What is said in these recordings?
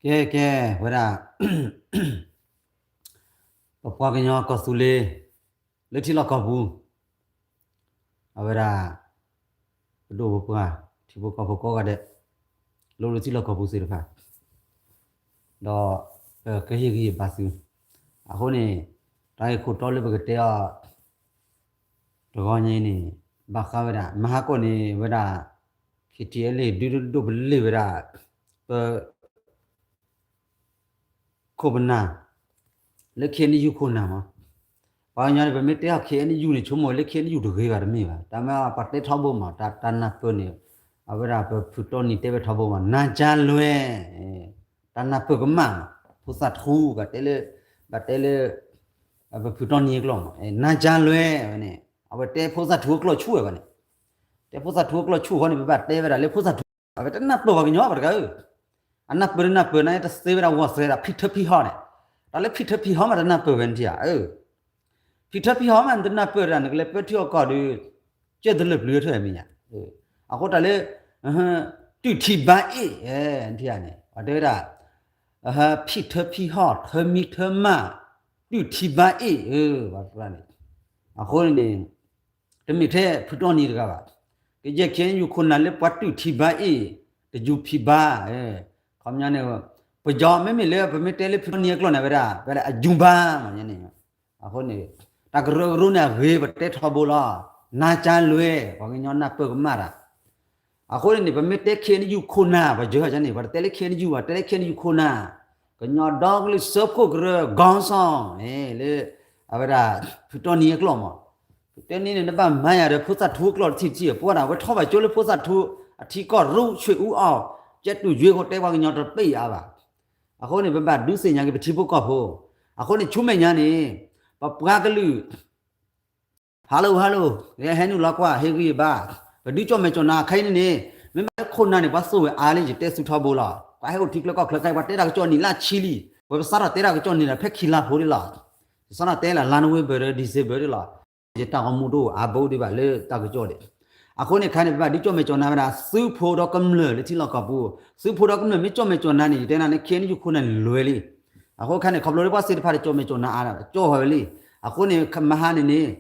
ကဲ ကဲ ဝဲဒၣ် ပပှၤကညီကီၢ်သူလ့ၤ လၢထံလီၢ်ကီၢ်ပူၤ အဝဲဒၣ် ပဒိၣ်ပပှၢ် ထံဖိကီၢ်ဖိကိးဂၤဒဲး လၢလၢထံလီၢ်ကီၢ်ပူၤသ့ၣ်တဖၣ် ဒီး ကဟ့ၣ်ဂံၢ်ဟ့ၣ်ဘါသု အဃိန့ၣ် တၢ်ဂ့ၢ်ခိၣ်တီလၢပကတဲအီၤ တဂီၤညါအံၤန့ၣ် ဘၣ်ဃးဝဲဒၣ် မဟါကီၢ်န့ၣ်ဝဲဒၣ် KTLA ဒုးဒိၣ်ပလ့ၢ်ဝဲဒၣ် ပ ခိၣ်ပနၢ် လၢ KNU ခိၣ်နၢ်မး, ပှၤကညီန့ၣ် ပမ့ၢ်တဲအီၤ KNU န့ၣ် ဆိကမိၣ်လၢ KNU တဂ့ၤဘၣ်တမ့ၢ်ဘၣ်, တၢ်မ့ၢ်ပှၤတဲထီဘိမး တၢ်နၢ်ပၢၢ်န့ၣ် အဝဲဒၣ်ပဖုတီနံၤတဲဝဲထီဘိမး နါကၠါလွဲၢ်, တၢ်နၢ်ပၢၢ်ကမၣ်မး ဖိသၣ်ထူ ဘၣ်တဲလၢ ဘၣ်တဲလၢ ပဖုတီနံၤအကျိာ်မး နါကၠါလွဲၢ်ဝဲန့ၣ် အဝဲတဲဖိသၣ်ထူအကျိာ်ဆူၣ်ဝဲဘၣ်န့ၣ်, တဲဖိသၣ်ထူအကျိာ်ဆူၣ်ဃီန့ၣ် ပဘၣ်တဲဝဲဒၣ်လၢဖိသၣ်ထူ အဝဲတနၢ်ပၢၢ်ပှၤကညီဘၣ်တဂၤဧၢ, အနၢ်ပၢၢ်တနၢ်ပၢၢ်န့ၣ် တသ့ဝဲဒၣ်ဝီၤသွဲဒၣ် ဖံထၢဖံဟီၣ်န့ၣ်, တၢ်လၢဖံထၢဖံဟီၣ်မးတနၢ်ပၢၢ်ဝဲန့ၣ်ထံၣ်ဧါ, ဖံထၢဖံဟီၣ်မးနတနၢ်ပၢၢ်ဒၣ် နကလဲၤပၢထံအီၣ်ကီၢ်ဒီး ကၢၢ်တလၢာ်ပျုၤထွဲမ့ၢ်ညါ, အဃိတၢ်လၢ တုၢ်ထံဘါအ့ၣ် ထံၣ်ဧါန့ၣ် ပှၤတဲဝဲဒၣ် ဖံထၢဖံဟီၣ် ထၢမံထၢမၢ် တုၢ်ထံဘါအ့ၣ် ပှၤန့ၣ်, အဃိန့ၣ် တမ့ၢ်ထဲဖုတီနံၤတဂၤဘၣ်, ကယဲၢ် KNU ခိၣ်နၢ်လၢပှၤတုၢ်ထံဘါအ့ၣ် တယူၤဖံဘါ, ခီပညီန့ၣ် ပယီၤမ့မ့ၢ်လၢပမ့ၢ်တဲလၢဖုတီနံၤအကျိာ်န့ၣ်ဝဲဒၣ် ဝဲဒၣ်အယူၤဘါမ့ၢ်န့ၣ်, အဃိန့ၣ် တၢ်ကရၢကရိန့ၣ်အဂ့ၤပတဲထီဘိလီၤ, နါကၠါလွဲၢ် ပှၤကညီနၢ်ပၢၢ်ကမၣ်တၢ် အဃိန့ၣ်န့ၣ် ပမ့ၢ်တဲ KNU ခိၣ်နၢ် ပှၤယၢၤဟီၣ်န့ၣ် ပှၤတတဲလၢ KNU ဘၣ် တဲလၢ KNU ခိၣ်နၢ်, ကညီဒီကလုာ်စၢဖှိၣ်ကရၢ ခေါင်းဆောင် လၢ အဝဲဒၣ် ဖုတီနံၤအကျိာ်မး, ဖုတီနံၤန့ၣ် နဘၣ်မၤယၤဒီးဖိသၣ်ထူအကျိာ်တထံၣ်တထံၣ် ပှၤဒၣ်ဝဲထီၣ်ဘၣ်ကၠိလၢဖိသၣ်ထူ အထံကီၢ်ရူ ဆွေဦးအောင် ကဲတူၢ်ယွဲၢ်ဃိတဲပှၤကညီတပ့ၢ်အါဘၣ်, အဃိန့ၣ် ပဘၣ်ဒုးသ့ၣ်ညါက့ၤပထံဖိကီၢ်ဖိ, အဃိန့ၣ် ဆူမဲာ်ညါန့ၣ် ပပှၤကလုာ် Hello hello ဟဲနုာ်လီၤကွၢ် ဟ့ၣ်ဂံၢ်ဘါ, ပဒုးကၠီၣ်မဲာ်ကၠီၣ်နါခဲအံၤန့ၣ်န့ၣ် မ့မ့ၢ်လၢခိၣ်နၢ်န့ၣ် ပှၤသိၣ်ဝဲအါလၢယတဲဆူထီဘိလီၤ, ပှၤဟဲအိၣ်ထံကျိကီၢ်ချၢခဲအံၤ ပှၤတဲတၢ်ကစီၣ်နံၣ်လၢဆံလံ, ဝဲပစးထီၣ်တဲတၢ်ကစီၣ်နံၣ်ဒီးဖဲခံလါဖိဒၣ်လီၤ, ယစးထီၣ်တဲလၢ လါနိၣ်ဝ့ဘၢၣ်ဒီး December ဒၣ်လီၤ, ယတၢ်ဂီၤမူတအိၣ်အါဘိဒံးဘၣ်လၢတၢ်ကစီၣ်ဒံး, အဃိန့ၣ်ခဲအံၤန့ၣ် ပဘၣ်ဒုးကၠီၣ်မဲာ်ကၠီၣ်နါဝဲဒၣ် သုးဖိဒီကမျၢၢ်လၢထံလီၢ်ကီၢ်ပူၤ, သုးဖိဒီကမျၢၢ်မ့ၢ်ကၠီၣ်မဲာ်ကၠီၣ်နါန့ၣ် ယတဲနၤန့ၣ် KNU ခိၣ်နၢ်န့ၣ်လွဲၢ်လံ, အဃိခဲအံၤန့ၣ် ခီဖျိလၢပှၤသ့ၣ်တဖၣ်န့ၣ် ကၠီၣ်မဲာ်ကၠီၣ်နါအါ ကၠီၣ်ဝဲလံ, အဃိန့ၣ် မဟါန့ၣ်န့ၣ်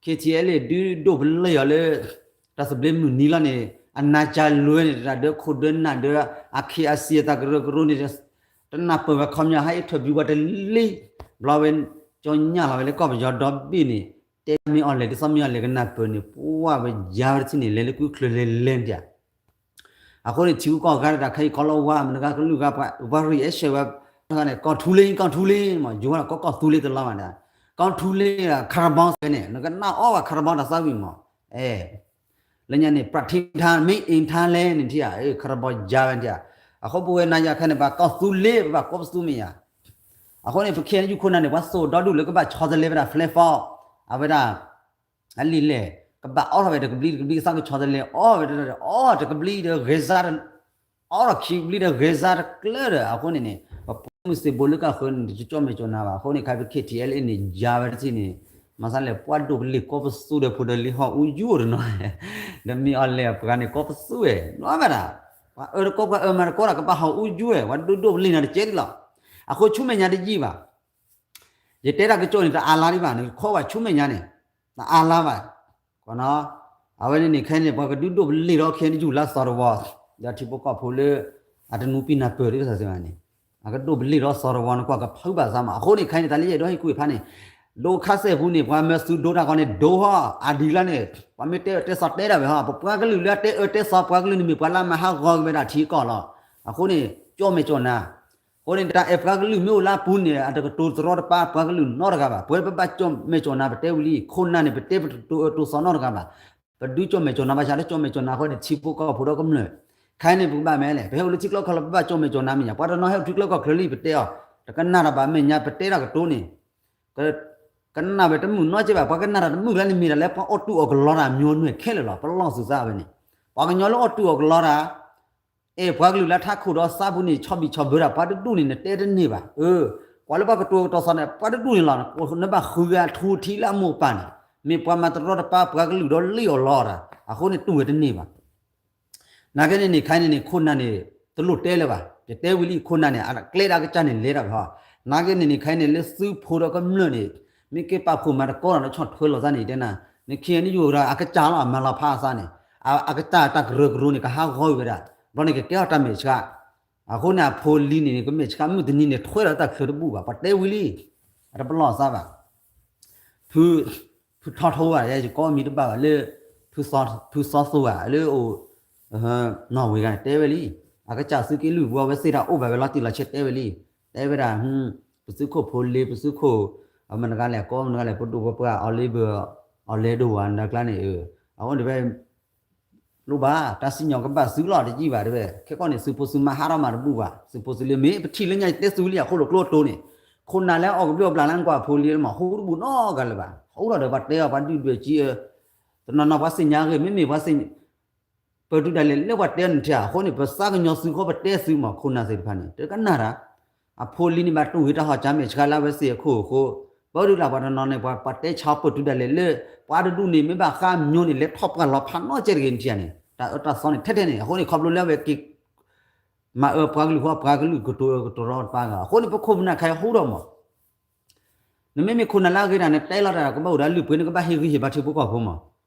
KTLA ဒုးဒိၣ်ပလ့ၢ်အီၤလၢ တၢ်သဘျ့မုၢ်နံၤလီၤန့ၣ် အနါကၠါလွဲၢ်န့ၣ် တၢ်ဒၢခိၣ်ဒၢနၢ်ဒၢ အခံအစံးအတၢ်ကရၢကရိန့ၣ် တနၢ်ပၢၢ်ဝဲခီပညီ ဟဲအံၤထၢၣ်ဘျုးပှၤတလံ, ဘျီဝဲ ကၠီညၣ်လီၤဝဲလၢကီၢ်ပယီၤဒီဘ့ၣ်န့ၣ် တဲမ့ၢ်အီၤလဲၣ် ဒ်သိးမ့ၢ်အီၤလဲၣ်ကနၢ်ပၢၢ်န့ၣ် ပှၤဝဲယါဝဲတထံၣ်န့ၣ် လဲၤလၢကုၢ်ချၢလဲၤလဲၤန့ၣ် အဃိန့ၣ် ထံဂုၤကီၢ်ဂၤတၢ်ခဲအံၤ ကီၤလီၤဝါ မတၤဂၤကလုာ်ဂၤ ပှၤ reaction ဝဲ န့ၣ် ကီၢ်ထူလ့ ကီၢ်ထူလ့ မ့ၢ် ယိၤဝဲဒၣ်ကီၢ် ကီၢ်သူလ့တလီၤဘၣ်ဒီး ကီၢ်ထူလ့ ခါရဘီစဲန့ၣ် နကနၣ်အီၣ်ဘၣ်ခါရဘီတၢ်သးဝံၣ်မး အဲ လၢညါန့ၣ် ပြၢထံထါ မ့ၢ်အ့ၣ်ထါလဲန့ၣ်ထံၣ်ဧါ ခါရဘီယါဝဲထံၣ်ဧါ အဃိပဝဲနၤယၤခဲန့ၣ် ပှၤကီၢ်သူလ့ ပဘၣ်ကိးပသူမ့ၢ်ဧါ အဃိန့ၣ် ပခဲအံၤယူၢ်ခိၣ်နၢ်န့ၣ် ပှၤသိၣ်ဒီဒူၣ်လၢကဘၣ်ဆီတလဲဝဲဒၣ် flag four အဝဲဒၣ် အလံာ်လဲၢ် ကဘၣ်အိးထီၣ်ဝဲတကဘျံးတကဘျံး ကသးကဆီတလဲ အိးဝဲတ အိးတကဘျံးဒီးဂဲၤစါ အိးထီၣ်ခံကဘျံးဒီးဂဲၤစါတကျၢၢ်ဒီး အဃိန့ၣ်န့ၣ် ပပှၤမုၢ်သ့ၣ်ဘိလၢကဃၢၤန့ၣ် တကၠီၣ်မဲာ်ကၠီၣ်နါဘၣ် အဃိန့ၣ် ခဲအံၤပ ခဲထံအဲလ်အ့န့ၣ် ယါဝဲတထံၣ်န့ၣ် မၤသးလဲၣ် ပှၤဒိၣ်ကလံၢ်ကိးပသူဒီးဖိဒီးလံၤဟီၣ်အူယူၢ်တနီၤ ဒီးမ့ၢ်အီၤလဲၣ်အပှၤန့ၣ် ကိးပသူဝဲ နီၢ်ဘၣ်ဒၣ် ပှၤအၢတကိး ပှၤအၢမၤတကိးဒီး ကဘၣ်ဟီၣ်အူယူၢ်ဝဲ ပှၤဒိၣ်ဒိၣ်ကလံၢ်နၤတကဲဒ်လီၤ အဃိဆူမဲာ်ညါတယံာ်ဘၣ် ယတဲတၢ်ကစီၣ်န့ၣ် တအါလါဒံးဘၣ်န့ၣ် ခီဘၣ်ဆူမဲာ်ညါန့ၣ် တအါလါဘၣ် အဝဲန့ၣ်န့ၣ် ခဲအံၤန့ၣ် ပှၤကဒုးဒိၣ်ပလ့ၢ်ဒီး ခဲအံၤယူၢ်လါသီတဝီ ဒီးထံဖိကီၢ်ဖိလၢ အတနူပံနၢ်ပၢၢ်ဒ်သိးစ့ၢ်ကီးန့ၣ် အကဒိၣ်ပလ့ၢ်ဒီးသီတဝီန့ၣ် ကွၢ်ကဖုးဘၣ်သးမး အဃိန့ၣ် ခဲအံၤန့ၣ် တၢ်လၢယအဲၣ်ဒိးဟ့ၣ်ကူၣ်ဖးန့ၣ် ဒိခါစဲၣ်ပူၤန့ၣ် ပှၤမၢသုဒိတၢ်ခီန့ၣ် ဒိဟီၣ် အဒံးလီၤန့ၣ် ပှၤမ့ၢ်တဲအၢတဲသီတဲဒၣ်ဝဲဟီၣ် ပပှၤကလုာ်လၢအတဲအၢတဲသီ ပှၤကလုာ်န့ၣ်မ့ၢ်ပှၤလၢအမၤဟးဂီၤက့ၤဝဲဒၣ်ထံကီၢ်လီၤ အဃိန့ၣ် ကၠီၣ်မဲာ်ကၠီၣ်နါ အဃိန့ၣ် တၢ်အဲၣ်ပှၤကလုာ်မ့ၢ်အိၣ်လၢအပူၤန့ၣ် အတကတိၤတရီတပါပှၤကလုာ်နီတဂၤဘၣ် ပဝဲပဘၣ်ကၠီၣ်မဲာ်ကၠီၣ်နါ ပတဲဝံၤလံ ခိၣ်နၢ်န့ၣ် ပတဲပတတိၤအၢတိၤသီနီတဂၤဘၣ် ပဒုးကၠီၣ်မဲာ်ကၠီၣ်နါဘၣ်ဆၣ်လၢကၠီၣ်မဲာ်ကၠီၣ်နါအဃိန့ၣ် ထံဖိကီၢ်ဖိဒီကမျၢၢ် ခဲအံၤန့ၣ် ပကဘၣ်မ့ၢ်လဲၣ် ပဟဲအိၣ်လၢထံကျိကီၢ်ချၢ ပဘၣ်ကၠီၣ်မဲာ်ကၠီၣ်နါမ့ၢ်ညါ ပှၤတနီၤဟဲအိၣ်ထံကျိကီၢ်ချၢလံ ပတဲအီၤ တကနၣ်တၢ်ဘၣ်မဲာ်ညါ ပတဲတၢ်ကတိၤန့ၣ် ကနၣ်ဝဲတမုာ်နီတစဲးဘၣ် ပှၤကနၣ်တၢ်တမုာ်လၢန့ၣ်မ့ၢ်ဒၣ်လၢပှၤအိၣ်တူၢ်အီၣ်ကလီတၢ် မျိုးနွယ်ခဲလၢာ်လီၤ ပလီၢ်သူၣ်သးဝဲန့ၣ် ပှၤကညီလၢအိၣ်တူၢ်အီၣ်ကလီတၢ် အဲၣ်ပှၤကလုာ်လၢထးခိၣ်ဒီးသးပူၤန့ၣ် ဆီၣ်ဘံၣ်ဆီၣ်ဘၢတၢ် ပှၤတဒူၣ်န့ၣ် နတဲတန့ၢ်ဘၣ် အၢ ကွၢ်လၢပှၤကတိၤကတီၤသီန့ၣ် ပှၤတဒူၣ်န့ၣ်လီၤ နဘၣ်ဃုဂၤထူထံလၢအမိၢ်အပၢ်န့ၣ် မ့ၢ်ပှၤမၤတရီတပါပှၤကလုာ်ဒီးလံၣ်အီၣ်လီတၢ် အဃိန့ၣ်တူၢ်ဝဲတန့ၢ်ဘၣ် နာ်က့န့ၣ်န့ၣ် ခဲအံၤန့ၣ်န့ၣ် ခိၣ်နၢ်န့ၣ် တလိၣ်တဲလၢၤဘၣ် ယတဲဝံၤလံ ခိၣ်နၢ်န့ၣ် အကျဲဒီးအကစၢ်န့ၣ်လဲၤတၢ်ဖဲဟီ, နာ်က့န့ၣ်န့ၣ် ခဲအံၤန့ၣ် လၢသုးဖိဒီးကမျၢၢ်န့ၣ် မ့ၢ်က့ၤပာ်ဖှိၣ်မၤသကိးဒီး လၢဆီၣ်ထွဲလိာ်သးန့ၣ် ယတဲနၤ, နခံဂၤန့ၣ် ယိာ်ဒီးအကစၢ်လီၤ အမၤလီၤဖးအသးန့ၣ်, အကစၢ်တၢ်ကရၢကရိန့ၣ် ကဟးဂီၤဝဲဒၣ်, ဘျီန့ၣ် ကကဲထီၣ်တၢ်မဲာ်ဆှး, အဃိန့ၣ် အဖိလံၤန့ၣ်န့ၣ် ကမဲာ်ဆှးမုၢ်တနံၤန့ၣ် ထွဲဒီးတၢ်ချၢတဘူၣ်ဘၣ်, ပှၤတဲဝံၤလံ, အတပလီၢ်အသးဘၣ် ဖု ဖုထီထီဘၣ် ယကိးမံၤတဘၣ်ဘၣ်လၢ ဖုစီသိဘၣ်လၢအိၣ် နီၣ်ဝ့ၤဂၤန့ၣ် တဲဝဲလံ, အကစၢ်သုးက့လွံၢ်ပူၤ အဝဲသ့ၣ်တၢ်အိၣ်ဘၣ်ဝဲလီၤတံၢ်လီၤဆဲးတဲဝဲလံ, တဲဝဲဒၣ် ပသုးခိၣ်ဖိလ့ ပသုးခိၣ် မနုၤဂၤလဲၣ် ကိးမနုၤဂၤလဲၣ် ပဒိၣ်ပပှၢ်အီၤလ့ဘၢၣ် အီၤလဲဒိၣ်ဝဲနၤကျါန့ၣ်, အဃိန့ၣ်ဝဲ လိၣ်ဘၣ် တၢ်စံၣ်ညီၣ်ကဘၣ်သုးလီၤတယံာ်ဘၣ်တဲဝဲ, ခဲကီၢ်န့ၣ် သုးဖိသုးမါဟးထီၣ်မၤတဘူၣ်ဘၣ်, သုးဖိသုးလံၤမ့ၢ်ပထံၣ်လၢညါယတဲသုးလံ အဃိလိာ်ကျိအတိၢ်န့ၣ်, ခိၣ်နၢ်လၢအီၣ်ကဘျံးအီၣ်ဘျၣ်လၢနကွၢ်ဖိလံမး ဟူတဘူၣ်နီတဂၤလၢၤဘၣ်, ဟူထီၣ်ဒီးပှၤတဲအီၤ ပှၤဒုၣ်ဒွဲၣ်ကံအၢ, တနီၤနီၤပှၤသ့ၣ်ညါဂ့ၤ မ့မ့ၢ်ပှၤသ့ၣ် ပၢၢ်တုၤဒၣ်လဲာ်လၢပှၤတဲနထံၣ် အဃိန့ၣ် ပသးကညီၤသုးဃီပတဲသုးမး ခိၣ်နၢ်သ့ၣ်တဖၣ်န့ၣ် တကနၣ်တၢ်, အဖိလံၤန့ၣ်ဘၣ်တူၢ်ဝံၤတၢ်ဟီၣ်ကၠၢမဲာ်ဆှးလၢအဝဲသ့ၣ်အခိၣ်အဃိ, ပၢၢ်တုၤလၢပှၤတနီၤန့ၣ် ပှၤတဲဆါပၢၢ်တုၤဒၣ်လဲာ်လၢ ပှၤတဒူၣ်န့ၣ် မ့ၢ်ဘၣ်ဃါမျိုးန့ၣ် လဲၤထီၣ်ပှၢ်လီၤဖးနီၢ်ကဲတဂ့ၤနထံၣ်န့ၣ် တၢ်အၢတၢ်သီန့ၣ် ထဲထဲန့ၣ် အဃိန့ၣ် ခီဖျိလၢအဝဲက့ၤ မၤအၢပှၤကလုာ်ဃိ ပှၤကလုာ်ကတိၤအၢကတိၤရီတပၢ်ဂၤ အဃိန့ၣ် ပခိၣ်ပနၢ်ခဲအံၤဟူထီၣ်မး နမ့မ့ၢ်ခိၣ်နၢ်လၢအဂ့ၤတၢ်န့ၣ် တဲလီၤတၢ်ကဘၣ်အိၣ်ဒီးအလုၢ်အပှ့ၤန့ၣ် ကဘၣ်ဟ့ၣ်ဂံၢ်ဟ့ၣ်ဘါထံဖိကီၢ်ဖိမး,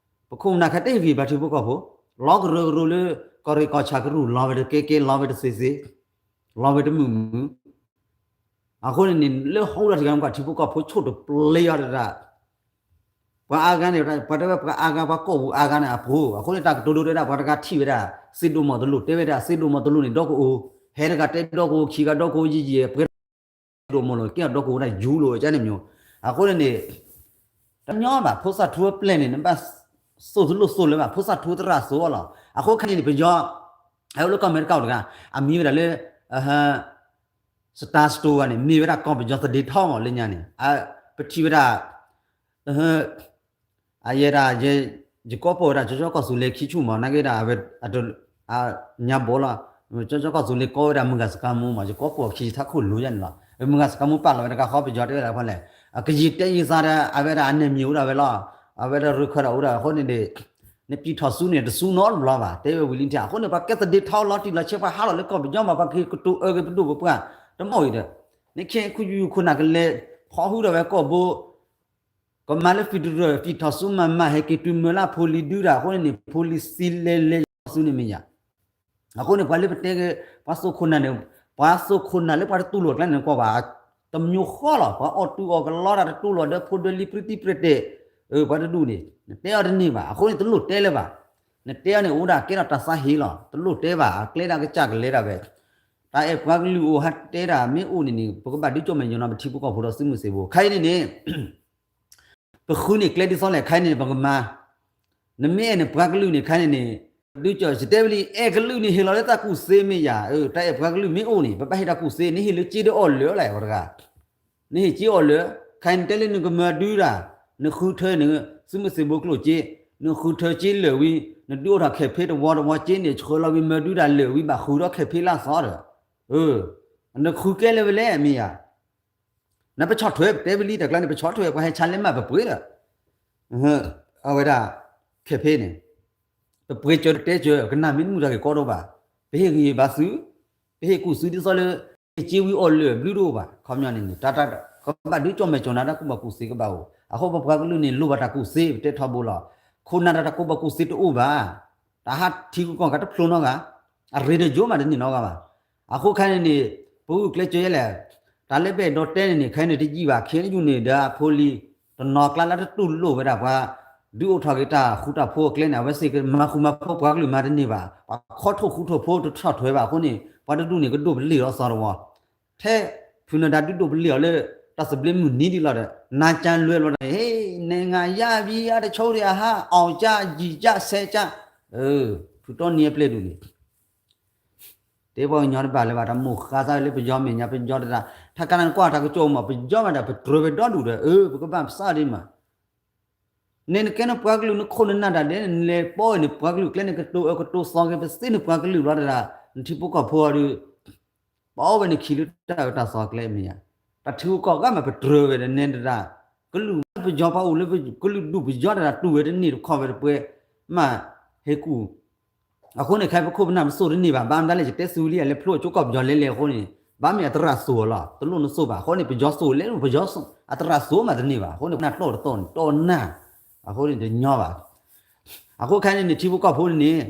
ပခိၣ်ပနၢ်ခဲတဟ့ၣ်ဂံၢ်ဟ့ၣ်ဘါထံဖိကီၢ်ဖိ, လီၤကရၢကရိလၢ ကီၢ်ရ့ၣ်ကီၢ်ဆၣ်ကရူၢ်လီၤဝဲတကဲကဲ လီၤဝဲတသ့သ့, လီၤဝဲတမုာ်မုာ်, အဃိန့ၣ်န့ၣ် လၢဟီၣ်ခိၣ်ဒီတဂၤမ့ၢ်ကွၢ်ထံဖိကီၢ်ဖိဆိၣ်တပျ့ၤအီၤတဒၣ် ပှၤအါဂၤန့ၣ် ပှၤတဲဝဲပှၤအါဂၤ ပှၤကိာ်ပူၤအါဂၤန့ၣ်အပူၤ, အဃိန့ၣ် တၢ်ကတိၤဒိတဲဒၣ် ပှၤတဂၤထံၣ်ဝဲဒၣ် သ့ၣ်ဒိၣ်မီၢ်တလိၣ် တဲဝဲဒၣ် သ့ၣ်ဒိၣ်မီၢ်တလိၣ်န့ၣ် ဒီကအိၣ်, ဟဲတဂၤတဲဒီကအိၣ် ခံဂၤဒီကအိၣ်ယံာ်ယံာ် ပှဲၤဒိၣ်မီၢ်လိၣ် ကဲအီၤဒီကအိၣ်ဒၣ်ယူလိာ်ကန့ၣ်မ့ၢ်, အဃိန့ၣ်န့ၣ် တညီဘၣ် ဖိသၣ်ထူအပျဲၢ်န့ၣ် နဘၣ်သိၣ်တလိၣ်သိၣ်လၢၤဘၣ် ဖိသၣ်ထူသရၣ်သိၣ်အီၤလီၤ. အဃိခဲအံၤန့ၣ် ပယီၤ ဟဲအိၣ်လၢကီၢ်အမဲရကၤအိၣ်တဂၤ အမံၤဝဲဒၣ်လၢ Star Store ဂၤန့ၣ် မ့ၢ်ဝဲဒၣ်ကီၢ်ပယီၤသဒ့ထီမးလၢညါန့ၣ် ပထံၣ်ဝဲဒၣ် အယဲဒၣ် ယကိးပိာ်ဝဲဒၣ် ကၠီကၠီကီၢ်သူလ့ၤခံဆူၣ်မး နာ်က့ဒၣ် အဝဲ ညါဘိလီၤ ကၠီကၠီကီၢ်သူလ့ၤကိးဝဲဒၣ် မုၢ်ဂၤစကါမူမး ယကိးပိာ်ခံထးခိၣ်လိၤယါန့ၣ်လီၤ. မုၢ်ဂၤစကါမူပာ်လီၤဝဲတကးဃီ ပယီၤတဲဝဲဒၣ်ဖဲလဲၣ် အကယံာ်တဲယံာ်သးဒီး အဝဲဒၣ်အနဲၣ်မံၤအိၣ်ဒၣ်ဝဲလီၤ. အဝဲဒၣ်ရူၢ်ခၢၣ်ဒၣ်အိၣ်ဒၣ်အဃိန့ၣ်ဒီး နပျံၤထီၣ်ဆူန့ၣ် တဆူနီတဘျီဘၣ် တဲဝဲဝံၤလံထံၣ် အဃိန့ၣ် ပှၤကဲသဒ့ထီလီၤတံၢ်လီၤဆဲး ပှၤဟးလီၤလၢကီၢ်ပယီၤမး ပှၤက့ၤကတိၤအၢက့ၤပဒိၣ်ပပှၢ် တမီၢ်အံၤဒီး နခ့ခူယူၤခိၣ်နၢ်ကလဲၤ ဖီဟူဒီးဝဲကီၢ်ဘိ ကမၤလၢ federal ပျံၤထီၣ်ဆူမၤမၤ ဟဲက့ၤတုၤမၢလၢဖိလံၤဒုတၢ်အဃိန့ၣ်န့ၣ် ဖိလံၤသံလဲၤလဲၤဆူန့ၣ်မ့ၢ်ယၤ အဃိန့ၣ် ပှၤလၢပတဲ ပှၤသိၣ်ခိၣ်နၢ်န့ၣ် ပှၤသိၣ်ခိၣ်နၢ်လၢပှၤတတူၢ်လိာ်အကျဲန့ၣ် ကွၢ်ဘၣ် တမျိုးဃီလီၤ ပှၤအီၣ်တူၢ်အီၣ်ကလီတၢ် တတူၢ်လိာ်ဒီးဖိဒၢလံပြံတံပြဲၤတဲာ် ပှၤတဒူၣ်န့ၣ် နတဲအီၤတန့ၢ်ဘၣ် အဃိန့ၣ် တလိၣ်တဲလၢၤဘၣ် နတဲအီၤန့ၣ် အိၣ်ဒၣ်ကဲထီၣ်တၢ်သးဟ့လီၤ တလိၣ်တဲဘၣ် အကျဲဒၣ်ကစၢ်ကလဲၤဒၣ်ဝဲ တၢ်အဲၣ်ပှၤကလုာ်အိၣ်ဟးတဲတၢ်မ့ၢ်အိၣ်န့ၣ်န့ၣ် ပကဘၣ်ဒုးကၠီၣ်မဲာ်ညီနီၤ ပထံဖိကီၢ်ဖိဒီးသုးမုၢ်သံၣ်ဘိ ခဲအံၤန့ၣ်န့ၣ် ပဃုန့ၢ်ကျဲဒ်သိးလဲၣ် ခဲအံၤန့ၣ် ပကမၤ နမ့ၢ်အဲၣ်န့ၣ်ပှၤကလုာ်န့ၣ် ခဲအံၤန့ၣ်န့ၣ် ဒုးကၠီၣ် ယတဲဝဲလံ အဲၣ်ကလုာ်န့ၣ် ဟ့ၣ်လီၤလၢတၢ်ကူၣ်သ့မ့ၢ်ယၤ တၢ်အဲၣ်ပှၤကလုာ်မ့ၢ်အိၣ်န့ၣ် ပဘၣ်ဟ့ၣ်တၢ်ကူၣ်သ့ နဟ့ၣ်လၢကၠ့ဒီးအီၣ်လၢာ်လၢၤ ပှၤတဂၤ နဟ့ၣ်ကၠ့အီၣ်လၢာ် ခဲအံၤန့ၣ် တဲလၢနကမၤဒုတၢ် နဃုထၢန့ၣ် သုးမုၢ်သံၣ်ဘိကျိၣ်စ့ နဃုထၢကၠ့လၢာ်ဝံၤ နဒုးအိၣ်ထီၣ်ခဲးဖ့တဝီတဝီကၠ့န့ၣ် ဆှၢလီၤဝံၤမၤဒုတၢ်လၢာ်ဝံၤ ဘၣ်ဃုထီၣ်ခဲးဖ့လၢအသီဒီး နဃုကဲလၢာ်ဝဲလဲၣ်မ့ၢ်ယၤ နပဆီၣ်ထွဲ ပတဲဝဲလံတၢ်ကျါန့ၣ် ပဆီၣ်ထွဲ ပှၤဟဲဆါလဲမးပပှ့ၤဒီး အဝဲဒၣ် ခဲးဖ့န့ၣ် ပပှ့ၤစၢၤတတဲစၢၤ ကနၣ်မ့ၢ်တမုာ်တၢ်ဂ့ၢ်ကီတအိၣ်ဘၣ် ပဟ့ၣ်ဂံၢ်ဘါသု ပဟ့ၣ်ကူၣ်သုဒ်သိးလၢ ဟ့ၣ်ကၠ့ဝံၤအီၣ်လၢာ်ဘျုးတအိၣ်ဘၣ် ခီပညီန့ၣ်န့ၣ် တၢ်တၢ် ကဘၣ်ဒုးကၠီၣ်မဲာ်ကၠီၣ်နၤတၢ်ကူၣ်ဘၣ်ကူၣ်သ့ကဘၣ်အိၣ် အဃိပပှၤကလုာ်န့ၣ် လိၣ်ဘၣ်တၢ်ကူၣ်သ့ ပတဲထီဘိလီၤ ခိၣ်နၢ်တၢ်တၢ်ကူၣ်ဘၣ်ကူၣ်သ့တအိၣ်ဘၣ် တၢ်ဟးထံဂုၤကီၢ်ဂၤတဖျိနီတဂၤ အရ့တယိမးတန့ၢ်နီတဂၤဘၣ် အဃိခဲအံၤန့ၣ်န့ၣ် ပဂုာ်ကျဲးစၢးယဲလဲၣ် တၢ်လၢပအဲၣ်ဒိးတဲန့ၣ်န့ၣ် ခဲအံၤန့ၣ်တယံာ်ဘၣ် ခဲအံၤန့ၣ်ဒီးအဖိလံၤ တနီၤကျါလၢတတူၢ်လိာ်ဝဲဒၣ်ပှၤ ဒုးအိၣ်ထီၣ်က့ၤတၢ်ဃူတၢ်ဖိးအကျဲန့ၣ် အဝဲသ့ၣ်ကမၤဃူမၤဖိးပှၤကလုာ်မၤတန့ၢ်ဘၣ် ပှၤခီထိၣ်ဃူထိၣ်ဖိးတဆီၣ်ထွဲဘၣ်အဃိန့ၣ် ပှၤတဒူၣ်န့ၣ်ကဒိၣ်ပလ့ၢ်လီၤသီတဝီ ထဲဖုနဒါဒုးဒိၣ်ပလ့ၢ်အီၤလၢ တၢ်သဘျ့မုၢ်နံၤဒ်လီၤဒီး နၤကၢ်လွဲၢ်လီၤဒီး ဟ့ၣ် နဲငါယါဘံယါတဆိဒံးအဟါ အီၣ်ကၠၢ်ယံာ်ကၠၢ်ဆဲးကၠၢ် ဖုတီနံၤအပျဲၢ်ဒူၣ်န့ၣ် တဲပှၤကညီတဘၣ်လၢၤဘၣ် တၢ်မိၢ်ဃါသးလၢပယီၤမဲာ်ညါ ပယီၤတဒၣ် ထးကါနၤနကွၢ်တၢ်ကစီၣ်မး ပယီၤမးဒီး ပတြၢၤဝဲဒီဒူၣ်ဒီး အၢ ပကဘၣ်ပသးဒ်မး နဲနကဲနပှၤကလုာ်နခိၣ်နနၢ်တၢ်ဒဲး နလဲၤပီအီၤန့ၣ် ပှၤကလုာ်ကျဲန့ၣ် ကတိၤအၢကတိၤသီက့ၤ ပသ့န့ၣ်ပှၤကလုာ်ဘျီတဒၣ် နထံဖိကီၢ်ဖိအီၤဒီး ပအီၣ်ဝဲန့ၣ်ခံလၢတၢ်အၢတၢ်သီကျဲမ့ၢ်ယါ တၢ်ထံဂုၤကီၢ်ဂၤမး ပတြၢၤဝဲဒီးနဲတဒၣ် ကလုာ်ပယီၤပှၤအိၣ်လၢကလုာ်ဒူၣ်ပယီၤတဒၣ် တူၢ်ဝဲတန့ၢ်တခီၣ်ဝဲတပှဲၤ မးဟဲကူၣ် အဃိန့ၣ် ခဲအံၤပခိၣ်ပနၢ်ပစိာ်တန့ၢ်ဘၣ်, ဘၣ်မတၤလဲၣ် ယတဲစူၤလံ အလဲၤဖျိအကၠိကီၢ်ပယီၤလဲၤလဲၤအဃိန့ၣ် ဘၣ်မ့ၢ်အသရၣ်စိာ်အီၤလီၤ, တလိၣ်နစိာ်ဘၣ်. အဃိန့ၣ် ပယီၤစိာ်လဲၤ ပယီၤစိာ် အသရၣ်စိာ်မးတန့ၢ်ဘၣ်. အဃိန့ၣ် ပခိၣ်ပနၢ်တီၢ်တတီၢ်န့ၣ် တီၢ်နၢ်, အဃိန့ၣ်တညီဘၣ်. အဃိခဲအံၤန့ၣ်န့ၣ် ထံဖိကီၢ်ဖိန့ၣ်န့ၣ်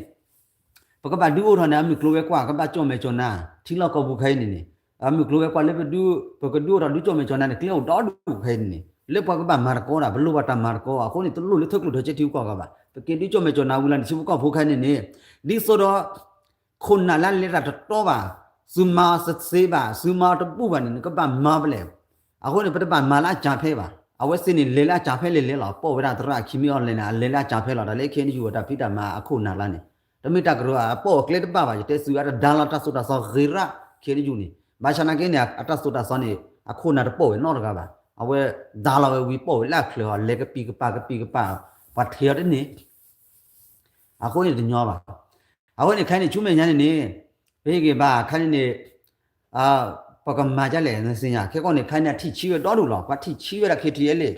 ပကဘၣ်ဒုးအိၣ်ထီၣ်န့ၣ် အမုၢ်ကျိၤဝဲၤကွာ် ကဘၣ်ကၠီၣ်မဲာ်ကၠီၣ်နါ, ထံလီၢ်ကီၢ်ပူၤခဲအံၤန့ၣ်န့ၣ် အမုၢ်ကျိၤဝဲၤကွာ်လၢပဒုး ပကဒုးအိၣ်ထီၣ်ဒုးကၠီၣ်မဲာ်ကၠီၣ်နါန့ၣ် ကျဲအိၣ်ဒီဒူၣ်ခဲအံၤန့ၣ်န့ၣ် လၢပှၤကဘၣ်မၤသကိးတၢ် ပလိၣ်ဘၣ်တၢ်မၤသကိး အဃိန့ၣ် တလိၣ်လၢထၢကျိၣ်ထၢစ့ထံဖိကီၢ်ဖိဘၣ်. ပက့ၤဒုးကၠီၣ်မဲာ်ကၠီၣ်နါဝံၤလီၤန့ၣ် ထံဖိကီၢ်ဖိခဲအံၤန့ၣ်န့ၣ် ဒ်သိးဒီး ခိၣ်နၢ်လၢအလဲၤတၢ်တတီဘၣ်, သုမၤအီၤတသ့ဘၣ်, သုမၤအီၤတဘူၣ်ဘၣ်န့ၣ် နကဘၣ်မၤဖဲလဲၣ်. အဃိန့ၣ် ပတဘၣ်မၤလၢအစၢ်ဖဲဘၣ်. အဝဲသ့ၣ်န့ၣ် လဲၤလၢအစၢ်ဖဲလဲၣ်လဲၣ်လီၤ. ပိာ်ဝဲဒၣ်သရၣ်ခံမံၤအီၤလဲၣ်န့ၣ် အလဲၤလၢအစၢ်ဖဲလီၤ. တၢ်လၢ ခ့ၣ်အဲၣ်ယူၣ် အတၢ်ဖံးတၢ်မၤအခိၣ်နၢ်လၢန့ၣ် တမ့ၢ်တၢ်ကရၢ အပိာ်အကျဲတဘၣ်ဘၣ်. ယတဲသုအတဒါလီၤတၢ်သိၣ်တၢ်သီဂ့ၤရၣ် ခ့ၣ်အဲၣ်ယူၣ်န့ၣ် ဘၣ်ဆၣ်နာ်က့န့ၣ် အတၢ်သိၣ်တၢ်သီန့ၣ် အခိၣ်နၢ်တပိာ်ဝဲနီတဂၤဘၣ်. အဝဲဒါလီၤဝဲဝံၤ ပိာ်ဝဲလၢအချၢးအီၤ လဲၤကပံၤကပၤကပံၤကပၤ ပှၤထံးအီၤတန့ၢ် အဃိန့ၣ်တညီဘၣ်. အဃိန့ၣ် ခဲအံၤန့ၣ် ဆူမဲာ်ညါန့ၣ်န့ၣ် ပဟ့ၣ်ဂ့ၤဘၣ် ခဲအံၤန့ၣ်န့ၣ် ပကမၤဒ်လဲၣ် နသ့ၣ်ညါ ခဲကီၢ်န့ၣ် ခဲအံၤန့ၣ် အထံၣ်ဆံးဝဲဒီဒူၣ်လီၤ. ပှၤထံၣ်ဆံးဝဲဒၣ် ခ့ၣ်ထံၣ်အဲၣ်လ့ၣ်.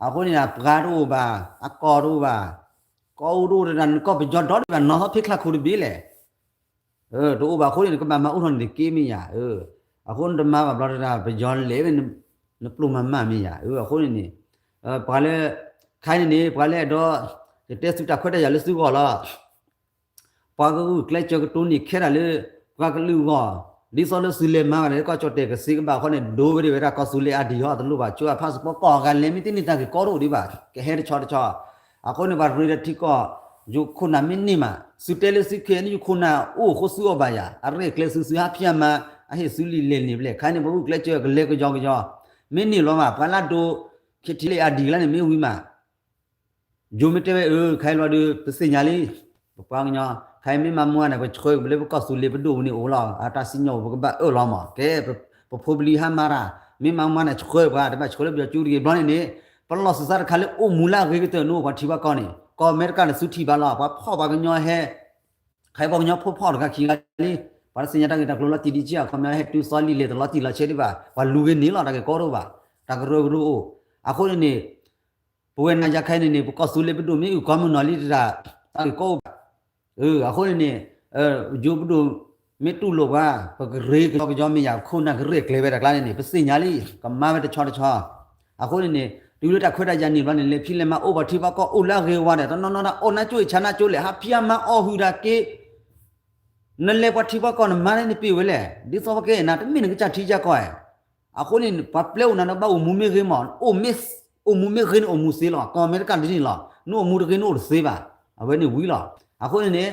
အဃိန့ၣ် ပှၤတအိၣ်ဘၣ်, အကီၢ်တအိၣ်ဘၣ်, ကီၢ်အိၣ်တအိၣ်တဒၣ် နကီၢ်ပယီၤဒီဒူၣ်ဘၣ် နီၢ်သီဖ့ချၢ်ခိၣ်တဘ့ၣ်လဲၣ် တအိၣ်ဘၣ်အဃိန့ၣ် နကဘၣ်မၤအိၣ်ထီၣ်န့ၣ်တက့ၢ်မ့ၢ်ယၤ. အဃိနတမၤဘၣ်ဘျီတဒၣ် ပယီၤလဲၤဝဲ နပျိၢ်မၤမၢ်မ့ၢ်ယၤ. အဃိန့ၣ်န့ၣ် ပှၤလၢ ခဲအံၤန့ၣ်န့ၣ် ပှၤလၢအဲၣ်ဒိး ယတဲသုတၢ်ခွဲးတၢ်ယာ်လၢသုဂီၢ်လီၤ. ပှၤကဂုာ်ကျဲးစၢးကတိၤန့ၢ်ခဲတၢ်လၢ ပှၤကလုာ်အဂီၢ်, ဒ်သိးလၢသုလဲၤမၤဘၣ်န့ၣ် ကီၢ်ကၠီၣ်တဲၣ်ကသ့ကဘၣ်အဃိန့ၣ် ဒိဝဲဒၣ်ဝဲဒၣ်ကီၢ်သူလ့ၤအါဒံၣ်ဟီ တလိၣ်ဘၣ်ဆိ အဖၣ်စပီကီၢ်ဂၤလဲၤမ့ၢ်တန့ၢ် တၢ်ဂ့ၢ်ကီတအိၣ်ဒံးဘၣ် ကဟဲတဆီတဆီ. အဃိန့ၣ် ပှၤရ့ဒီးထံကီၢ် ယိၤခိၣ်နၢ်မ့ၢ်န့ၢ်မး သုတဲလၢသုခဲအံၤန့ၣ် ယိၤခိၣ်နၢ်အိၣ်အဃိသုအီၣ်ဘၣ်ယၤ အရဲၣ်ကျဲၤသု သုဟးဖံးအမါ အဟ့ၣ်သုလံာ်လဲၢ်န့ၣ်ဘျဲၣ် ခဲအံၤန့ၣ် ပဂုာ်ကျဲးစၢးကလဲၤကယီကယီ မ့ၢ်န့ၢ်လီၤမး ပှၤလၢဒိ ခ့ၣ်ထံးလ့ၣ်အါဒံၣ်လၢန့ၣ်မ့ၢ်ဝံၤမး ယိၤမ့ၢ်တဲဝဲအၢ ခဲအံၤလီၤဒီး ပသ့ၣ်ညါလံ ပပှၤကညီ ခဲအံၤမ့ၢ်မၤမူန့ၣ် ပဆှၢက့ၤလၢပကီၢ်သူလ့ၤပဒိၣ်ပူၤန့ၣ်အိၣ်လီၤ အတၢ်စံၣ်ညီၣ်ပကဘၣ်အၢၣ်လီၤမး ကဲ ပဖိပလံၤဟါမၤတၢ် မ့ၢ်မၤမူန့ၣ်ဆှၢပှၤ တဘၣ်ဆှၢလၢပယီၤကၠူတဂ့ၤဘျီန့ၣ်န့ၣ် ပလီၢ်သုသးတခါလၢအိၣ်မူလၢအဂ့ၤကတၢၢ်န့ၣ် ပှၤထံပှၤကီၢ်န့ၣ် ကီၢ်အမဲရကၤန့ၣ်သုထံၣ်ဘၣ်လီၤ ပှၤဖီၣ်ပှၤကညီဟဲ ခဲအံၤပှၤကညီဖိဖီၣ်တဂၤခံဂၤလံ ပှၤတသ့ၣ်ညါတၢ်ဂ့ၢ်တၢ်ကျိၤလီၤတံၢ်ဒံးက့ အခီပညီဟဲတုၤသီလံာ်လဲၢ်တလီၤတံၢ်လီၤဆဲးဒံးဘၣ် ပှၤလူၤဂ့ၤန့ၢ်လီၤ တၢ်ဂ့ၢ်ကီတအိၣ်ဘၣ် တၢ်ကရၢကရိအိၣ် အဃိန့ၣ်န့ၣ် ပဝဲနၤယၤခဲအံၤန့ၣ်န့ၣ် ပကီၢ်သူလ့ၤပဒိၣ်မ့ၢ်အုၣ်ကီၤမုၢ်နီၢ်လံတဒၣ် တၢ်ဂ့ၢ်ကီအိၣ်ဘၣ် အဃိန့ၣ်န့ၣ် ယိၤပဒိၣ်မ့ၢ်တူၢ်လိာ်ပှၤ ပကရ့ကယီကယီမ့ၢ်ယၤ ခိၣ်နၢ်ကရဲၣ်ကျဲၤဝဲတၢ်ကျါန့ၣ်န့ၣ် ပသ့ၣ်ညါလံ ကမၤဝဲတဆီတဆီ အဃိန့ၣ်န့ၣ် တုၤလၢတၢ်ခွဲးတၢ်ယာ်န့ၢ်ဘျီန့ၣ် လဲၤဖံးလဲၤမၤအိၣ်ပှၤထံပှၤကီၢ်အိၣ်လၢအဂ့ၤဝါဒီး တနီၤနီၤဒၣ်အီၣ်နါကၠိအံၤဆါနါကၠိလဲၣ် ဟးဖံးအမါအီၣ်ဟုၣ်တၢ်က့ နလဲၤပှၤထံပှၤကီၢ်နမၤန့ၣ်နပ့ၢ်ဝဲလဲၣ် ဒ်သိးပကဲနၤ တမ့ၢ်နကစၢ်ထံကစၢ်ကီၢ်ဧါ အဃိန့ၣ် ပှၤပျဲအိၣ်နၤဒီးဘၣ်အိၣ်မူမ့ၢ်ဂ့ၤမး အိၣ်မူမ့ၢ်ဂ့ၤန့ၣ်အိၣ်မူသ့လီၤ ကီၢ်အမဲရကၤဒ်န့ၣ်လီၤ နအိၣ်မူတဂ့ၤနအိၣ်တသ့ဘၣ် အဝဲန့ၣ်ဝံၤလီၤ အဃိန့ၣ်န့ၣ်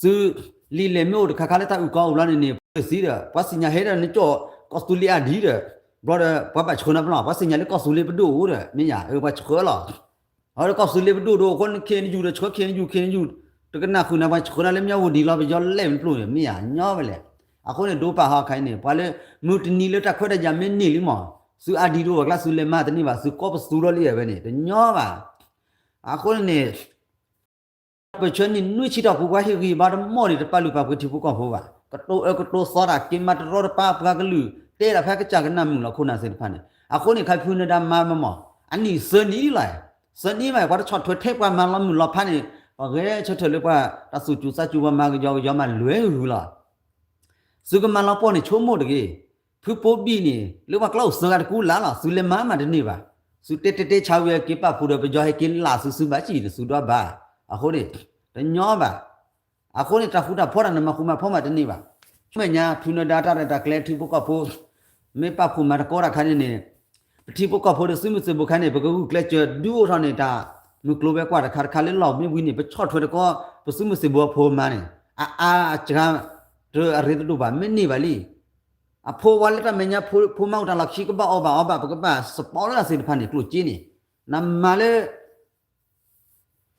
သုလံာ်လဲၢ်မ့ၢ်အိၣ်တခါခါလၢတၢ်အုၣ်ကီၤအိၣ်ဘျီန့ၣ်န့ၣ် ပှၤသံဒီး ပှၤသ့ၣ်ညါဟဲဒီးနကၠီၣ်ကီၢ်သူလ့ၤအါဒံးဒီး ဘျီဒီး ပှၤဘၣ်ဆှၢနၤပလီၢ် ပှၤသ့ၣ်ညါလၢကီၢ်သူလ့ၤပဒိၣ်အိၣ်ဒီး မ့ၢ်ယၤ ပှၤဆှၢလီၤ အဝဲဒီးကီၢ်သူလ့ၤပဒိၣ်ဒီး အဃိန့ၣ် ခ့ၣ်အဲၣ်ယူၣ်ဒီးဆှၢ ခ့ၣ်အဲၣ်ယူၣ် ခ့ၣ်အဲၣ်ယူၣ် တကနၣ်ဃုာ်နၤ ပှၤဆှၢနၤလၢမၠီဝတံၤလီၤ ပယီၤလဲၣ်မ့ၢ်ပျိၢ်န့ၣ် မ့ၢ်ယၤ ညီဝဲလဲၣ် အဃိန့ၣ် ဒိပာ်ဟီခါအံၤန့ၣ် ပှၤလၢ မုၢ်တနံၤလၢတၢ်ခွဲးတၢ်ယာ်မ့ၢ်န့ၢ်လံမး သုအါဒံးတအိၣ်ဘၣ်ကျါ သုလဲၤမၤတန့ၢ်ဘၣ် သုကီၢ်ပသူထီၣ်လံဝဲန့ၣ် တညီဘၣ် အဃိန့ၣ်န့ၣ် ပဆၢနံၣ်နွံဆံတီၢ်ပူၤ ပှၤဟ့ၣ်ဂံၢ်ဘါတမီၢ်န့ၣ် တပာ်လုၢ်ပာ်ပှ့ၤထံဖိကီၢ်ဖိဘၣ် ကတိၤအၢကတိၤသီတၢ် က့ၤမၤတရီတပါပှၤကလုာ် တဲဒၣ်ဖဲကစၢ်ကနၣ်မုာ်လီၤ ခိၣ်နၢ်သ့ၣ်တဖၣ်န့ၣ် အဃိန့ၣ် ခါဖုနဒါမၤမးမး အနံၣ်သၢနံၣ်လီၤ သၢနံၣ်မး ပှၤတဆီၣ်ထွဲထဲပှၤမၤလီၤမုၢ်လီၤဖးန့ၣ် ပှၤဂဲၤဆၢထၢၣ်လၢပှၤ တၢ်သူၣ်စူၤသးစူၤ ပှၤမၤကယီကယီမးလွဲၢ်ဂုၤလီၤ သုကမၤလီၤပှီၢ်န့ၣ် ဆိကမိၣ်တဂ့ၤ, ဖုပိဘံၣ်န့ၣ် လၢပှၤကျီအိၣ်စၢၤဂၤတကူလၢ်လီၤ, သုလဲၤမၤမးတန့ၢ်ဘၣ်, သုတဲတဲတဲဆါဝံၤ က့ၤပာ်ဖှိၣ်ဒီးပယီၤဟဲက့ၤလၢ်သု သုဘၣ်စံၣ်န့ၣ် သုဒီးဘၣ်, အဃိန့ၣ် တညီဘၣ်. အဃိန့ၣ် တၢ်ဃူတၢ်ဖိးတၢ်န့ၣ် မၤဃူမၤဖိးမးတန့ၢ်ဘၣ်. ဆူမဲာ်ညါ ဖုနဒါတၢ်ရဲၣ်တၢ်ကျဲၤထံဖိကီၢ်ဖိ မ့ၢ်ပာ်ဖှိၣ်မၤသကိးတၢ်ခါန့ၣ်န့ၣ် ပထံဖိကီၢ်ဖိဒီးသုးမုၢ်သံၣ်ဘိၣ်ခါန့ၣ် ပကဂုာ်ကျဲးစၢးဒုးအိၣ်ထီၣ်န့ၣ် တၢ်မုၢ်ကျိၤဝဲၤကွာ်တခါတခါလၢလီၢ်မ့ၢ်ဝံၤန့ၣ် ပဆီၣ်ထွဲသကိး ပသုးမုၢ်သံၣ်ဘိၣ်အဖိအမါန့ၣ် အအါအစှၤ တအရ့တဒိၣ်ဘၣ် မ့ၢ်န့ၢ်ဘၣ်လံ. အဖိဝဲလၢတၢ်မဲာ်ညါ ဖိမါအိၣ်တၢ်လီၢ်ခံ ကဘၣ်အီၣ်ဘၣ်အီဘၣ် ပကဘၣ်စပီးလၢအသ့ၣ်တဖၣ်န့ၣ် ကျိၣ်စ့န့ၣ် နမၤလၢ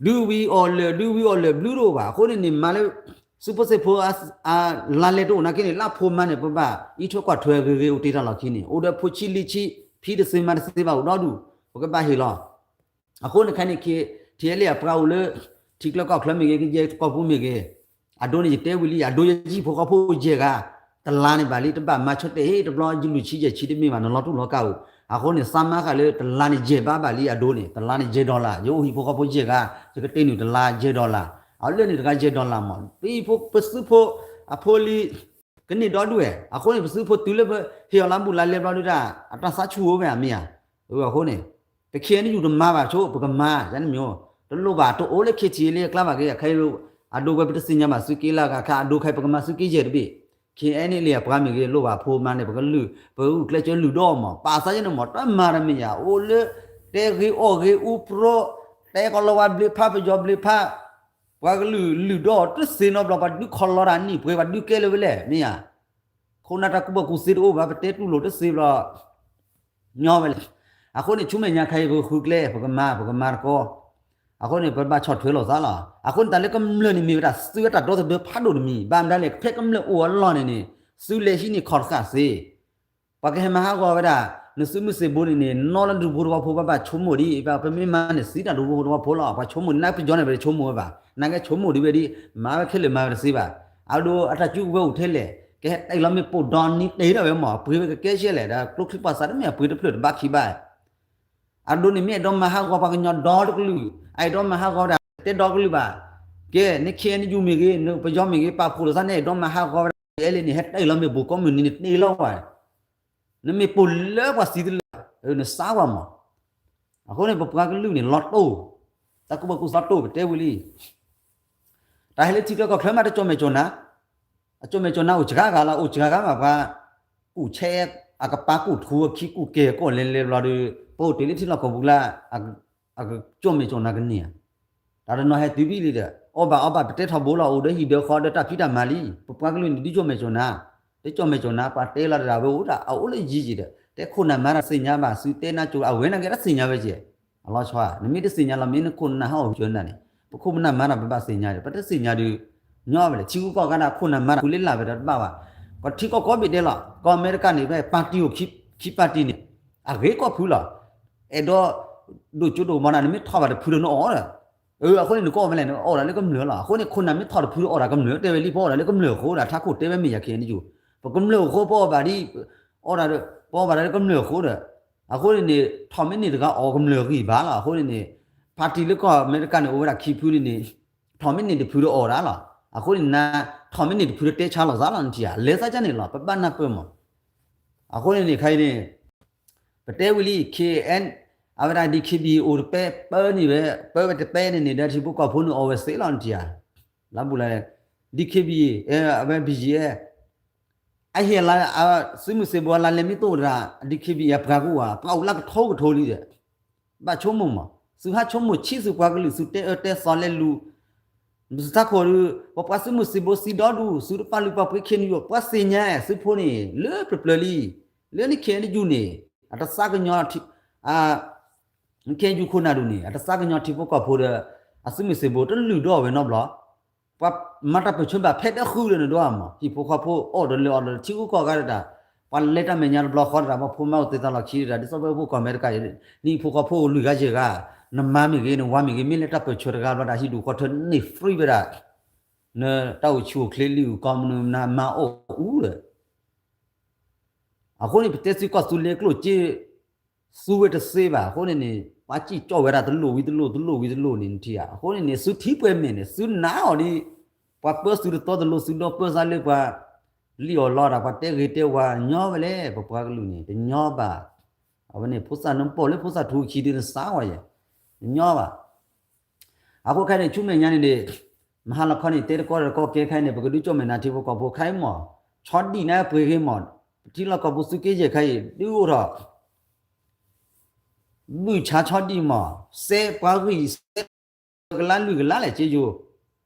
ဒုးဝံၤအီၣ်လၢာ် ဒုးဝံၤအီၣ်လၢာ်ဘျုးတအိၣ်ဘၣ်. အဃိန့ၣ်န့ၣ် မၤလၢ သုးဖိသ့ၣ်ဖိ အလါလဲတအိၣ်နာ်က့န့ၣ် လၢအဖိမါန့ၣ် ပဘၣ်အံးထွဲကွၢ်ထွဲဂ့ၤဂ့ၤ အိၣ်တ့ၢ်တၢ်လီၢ်ခံန့ၣ် အိၣ်ဒီးဖိဆံးလံာ်ဆံး ဖံတသ့မၤတသ့ဘၣ် အိၣ်ဒီဒူၣ် ပကဘၣ်ဟ့ၣ်လီၤ. အဃိန့ၣ်ခဲန့ၣ် KTLA အပှၤအိၣ်လၢ ထံချၢကီၢ်ချၢမ့ၢ်ဂ့ၤ ကယဲၢ်ကီၢ်ပူၤမ့ၢ်ဂ့ၤ အဒိန့ၣ် ယတဲဝံၤလံ အဒိယဟံၣ်ဖိဃီဖိယဲၢ်ဂၤ တလါန့ၣ်ဘၣ်လံ တဘၣ်မၤဆၢတဲာ်ဟ့ၣ်တဘျီ ယလွံၢ်ဆံယဲၢ်ဆံတမ့ၢ်ဘၣ် နလီၤတူၢ်လီၤကာ်အိၣ်. အဃိန့ၣ် သးမါဃာ်လၢတလါန့ၣ် ယဲၢ်ဘးဘၣ်လံ အဒိန့ၣ် တလါန့ၣ် ယဲၢ်ဒီလၣ် ယအိၣ်ဟံၣ်ဖိဃီဖိယဲၢ်ဂၤ ယကတ့ၢ်နုာ်တလါယဲၢ်ဒီလၣ်. အလၢာ်န့ၣ်တဂၤယဲၢ် dollar မး, ပဖိ ပသုးဖိ အဖိလံ ကန့ၢ်ဒီဒူၣ်ဝဲ, အဃိန့ၣ် ပသုးဖိတုၤလၢပဟ့ၣ်အီၤလၢဘူၣ်လၢလဲဘျီဒုးဒၣ် အတၢ်သးဆူၣ်အိၣ်ဝဲဧါ မ့ၢ်ဧါ. အဃိန့ၣ် ပ ခ့ၣ်အဲၣ်ယူၣ် တမၤဘၣ်ဆိ ပကမၤ ယန့ၣ်မ့ၢ် တလိၣ်ဘၣ် တအိၣ်လၢ ခ့ၣ်ထံၣ်အ့လ့ အကျါဘၣ်က့ၤ ခဲအံၤ အဒိဝဲပတသ့ၣ်ညါဘၣ် သုးက့လၢအဂၤခါ အဒိခဲအံၤ ပကမၤသုးက့ယဲၢ်တဘ့ၣ်, ခ့ၣ်အဲၣ်ယူၣ် လံအပှၤမ့ၢ်ဂ့ၤ လိၣ်ဘၣ်ဖိမၤန့ၣ် ပကလုၢ် ပဂုာ်ကျဲးစၢးလုၢ်ဒီမး ပာ်သးယဲန့ၣ်မး တမၤတမ့ၢ်ယၤ အိၣ်လၢ တဲဂ့ၤအီၣ်ဂ့ၤ အူပြိ တဲကီၤလီၤဝါဘျ့းဖး ပယီၤဘျ့းဖး ပှၤကလုာ်လုၢ်ဒီတသ့နီတဘျီ ပှၤဒုးခီၣ်လီၤတၢ်နံၣ်ပှဲၤ ပှၤဒုးကဲလၢၤဝဲလဲၣ် မ့ၢ်ဧါ. ခိၣ်နၢ်တၢ်ကူၣ်ဘၣ်ကူၣ်သ့တအိၣ်ဘၣ် ပတဲတူၢ်လိာ်တသ့ဘျီ ညီဝဲလဲၣ်. အဃိန့ၣ် ဆူမဲာ်ညါခဲအံၤ ပဃုကျဲ ပကမၤ ပကမၤတကီ အဃိန့ၣ် ပဘၣ်ဆီၣ်ထွဲလိာ်သးလီၤ. အဃိန့ၣ် တၢ်လၢကမျၢၢ်န့ၣ်မ့ၢ်ဝဲဒၣ် သုးအတၢ်ဒီသဒၢဖးဒိၣ်တမံၤ ဘၣ်မတၤလဲၣ် ဖဲကမျၢၢ်အိၣ်အလီၢ်န့ၣ်န့ၣ် သုးလဲၤဟံးန့ၢ်ခီၣ်တဃာ်သ့ ပှၤကဟဲမၤဟးဂီၤဝဲဒၣ် နသုးမုၢ်သံၣ်ဘိန့ၣ်န့ၣ် နီၢ်လၢဒူဖိသဝီဖိ ဘၣ်ဘၣ်ဆိကမိၣ်ဒ်အံၤ ပမ့ၢ်မၤန့ၣ် သံတၢ်ဒူဖိသဝီဖိလီၤ. ပှၤဆိကမိၣ် နပယီၤန့ၣ် ပတဆိကမိၣ်ဝဲဘၣ် နကဲဆိကမိၣ်ဒ်ဝဲဒ် မၤဝဲခဲလၢာ်မၤဝဲတသ့ဘၣ်. အဒိ အတၢ်စုကဝဲၤအိၣ်ထဲလဲၣ် ကဟဲတဲလီၤမ့ၢ်ပိာ်ဒီနံၤတဲထီၣ်ဝဲမး ပှ့ၤဝဲကကဲဆဲလဲၣ် ဒီးကျိချံပှၤသးတမ့ၢ်အပှ့ၤတဖျၢၣ်တဘၣ်ခံဘၣ် အဒိန့ၣ်မ့ၢ်အဲၣ်ဒိးမၤဟးဂီၤပှၤကညီဒီတကလုာ် အအဲၣ်ဒိးမၤဟးဂီၤဝဲဒၣ် တဲဒီကလုာ်ဘၣ်. ကဲ နခ့ၣ်အဲၣ်ယူၣ်မ့ၢ်ဂ့ၤ နပယီၤမ့ၢ်ဂ့ၤ ပာ်ဖှိၣ်လိာ်သးန့ၣ် အဲၣ်ဒိးမၤဟးဂီၤဝဲဒၣ် ခ့ၣ်အဲၣ်ယူၣ် န့ၣ် ဟဲတဲလီၤမ့ၢ်ပိာ်ကိးမုၢ်နံၤန့ၣ် တဲလီၤဝဲ နမ့ၢ်ပိာ်လၢပှၤသံတလၢ နစါဝဲမး. အဃိန့ၣ် ပပှၤကလုာ်န့ၣ် လီၤတိၢ် တၢ်ကူၣ်ဘၣ်ကူၣ်သ့လီၤတိၢ် ပတဲဝံၤလံ တၢ်ဟဲလၢထံချၢကီၢ်ချၢမး တကၠီၣ်မဲာ်ကၠီၣ်နါ အကၠီၣ်မဲာ်ကၠီၣ်နါအိၣ်စှၤဂၤလီၤ အိၣ်စှၤဂၤမး ပှၤကူၣ်ဆဲ အကပၤကူၣ်ထူအခံကူၣ်ကဲၤကီၢ်လဲၤလဲၤဘျီဒီး ပအိၣ်တ့ၢ်လၢထံလီၢ်ကီၢ်ပူၤလၢ အကၠီၣ်မဲာ်ကၠီၣ်နါကန့ၢ်ဧါ တၢ်တနီၤဟဲတုၤဘံၣ်လံဒီး အီၣ်ဘၣ်အီဘၣ် ပတဲထီဘိလီၤ အိၣ်ဒီးဟံၣ်ဒီးဃီဒီးတၢ်ဖံးတၢ်မၤလံ ပပှၤကလုာ်န့ၣ် ဒုးကၠီၣ်မဲာ်ကၠီၣ်နါ တကၠီၣ်မဲာ်ကၠီၣ်နါ ပှၤတဲလီၤတၢ်ဝဲအိၣ်ဒၣ် အအိၣ်လၢယံၤယံၤဒီး တဲခိၣ်နၢ်မၤတၢ်သ့ၣ်ညါဘၣ် သုတဲနါကၠိ အဝဲန့ၣ်က့ၤတသ့ၣ်ညါဝဲက့ၤ အလီၤဆီဧါ နမ့ၢ်တသ့ၣ်ညါလီၤ မ့ၢ်နခိၣ်နၢ်ဟးအိၣ်ကၠီၣ်နါန့ၣ် ပခိၣ်ပနၢ်မၤတၢ် ပဘၣ်သ့ၣ်ညါဒီး ပတသ့ၣ်ညါဒီး ညီဝဲလဲၣ် ထံဂုၤကီၢ်ဂၤဒၣ် ခိၣ်နၢ်မၤတၢ် ဖုလ့လၢ်ဝဲဒီးတဘၣ်ဘၣ် ကီၢ်ထံကီၢ်ကိးဘ့ၣ်ဒဲးလီၤ ကီၢ်အမဲရကၤန့ၣ် ဖဲပၣ်တံၣ်အိၣ်ခံပၣ်တံၣ်န့ၣ် အဂ့ၤကီၢ်ဖုလီၤ အဲၣ်ဒိး ဒိၣ်ကၠိဒိၣ်မီၤနၤ နမ့ၢ်ထီၣ်ဘၣ်တဖုဒီးနအီၣ်ဒီး အဃိန့ၣ် နကအီၣ်မလဲၣ် နအီၣ်ဒၣ်လၢကမျၢၢ်လီၤ အဃိန့ၣ် ခိၣ်နၢ်မ့ၢ်ထီၣ်တဖုဒီးအီၣ်ဒၣ်ကမျၢၢ် တဲဝဲလံ ပအီၣ်ဒၣ်လၢကမျၢၢ်အဃိဒီး ထးခိၣ်တဲဝဲမ့ၢ်ယၤခဲအံၤနယူၢ် ပကမျၢၢ်အဃိ ပအီၣ်ဘၣ်ဒ် အီၣ်ဒၣ်ဒီး ပအီၣ်ဘၣ်ဒၣ်လၢကမျၢၢ်အဃိဒီး အဃိန့ၣ်န့ၣ် ထီၣ်မ့ၢ်န့ၢ်တဂၤအီၣ်ကမျၢၢ်ဂံၢ်ဘါလီၤ အဃိန့ၣ်န့ၣ် ပၣ်တံၣ်လၢကီၢ်အမဲရကၤန့ၣ် အိၣ်ဝဲဒၣ်ခံဖုန့ၣ်န့ၣ် ထီၣ်မ့ၢ်န့ၢ်တဖုဒီးအီၣ်ဒၣ်လီၤ အဃိန့ၣ်န ထီၣ်မ့ၢ်န့ၢ်တဖုဒီးတဲဆါလိာ်သးလီၤ နထံၣ်ဧါ လဲၤသးကန့ၣ်လီၤ ပဘၣ်နၢ်ပၢၢ်မး အဃိန့ၣ်န့ၣ် ခဲအံၤန့ၣ် ပတဲဝံၤလံ ခ့ၣ်အဲၣ် အဝဲဒၣ် DKBA အိၣ်တပဲ ပၢန့ၢ်ဝဲ ပၢဝဲတပဲန့ၣ်န့ၣ် ဒီးထံဖိကီၢ်ဖိန့ၣ်အီၣ်ဝဲသ့လီၤ နထံၣ်ဧါ လၢဘူၣ်လၢ DKBA အဝဲ ဘီၣ်ယံၣ်အဲၣ် အဟ့ၣ်လၢ သုးမုၢ်သံၣ်ဘိလၢလဲၤမ့ၢ်တအိၣ်တဂၤ DKBA အပှၤကအိၣ်ဧါ ပှၤအိၣ်လၢကထိကထိလံဒီး ဘၣ်ဆိကမိၣ်မး သုဟးဆိကမိၣ်ဆံးသုပှၤကလုာ် သုတဲအၢတဲသီလဲၤလူၤ သုထးခိၣ်ဒီး ပပှၤသုးမုၢ်သံၣ်ဘိသံဒီဒူၣ် သုတပာ်လုၢ်ပာ်ပှ့ၤ ခ့ၣ်အဲၣ်ယူၣ် ပှၤသ့ၣ်ညါသုဖိန့ၣ် လၢပျၢၤပျၢၤလံ လၢနခ့ၣ်အဲၣ်ယူၣ်န့ၣ် အတသးကညီၤ ခ့ၣ်အဲၣ်ယူၣ်ခိၣ်နၢ်ဒူၣ်န့ၣ် အတသးကညီၤထံဖိကီၢ်ဖိဒီး အသုးမုၢ်သံၣ်ဘိတလုၢ်ဒီဝဲနီတဘျီ ပှၤမၤတၢ်ပၢၢ်ဆၢဘၣ်ဖဲတဃုဒီးနဒိၣ်မး ဟံၣ်ဖိဃီဖိအီၣ်ဒီးလၢအီၣ်ဒီး ထံဂုၤကီၢ်ဂၤဒၣ် ပှၤလဲၤတၢ်မဲာ်ညါတဘျီဃီတဒၣ် ပှၤဖိမါအိၣ်သ့ၣ်သးလီၢ်ခံတဒၣ် ဒ်သိးပဝဲပှၤကီၢ်အမဲရကၤအံၤ နဟံၣ်ဖိဃီဖိအိၣ်လွံၢ်ဂၤယဲၢ်ဂၤ နမါမ့ၢ်ဂ့ၤ နဝၤမ့ၢ်ဂ့ၤ မ့ၢ်လဲၤတၢ်ပၢၢ်ဆၢတဂၤဘျီဒီး ဟံၣ်ဒူၣ်ဃီထၢန့ၢ် free ဝဲဒၣ် နတၢ်အိၣ်ဆူၣ်အိၣ်ချ့လံ ကီၢ်မနုၤမနုၤမၤအိၣ်အူဒီး အဃိန့ၣ် ပတဲသုကီၢ်သူလ့ၤကျိၣ်စ့ သူဝဲတသ့ဘၣ် အဃိန့ၣ်န့ၣ် ပှၤစံၣ်ကၠီၣ်ဝဲဒၣ်တလိၣ်ဝံၤတလိၣ် တလိၣ်ဝံၤတလိၣ်န့ၣ် နထံၣ်ဧါ အဃိန့ၣ်န့ၣ် သုထံပှဲၤမဲာ်န့ၣ် သုနာ်အီၤဒ် ပှၤပၢသုတသီတလိၤ သုဒီပၢသးလၢပှၤ လံၣ်အီၣ်လီတၢ် ပှၤတဲဂ့ၤတဲဝါ ညီဝဲလဲၣ် ပပှၤကလုာ်န့ၣ် တညီဘၣ် အဝဲန့ၣ် ဖိသၣ်နပိာ်လၢဖိသၣ်ထူခံဒုးနသါဝဲယဲၢ် တညီဘၣ် အဃိခဲန့ၣ် ဆူမဲာ်ညါန့ၣ်န့ၣ် မဟါလီၤခီန့ၣ် တဲတကီဒီးတကီကဲခဲအံၤန့ၣ် ပကဒုးကၠီၣ်မဲာ်နၤထံဖိကီၢ်ဖိခဲအံၤမး ဆီဒံၣ်န့ၣ်ပှ့ၤဂ့ၤမး ပထံလီၢ်ကီၢ်ပူၤသုးက့ယဲၢ်ခဲအံၤ ဒုးအိၣ်ထီၣ် ဘုၣ်ဆါဆီဒံၣ်မး စဲပှၤဂံၢ်စဲ ကလါလွံၢ်ကလါလဲၣ်က့ယိာ်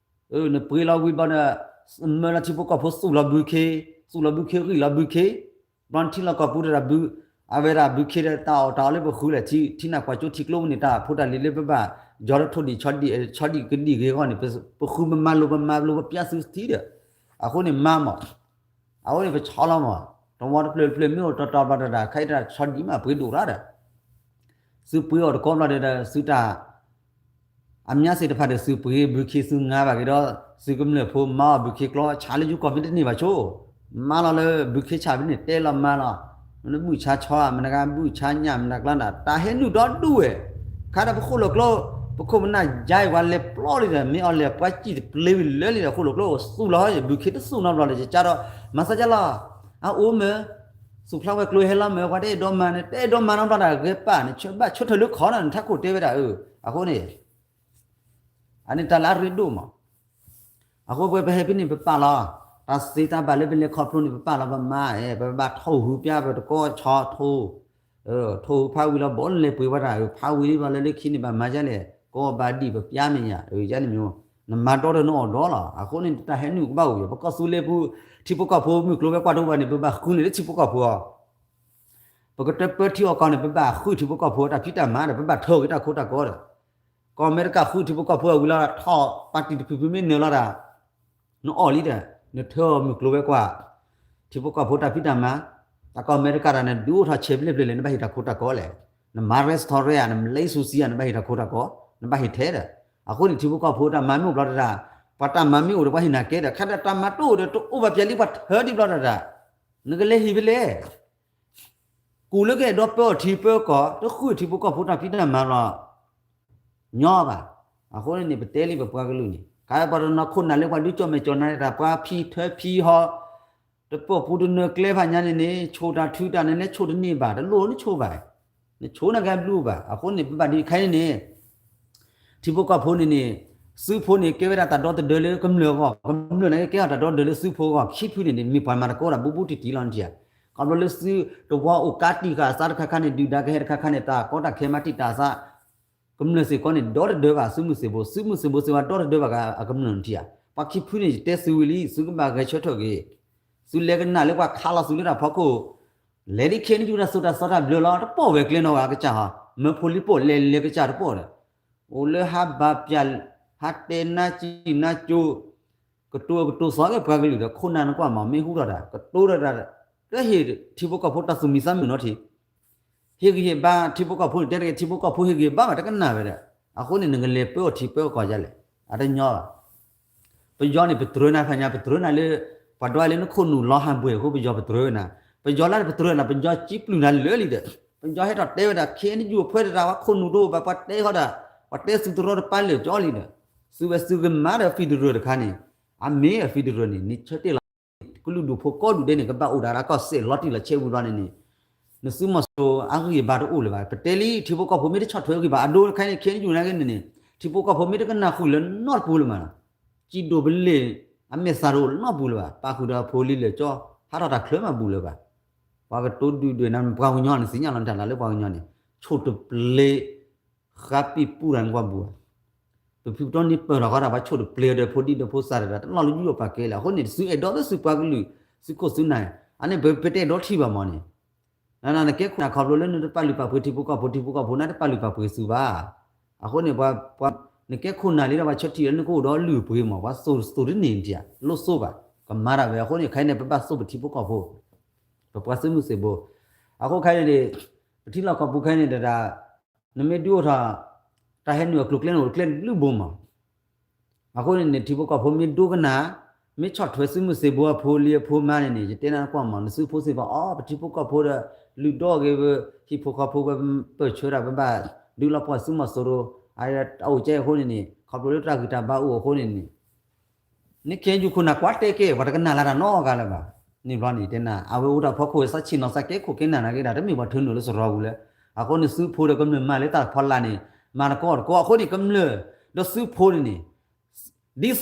နပှ့ၤလီၤဝံၤဘျီဒီး မၢလီၤထံဖိကီၢ်ဖိသူၣ်လီၤဘုခ့ သူၣ်လီၤဘုခ့ဂံၢ်လီၤဘုခ့ ဘျီထံလီၢ်ကီၢ်ပူၤတဒၣ်ဘု အဝဲဒၣ်ဘုခ့ဒီးတၢ်အီၣ်တၢ်အီလၢပဃုလဲၣ် ထံနၢ်ကွၢ်ကၠိထံကျိပူၤန့ၣ် တၢ်ဖိတၢ်လံၤလၢပဘၣ် ယီၤလၢထိၣ်ဒံၣ်ဆီဒံၣ် ဆီဒံၣ်ကဒံၣ်ဂ့ၤအဂီၢ်န့ၣ် ပဃုပမၤလိပမၤလိပပျၢ်သုထံဒီး အဃိန့ၣ်မၤမး အဃိန့ၣ်ပဆီလီၤမး တဝီတဖျၢၣ်တဖျၢၣ်မ့ၢ်အိၣ်တီတီဘျီတဒၣ် ခဲအံၤတၢ်ဆီဒံၣ်မးပှ့ၤဒိၣ်ရၣ်ဒီး သုပှ့ၤအီၣ်တကီဘျီဒီး သုတၢ် အမျါသ့ၣ်တဖၣ်ဒီးသုပှ့ၤဘုခ့သုငါဘၣ်က့ၤဒီး သုကမျၢၢ်ဖိမါအီၣ်ဘုခ့ကျီဆါလၢယိၤကီၢ်မ့ၢ်တန့ၢ်ဘၣ်ဆိ မါလီၤလၢဘုခ့ဆါဖဲန့ၣ်တဲလီၤမါလီၤ မနုၤဘုၣ်ဆါဆီဧါ မနုၤဂၤဘုၣ်ဆါညၣ် မနုၤကျါဒၣ် တၢ်ဟဲနုာ်ဒီဒူၣ်ဝဲ ခါဒီးပဃိၣ်လီၤကျိ ပခိၣ်ပနၢ်ယါအံၤ ပှၤလဲၤပျီလံဒီး မ့ၢ်အီၤလဲၤ ပှၤစံၣ်တပျ့ဝံၤလၢာ်လံဒီး ဃိၣ်လိာ်ကျိသူၣ်လီၤ ဘုခ့တသူၣ်နီတဘျီဒီး ယကၢ်ဒီး မၤစၢၤကၢ်လီၤ, အအိၣ်မၢ်, သူၣ်ဖျါဝဲကျိဟဲလီၤမၢ် ပှၤတအဲၣ်ဒိးမၤန့ၣ် တအဲၣ်ဒိးမၤနီတဘျီဒီး ဂဲၤပာ်န့ၣ် ဆၢဘၣ်ဆၢထၢၣ်လၢခီနီၤ နထးခိၣ်တဲဝဲဒၣ်အၢ, အဃိန့ၣ် အန့ၣ်တၢ်လၢအရ့ဒိၣ်မး, အဃိပဝဲပဟဲဖဲန့ၣ်ပပာ်လီၤ, တၢ်သ့တၢ်ဘၣ်လၢပလဲၤခီဖျိန့ၣ် ပပာ်လီၤပမါ, ပဘၣ်ထိၣ်ဟူးပျၢ် ပတကီၢ်ဆီထိၣ်, ထိၣ်ဟူးဖးဝံၤလီၤ ဘီလဲၤပှ့ၤဝဲဒၣ် ဖးဝံၤလီၤလၢလၢခံန့ၣ် ဘၣ်မၤဒ်လဲၣ် ကီၢ်ဘၣ်ဒံၣ်ပပျၢ်မဲာ်ညါ ယန့ၣ်မ့ၢ်, နမၤဒီဒီးနအီၣ်ဒီလီၤ, အဃိန့ၣ် တၢ်ဟဲနုာ်ကဘၣ်အိၣ် ပကီၢ်သူလ့ၤပူၤ ထံဖိကီၢ်ဖိမုၢ်ကျိၤဝဲၤကွာ်တအိၣ်ဘၣ်န့ၣ် ပဘၣ်ဃုန့ၢ်လၢထံဖိကီၢ်ဖိအီၤ ပကတၢၢ်ပၢထံအီၣ်ကီၢ်န့ၣ် ပဘၣ်ဃုထံဖိကီၢ်ဖိတၢ်ဖံးတၢ်မၤဒီး ပဘၣ်ထၢက့ၤတၢ်ခိတၢ်ကီဒီး, ကီၢ်အမဲရကၤဃုထံဖိကီၢ်ဖိအဝံၤလီၤ ထီၣ်ပၣ်တံၣ်တဖုဖုမ့ၢ်နၢၤလီၤဒီး, နအီၣ်လံဒီး နထၢအီၤမုၢ်ကျိၤဝဲၤကွာ်, ထံဖိကီၢ်ဖိတၢ်ဖံးတၢ်မၤ, တၢ်ကီၢ်အမဲရကၤဒီး နဒုးအိၣ်ထီၣ်ဆဲးဘျဲၣ်ဘျဲၣ်လဲၣ် နဘၣ်ဟ့ၣ်တၢ်ခိတၢ်ကီလဲၣ်, နမၤ restaurant ဧါ နမၤလၢစူၤစံဧါ နဘၣ်ဟ့ၣ်တၢ်ခိတၢ်ကီ, နဘၣ်ဟ့ၣ်ထဲဒီး, အဃိန့ၣ် ထံဖိကီၢ်ဖိတၢ်မၤမ့ၢ်အိၣ်ဘျီတဒၣ်, ပှၤတၢ်မၤမ့ၢ်အိၣ်ဒီး ပှၤဟ့ၣ်နၤကဲဒီး ခါဒီးတၢ်မၤတအိၣ်ဒီး တအိၣ်ဘၣ်ပျဲလံ ပှၤထၢဒံးဘျီတဒၣ်, နကလဲၤဟ့ၣ်ဖဲလဲၣ် ကူၣ်လၢကအဲၣ်ဒိးပၢအီၣ်ထံပၢကီၢ် တဃုထံဖိကီၢ်ဖိတၢ်ဖံးတၢ်မၤလီၤ, ညီဘၣ်, အဃိန့ၣ်န့ၣ် ပတဲလံပပှၤကလုာ်န့ၣ် ခါပှၤတနီၤခိၣ်နၢ်လၢပှၤဒုးကၠီၣ်မဲာ်ကၠီၣ်နါတၢ် ပှၤဖံးထၢဖံးဟီ, တပိာ်ပူၤတနၢၤကျဲဖးညါန့ၣ်န့ၣ် ဆိၣ်တၢ်ထုတၢ်န့ၣ်လဲၤဆိၣ်တန့ၢ်ဘၣ် တလိၣ်နဆိၣ်ဘၣ်, နဆိၣ်နကဲဘျုးဘၣ် အဃိန့ၣ် ပဘၣ်ဒ်ခဲအံၤန့ၣ် ထံဖိကီၢ်ဖိန့ၣ်န့ၣ်, စုဖိန့ၣ် ကဲဝဲဒၣ်တၢ်ဒီသဒၢလၢကမျၢၢ်အဂီၢ်, ကမျၢၢ်န့ၣ်ကဲထီၣ်တၢ်ဒီသဒၢလၢစုဖိအဂီၢ်, ခံဖုန့ၣ်န့ၣ် မ့ၢ်ပှၤမၤသကိးတၢ်ဘူးဘူးတံၢ်တံၢ်လီၤနထံၣ်ဧါ, ခီဖျိလၢစုတဝီအိၣ်ကးတံၢ်ဃာ်အသးတခါခါန့ၣ် ဒုၣ်ဒါကဟဲတခါခါန့ၣ် တၢ်ကီတၢ်ခဲမၤတံာ်တာ်အသး ကမျၢၢ်စ့ၢ်ကီးန့ၣ် ဒီသဒၢဘၣ်စုမုၢ်စ့ၢ်ဘိ, စုမုၢ်စ့ၢ်ဘိစ့ၢ်ဝဲဒီသဒၢဘၣ်က့ၤအကမျၢၢ်နထံၣ်ဧါ, ပှၤခံဖုန့ၣ် ယတဲသုဝံၤလံ သုကဘၣ်ဂဲၤဆၢထၢၣ်က့ၤ, သုလဲၤကနၣ်လၢပှၤခးလီၤသုလၢတၢ်ဖီခိၣ် လဲၤဒ်ခဲနယူၢ်တၢ်သိၣ်တၢ်သီတၢ်ဘျၢလီၤ တပိာ်ဝဲကျဲနီၢ်ဂၤအကစၢ်ဟီ, မၢဖိလံၤပိာ်လဲၤလဲၤကစၢ်တပိာ်ဒီး, အိၣ်လၢဟးဘၣ်ပျၢ်, ဟးတဲနါစံၣ်နါကၠိ, ကတိၤကတိၤသီက့ၤပှၤကလုာ်ဒီး ခိၣ်နၢ်နကွၢ်မး မ့ၢ်ဟူထီၣ်တၢ် ကတိၤဒီးတၢ်, တဟ့ၣ်ထံဖိကီၢ်ဖိတၢ်သူၣ်မံသးမုာ်နီတထံၣ် ဟ့ၣ်ဂံၢ်ဟ့ၣ်ဘါထံဖိကီၢ်ဖိန့ၣ် တဲတဂ့ၤ ထံဖိကီၢ်ဖိဟ့ၣ်ဂံၢ်ဟ့ၣ်ဘါဘၣ်တကနၣ်ဝဲဒီး, အဃိန့ၣ် နကလဲၤပၢအီၣ်ထံပၢအီၣ်ကီၢ်ဒ်လဲၣ်, အတညီဘၣ်. ပယီၤန့ၣ် ပတြၢၤနၤဖးညါ ပတြၢၤနၤလၢ, ပှၤဒွးလၢနခိၣ်နူာ်လီၤဟးဘှဲၣ်အဃိ ပယီၤပတြၢၤနၤ, ပယီၤလၢပတြၢၤနၤ ပယီၤကံပျုၢ်နၤလၢာ်လံဒီး, ပယီၤဟဲထီၣ်တဲဝဲဒၣ် ခ့ၣ်အဲၣ်ယူၣ် အဖှဲတတၢ် ပှၤခိၣ်နူာ်တအိၣ်ဘၣ် ပှၤတဲဃီဒီး, ပှၤတဲသုတရီတပါလၢာ်ကၠီလံဒီး, သုဝဲသုကမၤဒီး federal တခါန့ၣ်, အမ့ၢ်အ federal န့ၣ် နဆၢတဲာ်လီၤ ကလုာ်ဒူၣ်ဖိကီၢ်ဒူၣ်ဒဲးန့ၣ် ကဘၣ်အိၣ်ဒၣ်လၢကီၢ်စဲၣ်လီၤတံၢ်လီၤဆဲးဝံၤဘျီန့ၣ်န့ၣ်, နသုးမီၤစိရိၤအဂံၢ်အဘါတအိၣ်လၢၤဘၣ်. ပတဲလံ ထံဖိကီၢ်ဖိမ့ၢ်တဆီၣ်ထွဲဂံၢ်ဘါ အဒိတခါန့ၣ် ခ့ၣ်အဲၣ်ယူၣ် နာ်က့န့ၣ်န့ၣ်, ထံဖိကီၢ်ဖိမ့ၢ်တကနၣ်ဃုာ်လၢနီတပူၤလၢၤမး, စံၣ်ဒိၣ်ပလ့ၢ် အမဲာ်သးတအိၣ်နီတပူၤလၢၤဘၣ်. ပာ်ဃုာ်ဒီးဖိလံၤလၢာ်ကၠီ ဟးထီၣ်တၢ်ချၢမးဘူးလၢၤဘၣ်. ပှၤကတိၤဒုၣ်ဒွဲၣ်နၤ ပှၤကညီန့ၣ် သ့ၣ်ညါလီၤတၢ်လၢပှၤကညီန့ၣ်, ဆိၣ်တပျ့ၤ ဃါပံၣ်ပူတၢ်န့ၣ်ပှၤဘူးဧါ. ပဖုပတီၢ်န့ၣ်ပၢၢ်ထီၣ်ဃီဒီး ပှၤဆိၣ်တပျ့ၤဒီးဖိဒံဒီးဖိသၣ်တဂၤ တလီၢ်လၢယူၢ်အီၣ်ပာ်ကဲလၢၤ. အဃိန့ၣ် သုအဲၣ်ဒိးလၢသုပှၤကလုာ် သုခိၣ်သုနၢ်, အန့ၣ်ပတအဲၣ်ဒိးထံၣ်ဘၣ်မးန့ၣ်, နကဲခိၣ်နၢ်ခီဖျိလၢနတပာ်လုၢ်ပာ်ပှ့ၤထံဖိကီၢ်ဖိ ထံဖိကီၢ်ဖိန့ၣ်တပာ်လုၢ်ပာ်ပှ့ၤသုဘၣ်. အဃိန့ၣ် ပှၤ, နကဲခိၣ်နၢ်လံဒီးပှၤဆၢထံၣ်လၢနကအိၣ်ဒီးလုၢ်ပှ့ၤမး ပှၤသိၣ်သိၣ်တန့ၢ်နထံၣ်ဧါ လိၣ်သိၣ်ဘၣ်, ကမၤတၢ်ဝဲ. အဃိန့ၣ် ခဲအံၤန့ၣ် ပဘၣ်သိၣ်ပထံဖိကီၢ်ဖိ, ပပှၤသုးမုၢ်သံၣ်ဘိ, အဃိခဲအံၤန့ၣ် ပထံလီၢ်ကီၢ်ပူၤခဲအံၤန့ၣ်တဒၣ်, နမ့ၢ်ဒုးအိၣ်ထီၣ် တၢ်ဟဲနုာ်အကျိၤကျဲန့ၣ်အိၣ်ကျဲလုၢ်ဘိမး အဃိန့ၣ်န့ၣ် ထံဖိကီၢ်ဖိမ့ၢ်ဒိကနၣ်, မ့ၢ်ဆီၣ်ထွဲသုးမုၢ်သံၣ်ဘိအဖိလံၤအဖိမါန့ၣ်န့ၣ် ယတဲနၤကွၢ်မး နသုးဖိသံၣ်ဘိအီၤ ပထံဖိကီၢ်ဖိဒီး လုၢ်ဒိၣ်ဂ့ၤဝဲ, ဟံၣ်ဖိဃီဖိဝဲပၢၢ်ဆၢတၢ် ပဘၣ်ဒုးလီၤပှီၢ်သုးမီၤစိရိၤ, အအိၣ်ကဲအဃိန့ၣ်န့ၣ် ခီဖျိလၢတၢ်ဂံၢ်တၢ်ဘါအိၣ်အဃိန့ၣ်န့ၣ် နခ့ၣ်ယူၣ်ခိၣ်နၢ်ကွၢ်တဲကဲ ပှၤတကနၣ်လၢတၢ်နီတဂၤလၢၤဘၣ်. န့ၣ်ဘျီန့ၣ်တဲနၤ အဝဲအိၣ်တၢ်ဖီခိၣ်ဝဲသးဆံးနီၤသးကဲခိၣ်ကဲနၢ်နာ်က့ဒၣ် တမ့ၢ်ပှၤထၢနုာ်လၢစရီပူၤလၢ, အဃိန့ၣ်သုးဖိဒီးကမျၢၢ်မၤလၢတၢ်ဖီလာ်န့ၣ် မၤတကီအီၣ်တကီအဃိန့ၣ် ကမျၢၢ် ဒီးသုးဖိန့ၣ်န့ၣ် ဒ်သိးဒီး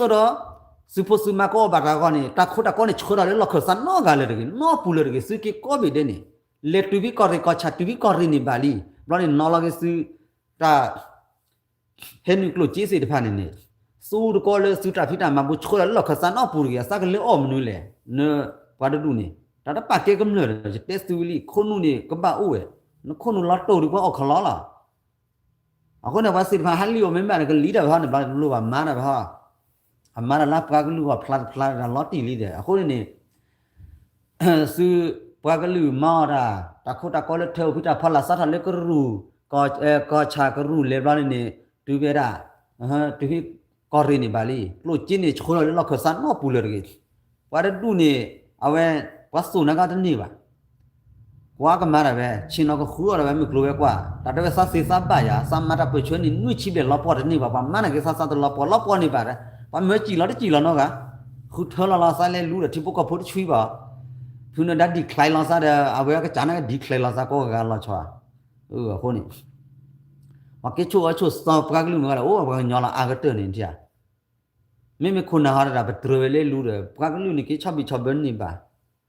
သုးဖိသုးမါကအီၣ်ဘၣ်တၢ်အဂီၢ်န့ၣ် တၢ်ခိတၢ်ကီန့ၣ် ဆှၢတၢ်လၢလီၢ်ခၢၣ်သးနီတဂၤလၢၤတဂ့ၤ နီတပူၤလၢၤတဂ့ၤ သုးက့ကိးဘ့ၣ်ဒဲးန့ၣ် လဲၤတုၤဖဲကီၢ်ရ့ၣ်ကီၢ်ဆၣ် တုၤဖဲကီၢ်ရ့ၣ်န့ၣ်ဘၣ်လံ. ဘျီန့ၣ်နီၤလီၤက့ၤသုး တၢ် ဟဲနုာ်ကျိၣ်စ့သ့ၣ်တဖၣ်န့ၣ်န့ၣ် သုတကီလၢသုတၢ်ဖံးတၢ်မၤပူၤ ဆှၢလီၤလၢလီၢ်ခၢၣ်သးနီတပူၤတဂ့ၤ အသးကလဲၤအီၣ်မနုၤလဲၣ် နပှၤတဒူၣ်န့ၣ် တၢ်တပာ်ကဲကမျၢၢ်ဒီး ယတဲသုဝံၤလံ ခိၣ်နူာ်န့ၣ် ကဘၣ်အိၣ်ဝဲ နခိၣ်နူာ်လီၤတိၢ်ဒီးပှၤအီၣ်ခီလီလီၤ. အဃိန့ၣ် ပှၤသ့ၣ်တဖၣ်ဟးလံၣ်အီၣ်မ့ၢ်ဘၣ်ဒီး ကလံၤတၢ်ဘၣ်ဟီန့ၣ် ဘၣ်တလိၣ်ဘၣ်မၤတၢ်ဘၣ်ဟီ အမၤတၢ်လၢပှၤကလုာ်ဂီၢ်ဖျါတဖျါတၢ်လီၤတံၢ်လံဒီး အဃိန့ၣ်န့ၣ် သုပှၤကလုာ်မၤအီၣ်တၢ် တၢ်ခိတၢ်ကီလၢထၢအိၣ်ဖှံတၢ်ဖီလာ် စးထီၣ်လၢကရူၢ် ကီၢ်ဆၣ်ကရူၢ်လဲၤဘျီန့ၣ်န့ၣ် တုၤဖဲဒၣ် တုၤဖဲကီၢ်ရ့ၣ်န့ၣ်ဘၣ်လံ ကျိၣ်စ့န့ၣ် ဆှၢလီၤလၢလီၢ်ခၢၣ်သးနီတပူၤလၢၤတဂ့ၤ. ပှၤတဒူၣ်န့ၣ် အဝဲ ပှၤသိၣ်နၤကတန့ၢ်ဘၣ်. ကွၢ်ကမၤတၢ်ဝဲ ဆ့ၣ်နီၤကဃုအီၣ်တၢ်ဝဲမုၢ်ကျိၤဝဲၤကွာ် တၢ်တဲဝဲသးသ့သးဘၣ်ယၤ သးမၤတၢ်ပၢၢ်ဆၢန့ၣ် နွံဆံဘျဲၣ်လီၤပှီၢ်တန့ၢ်ဘၣ် ပှၤမၤန့ၢ်က့ၤသးသးတလီၤပှီၢ် လီၤပှီၢ်န့ၢ်ဘၣ်ဒီး ပှၤမၢစံၣ်လီၤတစံၣ်လီၤနီတဂၤ ဃုထၢလီၤလီၤသးလဲၤလူဒီးထံဖိကီၢ်ဖိတဆှံဘၣ် ဖုနဒါ decline လီၤသးဒီး အဝဲအကစၢ်န့ၣ်က decline လီၤသးကိးဂၤလီၤဆီ အဃိန့ၣ် ပှၤက့ၤဆိၣ်အၢဆိၣ်သီပှၤကလုာ်မ့ၢ်ဂၤဒီး အိၣ်ပှၤကညီလီၤအါကတၢၢ်န့ၣ် မ့မ့ၢ်ခိၣ်နၢ်ဟီဒီး ပတြၢၤဝဲလၢလူဒီး ပှၤကလုာ်န့ၣ်က့ၤဆီၣ်ဘံၣ်ဆီၣ်ဘၢန့ၢ်ဘၣ်,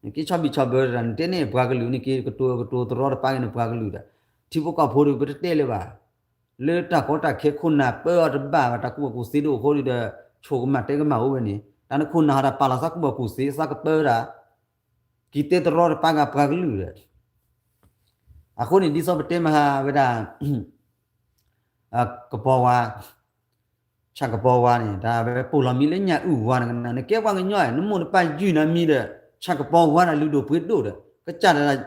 နက့ၤဆီၣ်ဘံၣ်ဆီၣ်ဘၢဒီး နတဲန့ၢ်ပှၤကလုာ်န့ၣ်က့ၤ ကတိၤကတိၤသရီတပါက့ၤန့ၣ်ပှၤကလုာ်ဒီး ထံဖိကီၢ်ဖိဒီး ပတတဲလၢၤဘၣ်, လၢတၢ်ကီတၢ်ခဲခိၣ်နၢ်ပၢအီၤတဘၣ်ဘၣ် တၢ်ကူၣ်ဘၣ်ကူၣ်သ့ဒိၣ်အဃိဒီး ဆိၣ်ကမၣ်တဲကမၣ်အိၣ်ဝဲန့ၣ် တၢ်နခိၣ်နၢ်ဟီဒီးပာ်လီၤသးကူၣ်ဘၣ်ကူၣ်သ့ သးကပၢဒီး က့ၤတဲသရီတပါက့ၤပှၤကလုာ်ဒီး အဃိန့ၣ် ဒ်သိးပတဲမဟါဝဲဒၣ် ကပီၤဝါ, ဆၣ်ကပီၤဝါန့ၣ် တၢ်ဝဲပိာ်လီၤမံၤလၢညၣ်အုၣ်ဝါနကနၣ် နကဲပှၤကညီဧါ နမိၢ်နပၢ်ယုၢ်နၤမံၤဒီး ဆၣ်ကပီၤဝါဒၣ်လုၢ်ဒိၣ်ပှ့ၤဒိၣ်ဒီး ကစၢ်တၢ်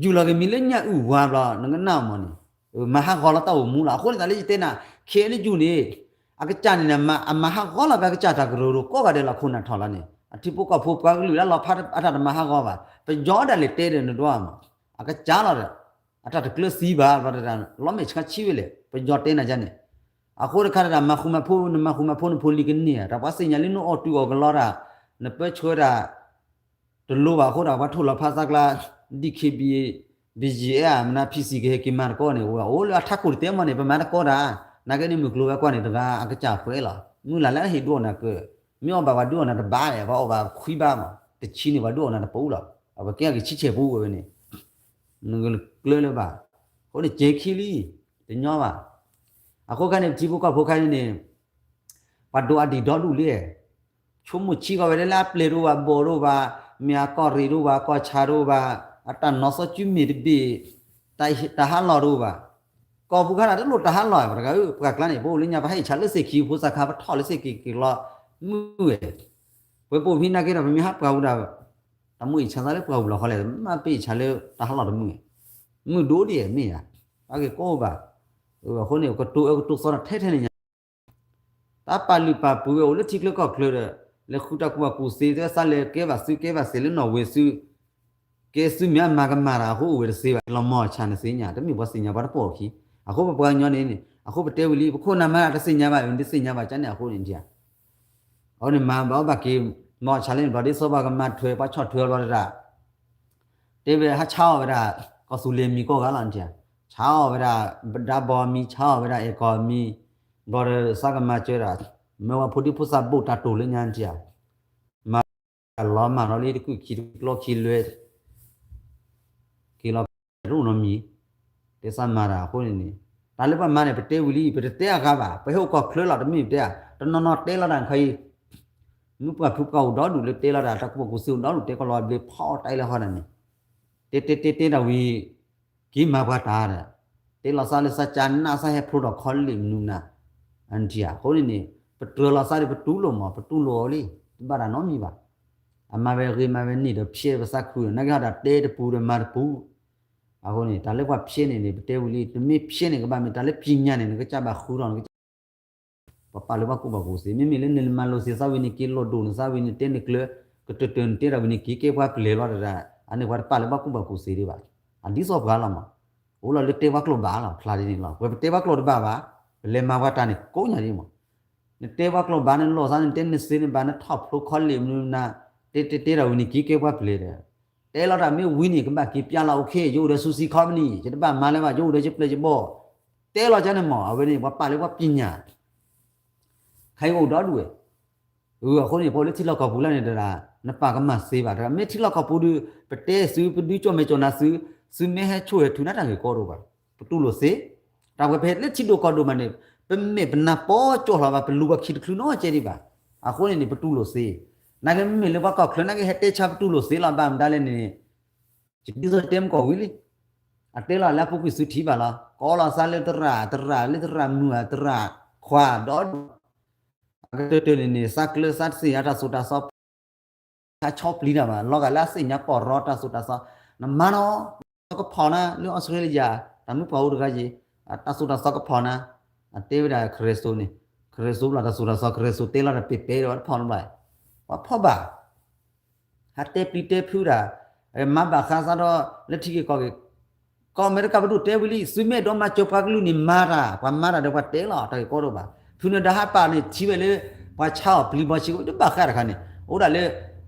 ယုၢ်လီၤက့ၤမံၤလၢညၣ်အုၣ်ဝါဘျီ နကနၣ်မးန့ၣ် မၤဟးဂီၤလီၤတၢ်အိၣ်မူလီၤ. အဃိန့ၣ် တၢ်လၢယတဲနၤ ခဲအံၤလၢယုၢ်န့ၣ် အကစၢ်န့ၣ် အမၤဟးဂီၤလီၤဖဲအကစၢ်တၢ်ကရၢကရိကိးဂၤဒဲးလီၤ ခိၣ်နၢ်ထီၣ်လီၤန့ၣ် အထံဖိကီၢ်ဖိပှၤကလုာ်လၢလီၤဖးအတၢ်တမၤဟးဂီၤဘၣ် ပယီၤဒၣ်လဲာ်တဲဒီးနဒွးမး အကစၢ်လီၤဒီး အတၢ်တကျၢၤသံဘၣ်ဘျီတၢ် လီၤမဲာ်ဆှးဆံဝဲလဲၣ် ပယီၤတဲနၤဒ်န့ၣ် အဃိတခါတၢ် မၤဃူမၤဖိး နမၤဃူမၤဖိးနဖိလံၤကန့ၢ်ဧါ တၢ်ပှၤသ့ၣ်ညါလၢနအီၣ်တုၤအီၣ်ကလီတၢ် နပၢဆှၢတၢ် တလိၣ်ဘၣ်အဃိဒီး ပှၤထိၣ်လီၤဖးသးကျါ DKBA BGF မနုၤ PC ကဟဲက့ၤမၤတကီန့ၣ် အိၣ်လၢအထးခိၣ်တတဲမီၢ်န့ၣ် ပမၤတကီတၢ် နာ်က့န့ၣ်မုၢ်ကျိၤဝဲၤကွာ်န့ၣ် တဂၤအကစၢ်ပှဲၤလီၤ မုၢ်လၢ်လၢအဟ့ၣ်ဒုးအီၣ်နၤကၢ မ့ၢ်အီၣ်ဘၣ်ပှၤဒုးအီၣ်နၤတဘၣ် ပှၤအီၣ်ဘၣ်ခွံဘၣ်မး တဆံန့ၣ် ပှၤဒုးအီၣ်နၤတပူၤလီၤ အဝဲကဲအကဆံဆဲးပူၤဝဲန့ၣ် နကကျၢၤလၢၤဘၣ် အဃိန့ၣ် ကဲခံလံ တညီဘၣ် အဃိခါန့ၣ် ပထံဖိကီၢ်ဖိခါအံၤန့ၣ် ပှၤဒိးအဒံၣ်ဒီဒူၣ်လံ ဆိကမိၣ်ဆံးကီးဝဲဒၣ်လၢအပျဲၢ်တအိၣ်ဘၣ် ဘီၣ်တအိၣ်ဘၣ် မ့ၢ်အကီၢ်ရ့ၣ်တအိၣ်ဘၣ် ကီၢ်ဆၣ်တအိၣ်ဘၣ် အတၢ်နီၣ်စီဆှံမ့ၢ်တဘ့ၣ် တၢ်ဟးလီၢ်တအိၣ်ဘၣ် ကီၢ်ပူၤခါတၢ်တလိၣ်တၢ်ဟးလီၢ် ပှၤတဂၤဧၢ ပှၤကျါန့ၣ် ပအိၣ်လၢညါ ပဟဲအံၣ်ဆါလၢသ့ၣ်ခံ ဖိသၣ်ခါ ပထီၣ်လၢသ့ၣ်က့ၤက့ၤလီၤ မုၢ်ဝဲ ပှၤပိာ်ဖံနာ်က့ဒီး ပမ့ၢ်ဟးပှၤပူၤဒီး တၢ်မိၣ်အံၣ်ဆါသးလၢပှၤပူၤလီၤဃီလဲၣ် မ့ၢ်ပအံၣ်ဆါလၢတၢ်ဟးလီၢ်တမုာ် မုၢ်ဒိၣ်ဒံးမ့ၢ်ဧါ အက့ၤကိးဘၣ် အဃိန့ၣ် ကတိၤအၢကတိၤသီတၢ်ထဲထဲန့ၣ်ညါ တၢ်ပာ်လုၢ်ပာ်ပှ့ၤဝဲအိၣ်လၢထံချၢကီၢ်ချၢဒီး လဲၤဃုတၢ်ကူၣ်ဘၣ်ကူၣ်သ့ တဲသးလဲၤကဲဘၣ်သုကဲဘၣ်သ့ၣ်လၢနီၣ်ဝ့သု ကဲသုမ့ၢ်အမၤကမၣ်တၢ်အဃိအိၣ်ဝဲတသ့ဘၣ် လီၤမီၢ်ဆၣ်နသ့ၣ်ညါ တမ့ၢ်ပှၤသ့ၣ်ညါပှၤတပိာ်အခံ အဃိပပှၤကညီန့ၣ်န့ၣ် အဃိပတဲဝံၤလံ ပခိၣ်နၢ်မၤတသ့ၣ်ညါဘၣ် တသ့ၣ်ညါဘၣ်ကန့ၣ်အဃိန့ၣ် အဃိန့ၣ်မၤဘၣ်အီၣ်ဘၣ်က့ၤ မီၢ်ဆၣ်လၢန့ၣ်ဘျီဒ်သိးပှၤကမၤထွဲ ပှၤဆီၣ်ထွဲအီၤဘျီတၢ် တဲဝဲဟးဆါအီၣ်ဝဲဒၣ် ကီၢ်သူလ့ၤမံၤကိးဂၤလီၤ ဆါအီၣ်ဝဲဒၣ် ပဒါဘီမံၤ ဆါအီၣ်ဝဲဒၣ် အဲၣ်ကီၢ်မံၤ ဘျီဒီးသးကမၤစၢၤဒၣ် မၢဝဲဖိဒံဖိသၣ်ဘိၣ်တၢ်တိၢ်လၢညါ မၤလီၤမၢ်လီၤလံ တကုၢ်ခံတကျီခံလွဲ က့ၤလီၤတအိၣ်နီတမံၤ တဲသးမၤတၢ်အဃိန့ၣ်န့ၣ် တၢ်လၢပှၤမၤန့ၣ် ပတဲဝံၤလံ ပတတဲအဂၤဘၣ် ပဟဲအိၣ်ကီၢ်ချၢလီၤ တမ့ၢ်ပတဲ တနီၤနီၤတဲလီၤတၢ်ခါအံၤ မုၢ်ပှၢ်ဖုပှၢ်အိၣ်ဒီဒူၣ်လၢတဲလီၤတၢ် တၢ်ကူၣ်ဘၣ်ကူၣ်သ့အိၣ်ဒီဒူၣ် တဲကီးလီၤဘျ့ဖီတၢ်အံၤလၢဟီဒၣ်န့ၣ် တဲတဲတဲတဲတၢ်ဝံၤ က့ၤမၤပှၤတၢ်ဒီး တဲလီၤသးလၢသးကၢ်နး သးဟဲဖျိထီၣ်ခီလ့ၣ်မနုၤမနုၤ အနထံၣ်ဧါ အဃိန့ၣ်န့ၣ် ပတြၢၤလီၤသးဒီးပတူၢ်လိာ်မး ပတူၢ်လိာ်အီၤလံ တဘၣ်တၢ်နီတမံၤဘၣ် အမၤဝဲဂ့ၤမၤဝဲန့ၣ်ဒီးဖျဲးပသးခုဒီး နာ်က့ဟီဒၣ်တဲတပူၤဒီးမၤတပူၤ အဃိန့ၣ် တၢ်လၢပှၤဖျဲးန့ၣ်န့ၣ် ပတဲဝံၤလံ တမ့ၢ်ဖျဲးန့ၣ် ကဘၣ်မ့ၢ်တၢ်လၢပညါန့ၣ် နကစၢ်ဘၣ်ဃုထီၣ် နကစၢ် ပှၤပာ်လၢပှၤကူၣ်ဘၣ်ကူၣ်သ့ မ့မ့ၢ်လၢနမၤလိာ်သ့သးဝံၤန့ၣ် က့ၤလီၤဒိၣ်နသးဝံၤန့ၣ် တဲနကျၢၤ ကတၢၢ်တၢၢ်နတဲတၢ်ဝံၤန့ၣ် က့ၤကဲပှၤပျဲၤလီၤတဒၣ် အန့ၣ်ပှၤတပာ်လၢပှၤကူၣ်ဘၣ်ကူၣ်သ့ဒံးဘၣ် အဒ်သိးပှၤလီၤမး အိၣ်လီၤလၢတဲပှၤကျိာ်ဘၣ်လီၤ ဖျါဒ်န့ၣ်လီၤ ပဝဲပတဲပှၤကျိာ်တဘၣ်ဘၣ် ပလဲၤမၤပှၤတၢ်န့ၣ်ကိးညါဒ်မး နတဲပှၤကျိာ်ဘၣ် နလိာ်သး နတဲနသ့နဘၣ် နထီၣ်ဖျိခီလ့ၣ်မနုၤနၤ တဲတဲတဲတၢ်ဝံၤန့ၣ် က့ၤကဲပှၤပျဲၤဒီး တဲလီၤတၢ်မ့ၢ်ဝံၤန့ၣ် ကဘၣ်က့ၤပျဲလီၤ အိၣ်ခ့ ယအိၣ်ဒီးစူးစံခီပနံၣ် ယတဘၣ်မၤလၢၤဘၣ် ယအိၣ်ဒီးယပျဲၢ်ယဘီၣ် တဲလီၤကန့ၣ်မး အဝဲန့ၣ် ပှၤပာ်လၢပှၤပညါ ခဲအံၤအိၣ်ဒီဒူၣ်ဝဲ အဃိန့ၣ် ပှၤလၢထံလီၢ်ကီၢ်ပူၤလၢန့ၣ်တဒၣ် နပာ်ကမၣ်သ့ဘၣ် တဂၤမ့ၢ်ထံလီၢ်ကီၢ်ပူၤဒီး ပတဲသု ပဒုးကၠီၣ်မဲာ်ကၠီၣ်နၤသု သုမ့ၢ်ဟဲဆိၣ်ဟဲထုးနၤတၢ်ဂ့ၢ်ကီတအိၣ်ဘၣ် ပတူၢ်လိာ်သ့ တၢ်ဝဲပဟဲလၢထံဒိၣ်ကီၢ်ဒိၣ်မးန့ၣ် ပမ့ၢ်ပနၢ်ပီကၠီၣ်လီၤဘၣ် ပလူၤပှၤခံတချုးနီတကဲဒံးဘၣ် အဃိန့ၣ်န့ၣ် ပတူၢ်လိာ်သ့ နာ်က့မ့မ့ၢ်လၢပှၤကီၢ်ချၢ နာ်က့ဟဲတဲဆါပတူၢ်လိာ်သ့လီၤ ဘၣ်မတၤလဲၣ်န့ၣ် ယဒ်သိးတဲမကီၢ်ဝံၤလံ အတဲလီၤလၢအပူၤကွံာ်သုထံၣ်ဘၣ်လီၤ ကိးလီၤသးလၢသရၣ် သရၣ်လၢသရၣ်မုၣ် သရၣ်ခွါဒီဒူၣ် အကတၢၢ်တၢၢ်န့ၣ်န့ၣ် သးကျၢသးတသ့ၣ်ညါတၢ်သိၣ်တၢ်သီ တၢ်ဆီပျံၤတၢ်ဘၣ် လီၤဂာ်လၢအသ့ၣ်ညါပီၢ်ရီတၢ်သိၣ်တၢ်သီ နမၤနီၤ ကဖီၣ်နၤ လၢအီစထြ့လယါ တၢ်မုၣ်ပှၢ်အိၣ်တဂၤယံၤ တၢ်သိၣ်တၢ်သီကဖီၣ်နၤ အတဲဝဲဒၣ်ခရံာ်စိန့ၣ် ခရံာ်စိဘျီတၢ်သိၣ်တၢ်သီ ခရံာ်စိတဲလီၤတၢ်ပ့ၤပဲဒီး တဖီၣ်နဘျီ ပှၤဖီၣ်ဘၣ် ဟးတဲပျံၤတဲဖုးတၢ် မၤဘၣ်ဃးစးထီၣ်လၢထံဂ့ၢ်ကီၢ်ဂ့ၢ်, ကီၢ်အမဲရကၤပဒိၣ်တဲဝံၤလံ သုမ့ၢ်အဲၣ်ဒိးမၤစၢၤပှၤကလုာ်န့ၣ်မၤတၢ်, ပှၤမၤတၢ်ဒီးပှၤတဲလီၤ တၢ်ဂ့ၢ်ကီတအိၣ်ဘၣ်. ဖုနဒါဟးပာ်န့ၣ်ထံၣ်ဝဲလၢ ပှၤဆါအီၣ်ပျံၤဘီဆ့ကဝဲ တဘၣ်ဃးတခါန့ၣ် အိၣ်ဒၣ်လၢ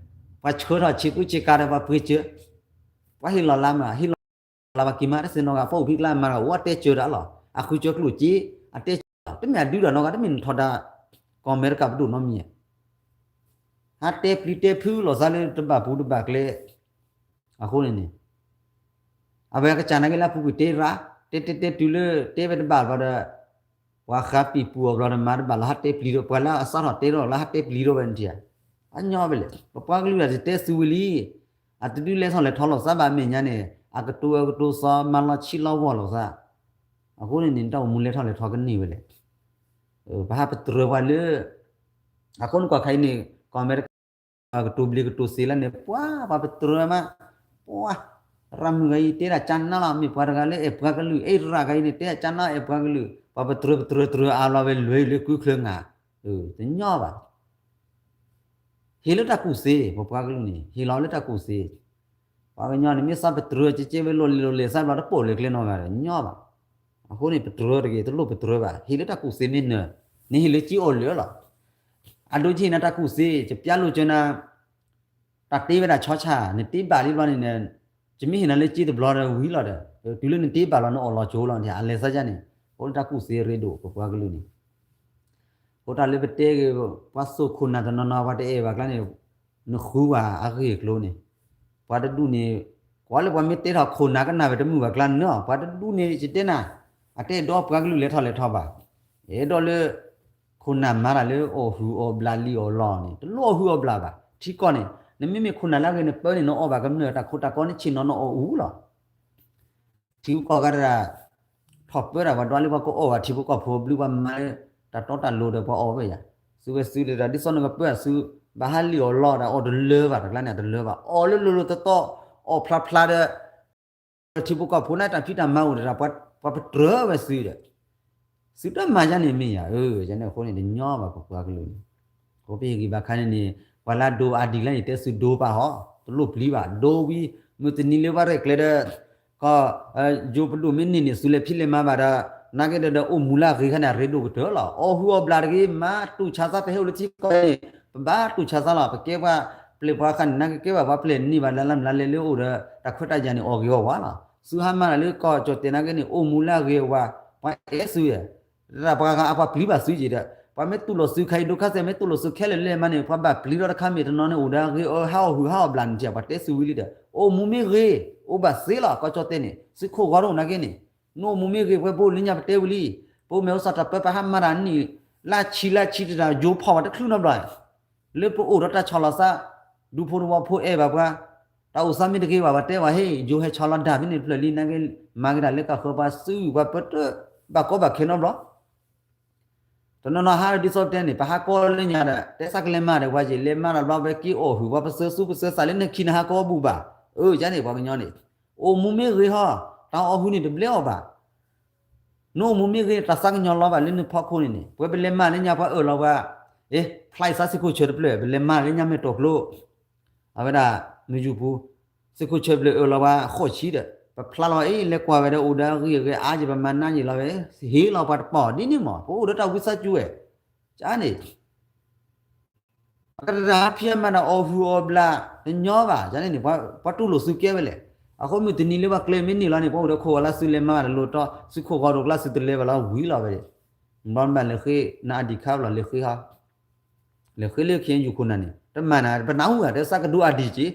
ပှၤဆှၢထီၣ်ဆ့ကူဆ့ကၤဒီးပှၤပှ့ၤစၢၤ, ပှၤဟ့ၣ်လီၤလါမး ဟ့ၣ်လီၤလါပှၤက့ၤမး တသ့ၣ်နီၣ်ဂၤ ပှၤအိၣ်ဖံးကျါမၤတၢ် အိၣ်အတဲစၢၤတၢ်လီၤ. အဃုစၢၤကျိၣ်စ့ အတဲစၢၤလီၤ တမ့ၢ်အဒုဒီးနီၢ်ဂၤ တမ့ၢ်နထီဒါ ကီၢ်အမဲရကၤပဒိၣ်နီတမံၤ ဟးတဲပျံၤတဲဖုးလိာ်သးလၢတဘၣ်ပူၤတဘၣ်ကျဲ အဃိန့ၣ်န့ၣ် အဝဲကစၢ်နာ်က့လၢအပူၤကွံာ်တဲရၣ် တဲတဲတဲတုၤလၢတဲဝဲတဘၣ်ဘျီဒီး ပှၤဃးပံာ်ပူၤအီၤဘျီဒီး မၤတဘၣ်လီၤ ဟးတဲပျံၤဒီး ပှၤလၢအစးထီၣ်တဲထီၣ်လၢဟးတဲပျံၤဒီးဝဲန့ၣ်ထံၣ်ဧါ. အညီဝဲလဲၣ် ပပှၤကလုာ်အတတဲစူၤဝံၤလံ အတဒုးလဲၤထီၣ်လဲၤထီလိာ်သးဘၣ် အမဲာ်ညါန့ၣ် အကတိၤဝဲကတိၤသီ မၤလီၤဆံးလီၤဂီၢ်လိာ်သး. အဃိန့ၣ်န့ၣ် တၢ်အိၣ်မူလဲၤထီၣ်လဲၤထီကန့ၢ်ဝဲလဲၣ်. ပဟးပတြၢၤပှၤလၢ အဃိန့ၣ်ကွၢ်ခါအံၤန့ၣ် ကီၢ်အမဲရကၤ ကတိၤဘျ့ကတိၤစ့လၢန့ၣ် ပှၤ ပှၤပတြၢၤမး ပှၤ ရၢ်မုၢ်ဂၤအံၤ တဲဒၣ်ကၢ်နါလီၤ မ့ၢ်ပှၤတဂၤလၢအဲၣ်ပှၤကလုာ် အဲၣ်ရၣ်ဂၤအံၤန့ၣ် တဲဒၣ်ကၢ်နါအဲၣ်ပှၤကလုာ် ပှၤပတြၢၤပတြၢၤတြၢၤအါလီၤဝဲလွဲၢ်လၢကုချၢငါ တညီဘၣ်. ဟ့ၣ်လၢတၢ်ကူၣ်သ့ ပပှၤကလုာ်န့ၣ် ဟ့ၣ်လီၤလၢတၢ်ကူၣ်သ့. ပှၤကညီန့ၣ် မ့ၢ်သးပတြၢၤကဲကဲဝဲလိၤလံၤလိၤလဲၣ် သးဘျီတပိာ်လဲၤကျဲနီတဂၤဒီး ညီဘၣ်. အဃိန့ၣ် ပတြၢၤတဂ့ၤ တလိၣ်ပတြၢၤဘၣ် ဟ့ၣ်လၢတၢ်ကူၣ်သ့မ့ၢ်နၢၤ နဟ့ၣ်လၢကၠ့အိၣ်လၢာ်လီၤ. အဒိကဟ့ၣ်နၤတၢ်ကူၣ်သ့ ကပျၢ်လိာ်ကၢနၤ တၢ်တ့ဝဲဒၣ်ဆီဆၣ် နတ့ဘၣ်လံဘျီန့ၣ် ကမ့ၢ်ဟ့ၣ်နၤလၢကၠ့တဘျီဒီးဝံၤလီၤဒီး တုၤလၢနတ့ဘၣ်လီၤ နအီၣ်လီၤကၠိလီၤန့ၣ် အလဲၤသးယါန့ၣ် အိၣ်လၢတၢ်ကူၣ်သ့ရ့ဒိၣ် ပပှၤကလုာ်န့ၣ် အဃိတၢ်လၢပတဲဂ့ၤ ပှၤစိာ်ခိၣ်နၢ်တနီၤနီၤ ပှၤတအဲၣ်ဘၣ်ကျါန့ၣ် နဃုဘၣ်အဂ့ၢ်အကျိၤန့ၣ် ပှၤတဒူၣ်န့ၣ် ကွၢ်လၢပှၤမ့ၢ်တဲထီၣ်ခိၣ်နၢ်ကနၣ်ဝဲတမုာ်ဘၣ်ကျါန့ၣ် ပှၤတဒူၣ်န့ၣ် ယတဲနၤ အတအဲၣ်ဒိးပှၤကလုာ်လဲၤထီၣ်လဲၤထီဘၣ်. အဲၣ်ဒိးလၢ ခိၣ်နၢ်မၤတၢ်လၢအီၣ်ဟုၣ်အီၣ်ဘျးလံာ်အီၣ်လီၢ်န့ၣ် တလိၣ်အီၣ်ဟုၣ်အီၣ်ဘျးဘၣ်. ထံကီၢ်န့ၣ် နမ့မ့ၢ်ခိၣ်နၢ်လၢအဂ့ၤ နပၢန့ၣ် နအီၣ်ဘၣ်ကမျၢၢ်တၢ်ခိတၢ်ကီန့ၣ် ဆ့ၣ်နီၤနအီၣ်အူလီၤ. ထံဖိကီၢ်ဖိတဂၤ ထီၣ်ပၢတၢ်ပှၤဒွးလၢပှၤကအိၣ်ဘၣ်ထံဖိကီၢ်ဖိဘျုးပှၤမၤလၢ တၢ်တီတၢ်လိၤဒီးပှၤအီၣ်ဝဲယၤ. သုဝဲသုတဒၣ် ဒ်သိးနကပၢအသု ဘၣ်ဟးလံာ်အီၣ်လီၢ်ဒီးအီၣ်တလၢဘၣ် တကျါန့ၣ် အတလၢဘၣ်. အီၣ်လၢလိၤလိၤတီတီ အီၣ်ဖျါဖျါဒီး ထံဖိကီၢ်ဖိန့ၣ် တၢ်ဖံးတၢ်မၤအိၣ်ဒီး ပှၤပတြၢၤဝဲသုဒီး သုတမၤယါန့ၣ်မ့ၢ်ယၤဧၢ, ယန့ၣ်အဃိန့ၣ် တညီဘၣ်ပပှၤကလုာ်န့ၣ်, အဃိပဟ့ၣ်ဂံၢ်ဘါခါန့ၣ်န့ၣ် ပှၤလၢအဒိအါဒံးလၢန့ၣ် တဲသုဒိပာ်ဟီ, တလိၣ်ပျံၤဘၣ်, ဒိဝံၤ မုၢ်တနံၤလၢပှၤရဲၣ်ကျဲၤဒီး ကီၢ် ယိၤပဒိၣ်မ့ၢ်န့ၢ်န့ၣ် သုလဲၤဖံးလဲၤမၤဘၣ်ဒီး နာ်က့ဒီး အိၣ်မူလၢအဂ့ၤခါန့ၣ် အရ့ဒိၣ်ကတၢၢ်လီၤ. အီၣ်ဟုၣ်အီၣ်ဘျးတဂ့ၤ, မၤတူၢ်ဆါသး ပဟဲအိၣ်လၢထံကီၢ်န့ၣ် ပဘၣ်တူၢ်ဆါသးလီၤ. ပကဲပှၤပျဲၢ်ပှၤဃါန့ၣ် နာ်က့ကဲဘၣ်ပှၤပျဲၢ်န့ၢ်ဘၣ်လၢ်လၢ်လၢ်လၢ်လၢအိၣ်ဒီး တၢ်ခွဲးတၢ်ယာ်န့ၣ် အီၣ်ဂ့ၤအီၣ်ဝါလီၤ. သုဟါမၢ်တၢ်လၢကီၢ်ကၠီၣ်တဲာ်နာ်က့န့ၣ် အိၣ်မူလၢအဂ့ၤအဝါ, ပှၤအဲၣ်သု တၢ်ပှၤဂၤအပှၤပျံၤဘၣ်သုက့ၤဒီး ပှၤမ့ၢ်တူၢ်လိာ်သုခါအံၤ ဒိခါစဲး မ့ၢ်တူၢ်လိာ်သုခဲလၢာ်လဲၣ်မးန့ၣ် ပှၤဘၣ်ပျံၤထီၣ်တခါမ့ၢ်တနီၤန့ၣ် အိၣ်ဒီးအဂ့ၤအဟါအီၣ်ဟုၣ်ဟါအီၣ်ဘျးန့ၣ် ပှၤတဲသုဝံၤလံဒီး အိၣ်မူမ့ၢ်ဂ့ၤ အိၣ်ဘၣ်သ့လီၤ. ကီၢ်ကၠီၣ်တဲာ်န့ၣ် သုးခိၣ်ဂီၤတအိၣ်နာ်က့န့ၣ် နအိၣ်မူမ့ၢ်ဂ့ၤ ပှဲၤဘိလၢညါပတဲဝံၤလံ. ပအိၣ်မဲာ်အိၣ်စီၤတၢ်ပၢ ပဟါမၢ်တၢ်နံၣ် လၢဆံလၢဆံတတၢ် ယိၤဖီၣ်ဝဲတချုးနီတဘျီ လၢပအိၣ်ဒီးတၢ်ဆီၣ်လီၤသး ဒူဖိတဝီဖိအဲၣ်ဘၣ်ပှၤ, တၢ်အိၣ်သးမ့ၢ်တဂ့ၤဘၣ် ပှၤတဲဝဲ ဟ့ၣ် ယိၤဟဲဆီၣ်လီၤဒၣ်ဖဲန့ၣ်တဖျၢၣ်လံ နာ်က့ မၤက့ၤတၢ်လၢကၢ်ဃၢပှၤစု ပှၤပတဘၣ်ကီဘၣ်ခဲနီတဘျီ. တနီၤနီၤဟးဒီးဒ်သိးတဲန့ၣ် ပဟးကီလၢညါဒီး တဲသးကလဲၤမၤဒီးပှၤက့ၤ လဲၤမၤတဘျီ ပက့ၤအီၣ်ဟုၣ် ပှၤပသၢသူပသၢသးလၢနခံနဟးကီဘူၣ်ဘၣ်. အၢ ယန့ၣ် ပှၤကညီန့ၣ် အိၣ်မူမ့ၢ်ဂ့ၤဟီ တၢ်အီၣ်ဟုၣ်န့ၣ်တဘျဲအီၣ်ဘၣ် နအိၣ်မူမ့ၢ်ဂ့ၤ တၢ်သးကညီၤလီၤဘၣ်လၢနဖီခိၣ်န့ၣ်န့ၣ် ပဝဲပလဲၤမၤလၢညါပှၤအၢၣ်လီၤပှၤ, အ့ ဖျါအံၤသးစ့ၢ်ခိၣ်ဆၢတဖျၢၣ် ပလဲၤမၤလၢညါမ့ၢ်တီၢ်ကျိ အဝဲဒၣ် မုၢ်ယူၢ်ပူၤ စ့ၢ်ခိၣ်ဆၢဖျၢၣ်အၢၣ်လီၤပှၤဃိးဆံဒီး ပဖျါလီၤအံၤ လဲၤကွၢ်ဝဲဒီးအိၣ်ဒီးအဂ့ၤအဂဲၤအါယံၤ ပမၤနးယံာ်လီၤဝဲ ဟ့ၣ်လီၤပှၤတပီၢ်ဒ်န့ၣ်မး ပအိၣ်ဒီးတၢ်ဝံသးစူၤဝဲ ကန့ၣ် ပကတၢၢ်ဟးဖံးမၤဒီးအီၣ်ဟုၣ်အီၣ်ဘျး တညီဘၣ် ကန့ၣ်န့ၣ် ပှၤတူၢ်လိာ်သုကဲဝဲလဲၣ်. အဃိမုၢ်တနံၤလၢပှၤကျဲမ့ၢ်န့ၢ်လီၤန့ၣ် ပှၤအိၣ်ဒီးခိၣ်ဝဲလၢသုလဲၤမၤဘၣ်တလိၤတီ သုးခိၣ်ဂီၤဒိၣ်ကျါသုတလဲၤဘၣ်လီၤဝံၤလီၤဝဲ ဘျီနဘၣ်လဲၤဃ့နအါဒံးခါဘျီ လဲၤဃ့ဟီ လဲၤဃ့လၢခံယူၢ်ခိၣ်နၢ်န့ၣ် တမၤနၤ ပနၢ်ဟူဂၤ တဲသးကဒိအါဒံးက့ၤ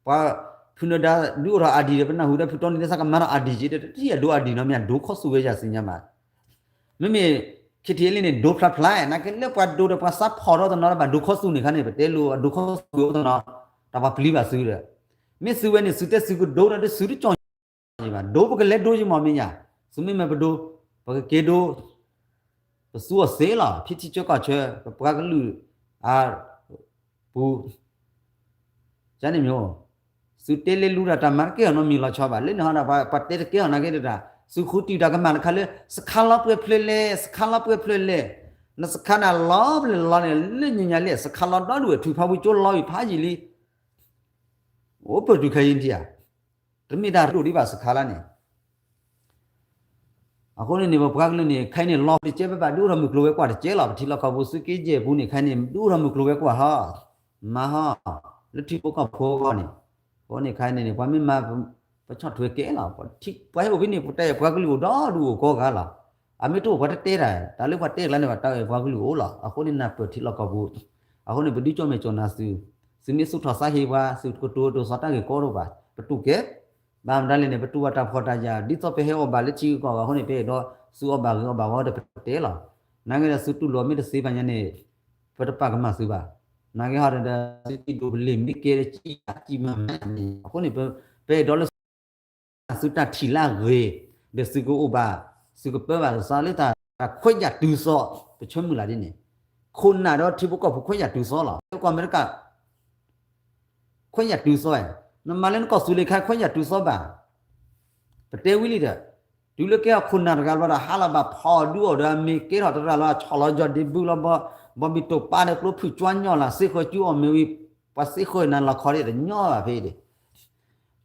ပှၤဖုနဒါဒုးအိၣ်ထီၣ်အါဒံးဒီး ပနၢ်ဟူဒီးဖုတီနံၤ တဲသးကမၤထီၣ်အါဒံးက့ၤ တထံၣ်အဒိအါဒံးနီတမံၤ အဒိခီဆူၣ်ဝဲယၤသ့ၣ်ညါဘၣ်. မ့မ့ၢ် ခံထံၣ်လံန့ၣ် ဒိဖျါဖျါ နာ်က့လၢပှၤဒိဒီးပှၤသးဖီၣ်ထီၣ်တနီၤဒီး ဘၣ်ဒိခီဆူၣ်န့ၣ်ခါန့ၣ် ပတဲလိာ်အဒိခီဆူၣ်အိၣ်တနီၤ တၢ်ပှၤပျံၤဘၣ်သုဒီး မ့ၢ်သုဝဲန့ၣ် သုတဲသုကဒိဒီး သုတကၠီၣ်ဘၣ် ဒိပကလဲၤဒိယမီၢ်မ့ၢ်ညါ သုမ့ၢ်မၤပဒိ ပကက့ၤဒိ ပသူအီၤသ့လီၤ ဖံထံဆၢကီၢ်ဆၢ ပပှၤကလုာ်အပူၤ ကန့ၣ်မ့ၢ် သုတဲလၢလူဒီးတၢ်မၤတကဲအီၤနီတမံၤလီၤဆီဘၣ် လၢန့ၣ်ဟီဒီး ပှၤတဲတကဲအီၤနာ်က့တတၢ် သုဃုတံၢ်တၢ်ကမၣ်တခါလၢ စခါလီၤပှဲၤဖျၢၣ်လဲၣ် စခါလီၤပှဲၤဖျၢၣ်လဲၣ် နစခါန့ၣ်လီၤပှဲၤလီၤန့ၣ် လၢညါညါလဲၣ် စခါလီၤဒီဒူၣ်ဝဲ ထုးဖးဝံၤကၠိလီၤဝံၤဖးယံာ်လံ ပ အိၣ်ပၢၢ်တုၤခဲအံၤနထံၣ်ဧါ, တမ့ၢ်တၢ်ရ့ဒိၣ်ဒံးဘၣ်စခါလၢ်န့ၣ် အဃိန့ၣ်န့ၣ် ပပှၤကလုာ်န့ၣ် ခဲအံၤန့ၣ် လီၤတကဲ ပဘၣ်ဒုးအိၣ်ထီၣ်မုၢ်ကျိၤဝဲၤကွာ်တကဲလီၤ. ပထံလီၢ်ကီၢ်ပူၤ သုးက့ယဲၢ်ပူၤန့ၣ် ခဲအံၤန့ၣ် ဒုးအိၣ်ထီၣ်မုၢ်ကျိၤဝဲၤကွာ်ဟီ, မၤဟီ, လၢထံဖိကီၢ်ဖိအဂီၢ်န့ၣ်, အဃိန့ၣ် ခဲအံၤန့ၣ်န့ၣ် ပှၤမ့ၢ်မၤ ပဆီၣ်ထွဲကဲလီၤ. ပှၤဟဲအိၣ်ဖဲန့ၣ် ပှၤတဲပှၤကလုာ်အိၣ်ဒီဒူၣ်အိၣ်ကိးဂၤလီၤ. အမ့ၢ်တအိၣ်ပှၤတတဲတၢ်, တၢ်လၢပှၤတဲကျါန့ၣ် ပှၤတဲပှၤကလုာ်အိၣ်လီၤ. အဃိန့ၣ် နၢ်ပၢၢ်ထံလီၢ်ကီၢ်ပူၤ, အဃိန့ၣ် ပဒုးကၠီၣ်မဲာ်ကၠီၣ်နၢ်သု, သုမ့ၢ်သူၣ်ထီၣ်သးဟ့ပှၤ, သုကတိၤတိၤသီတၢ်ဂ့ၢ်ကီတအိၣ်ဘၣ်, ပတူၢ်ကဲ ဘၣ်မတၤလဲၣ်န့ၣ် ပတူၢ်ဘၣ်တၢ်ဖှီၣ်တၢ်ယာ် ဒ်သိးပဟဲအီၣ်ဘၣ်လၢထံဂုၤကီၢ်ဂၤအဃိန့ၣ် ပအဲၣ်ဒိးသုအီၣ်ဘၣ်ဂ့ၤအီၣ်ဘၣ်ဝီဒီးပတဲလီၤ. နာ်က့ဒီးသုတူၢ်လိာ်မ့ၢ်တသ့ဘၣ်ညါန့ၣ် ပတပာ်ကမၣ်သုဘၣ်. နာ်က့ဟီဒီး သုဒိၣ်ပလ့ၢ်မ့ၢ်ကဲဒီး ကံၣ်မၤမၤန့ၣ် အဃိန့ၣ် ပအဲၣ်ဒိးလၢ သုတၢ်ထံၣ်လၢအဂ့ၤ, ဒီးသုကအိၣ်ဘၣ်, သုကပၢဘၣ်သးလၢတၢ်ခွဲးယာ်တုၤသီ, ပဆၢမုၢ်လၢ်ဒ်န့ၣ်, ခိၣ်နၢ်ဒီးထံဖိကီၢ်ဖိခွဲးယာ်တုၤသီလီၤ. ကီၢ်အမဲရကၤ ခွဲးယာ်တုၤသီ, နမၤလၢနကီၢ်သူလ့ၤခါခွဲးယာ်တုၤသီဘၣ်. ပတဲဝံၤလံဒီး, တုၤလၢကဲထီၣ်ခိၣ်နၢ်တဂၤဘျီဒီး ဟါလီၤဘၣ်ဖီၣ်ဒုးအီၣ်ဒီးအမ့ၢ်ကဲထီၣ်တရၣ်လီၤ ဆီၣ်လီၤယီၢ်ဒ့ဘုလီၤ, ဘီဘံၣ်တိာ်ပာ်ဒီးကျိဖုၣ်ကွၢ်ညီလၢ် စ့ဃၢၤကၠူအီၣ်မ့ၢ်ဝံၤ, ပှၤစ့ဃၢၤနၤလီၤခီဒ်တညီဘၣ်ဖဲအံၤဒံး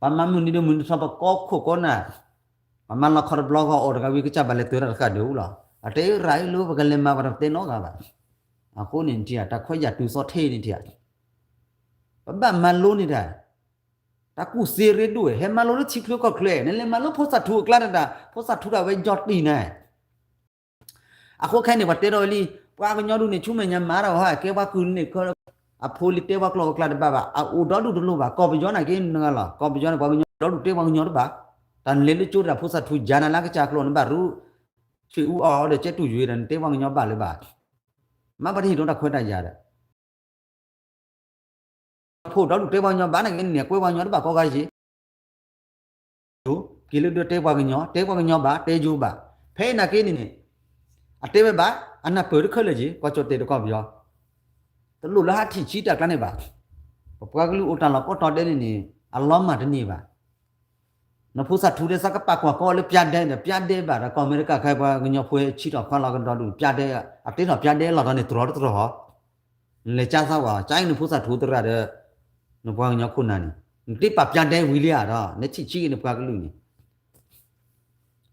ပှၤမၤမုၢ်နံၤဒီးမုၢ်နံၤထီၣ်ပကိးခိၣ်ကိးနၢ်, ပှၤမၤလီၤခီတဘျီဂီၢ်အီၤတဂၤဝံၤကစၢ်ဘၣ်လဲၤတၢၤတၢ်တဃၣ်ဒုးလီၤ. အတဲရၤအံၤလၢပကလဲၤမၤပှၤတတဲနီတဂၤဘၣ်. အဃိန့ၣ်နထံၣ်ဧါ တၢ်ခွဲးယာ်တုၤသီထဲန့ၣ်ထံၣ်ဧါ, ပဘၣ်မၤလိန့ၢ်တၢ်, တၢ်ကူၣ်သ့ရ့ဒိၣ်ဝဲ ဟဲမၤလိလၢထံချၢကီၢ်ချၢ, နလဲၤမၤလိဖိသၣ်ထူအကျါတၢ်, ဖိသၣ်ထူတၢ်ဝဲယီၢ်တံၢ်နၤ အဃိခဲအံၤန့ၣ် ပှၤတဲထီၣ်ဝဲလံ, ပှၤကညီဒုးန့ၣ် ဆူမဲာ်ညါမၤတၢ်ဝဲဟီ ကဲပှၤကုၢ်န့ၣ် အဖိလံၤတဲပှၤကျိာ်ပကျါတဘၣ်ဘၣ်, အအိၣ်ဒီဒူၣ်တလိၣ်ဘၣ်, ကီၢ်ပယီၤန့ၣ်က့နဂၤလီၤ, ကီၢ်ပယီၤန့ၣ် ပှၤကညီဒီဒူၣ်တဲပှၤကညီတဘၣ်, တၢ်နလဲၤလၢကၠိတၢ် ဖိသၣ်ထူယါနၤလၢကစၢ်ကျိာ်န့ၣ်ဘၣ်ရူ, ဆ့ၣ်အူအီၣ်အီၤဒီးကဲတူၢ်ယွၤဒီး နတဲပှၤကညီဘၣ်လၢၤဘၣ်, မ့ၢ်ပှၤတဟ့ၣ်ဒိတၢ်ခွဲးတၢ်ယာ်ဒီး ဖိဒီဒူၣ်တဲပှၤကညီဘၣ်န့ၣ်က့ နန့ၣ်ကွဲပှၤကညီတဘၣ်ကိးဂၤယ့ၣ်, က့ၤလၢဒၢတဲပှၤကညီ, တဲပှၤကညီဘၣ်, တဲယိၤဘၣ်, ဖဲအံၤနာ်က့န့ၣ်န့ၣ်, အတဲဝဲဘၣ်, အနၢ်ပၢၢ်တခၢၣ်လၢာ်က့ၤ ပှၤကၠီၣ်တဲာ်တကီၢ်ပယီၤ, တလိၣ်လၢဟးထံၣ်ဆံးတၢ်ကျါန့ၣ်ဘၣ်, ပပှၤကလုာ်အိၣ်တၢ်လီၢ်ကိးတီၤဒဲးန့ၣ်န့ၣ် အလီၤမၢ်တန့ၢ်ဘၣ် နဖိသၣ်ထူဒီးသးကပာ်ကွၢ်ကီလၢပျါဒဲဒီး ပျါဒဲဘၣ်ဒီး ကီၢ်အမဲရကၤခဲအံၤပှၤကညီဖိဟဲဆံးထီၣ်ခွါလီၤကဒီးဒူၣ် ပျါဒဲ, အတဲထီၣ်ပျါဒဲလီၤတီၤန့ၣ် တြီတတြီဟီ, နလဲၤကၠါသးဝဲ ကၠါအံၤနဖိသၣ်ထူသရၣ်ဒီး နပှၤကညီခိၣ်နၢ်န့ၣ် နတ့ပာ်ပျါဒဲဝံၤလံဧါဒီး နထံၣ်ဆံးက့ၤနပှၤကလုာ်န့ၣ်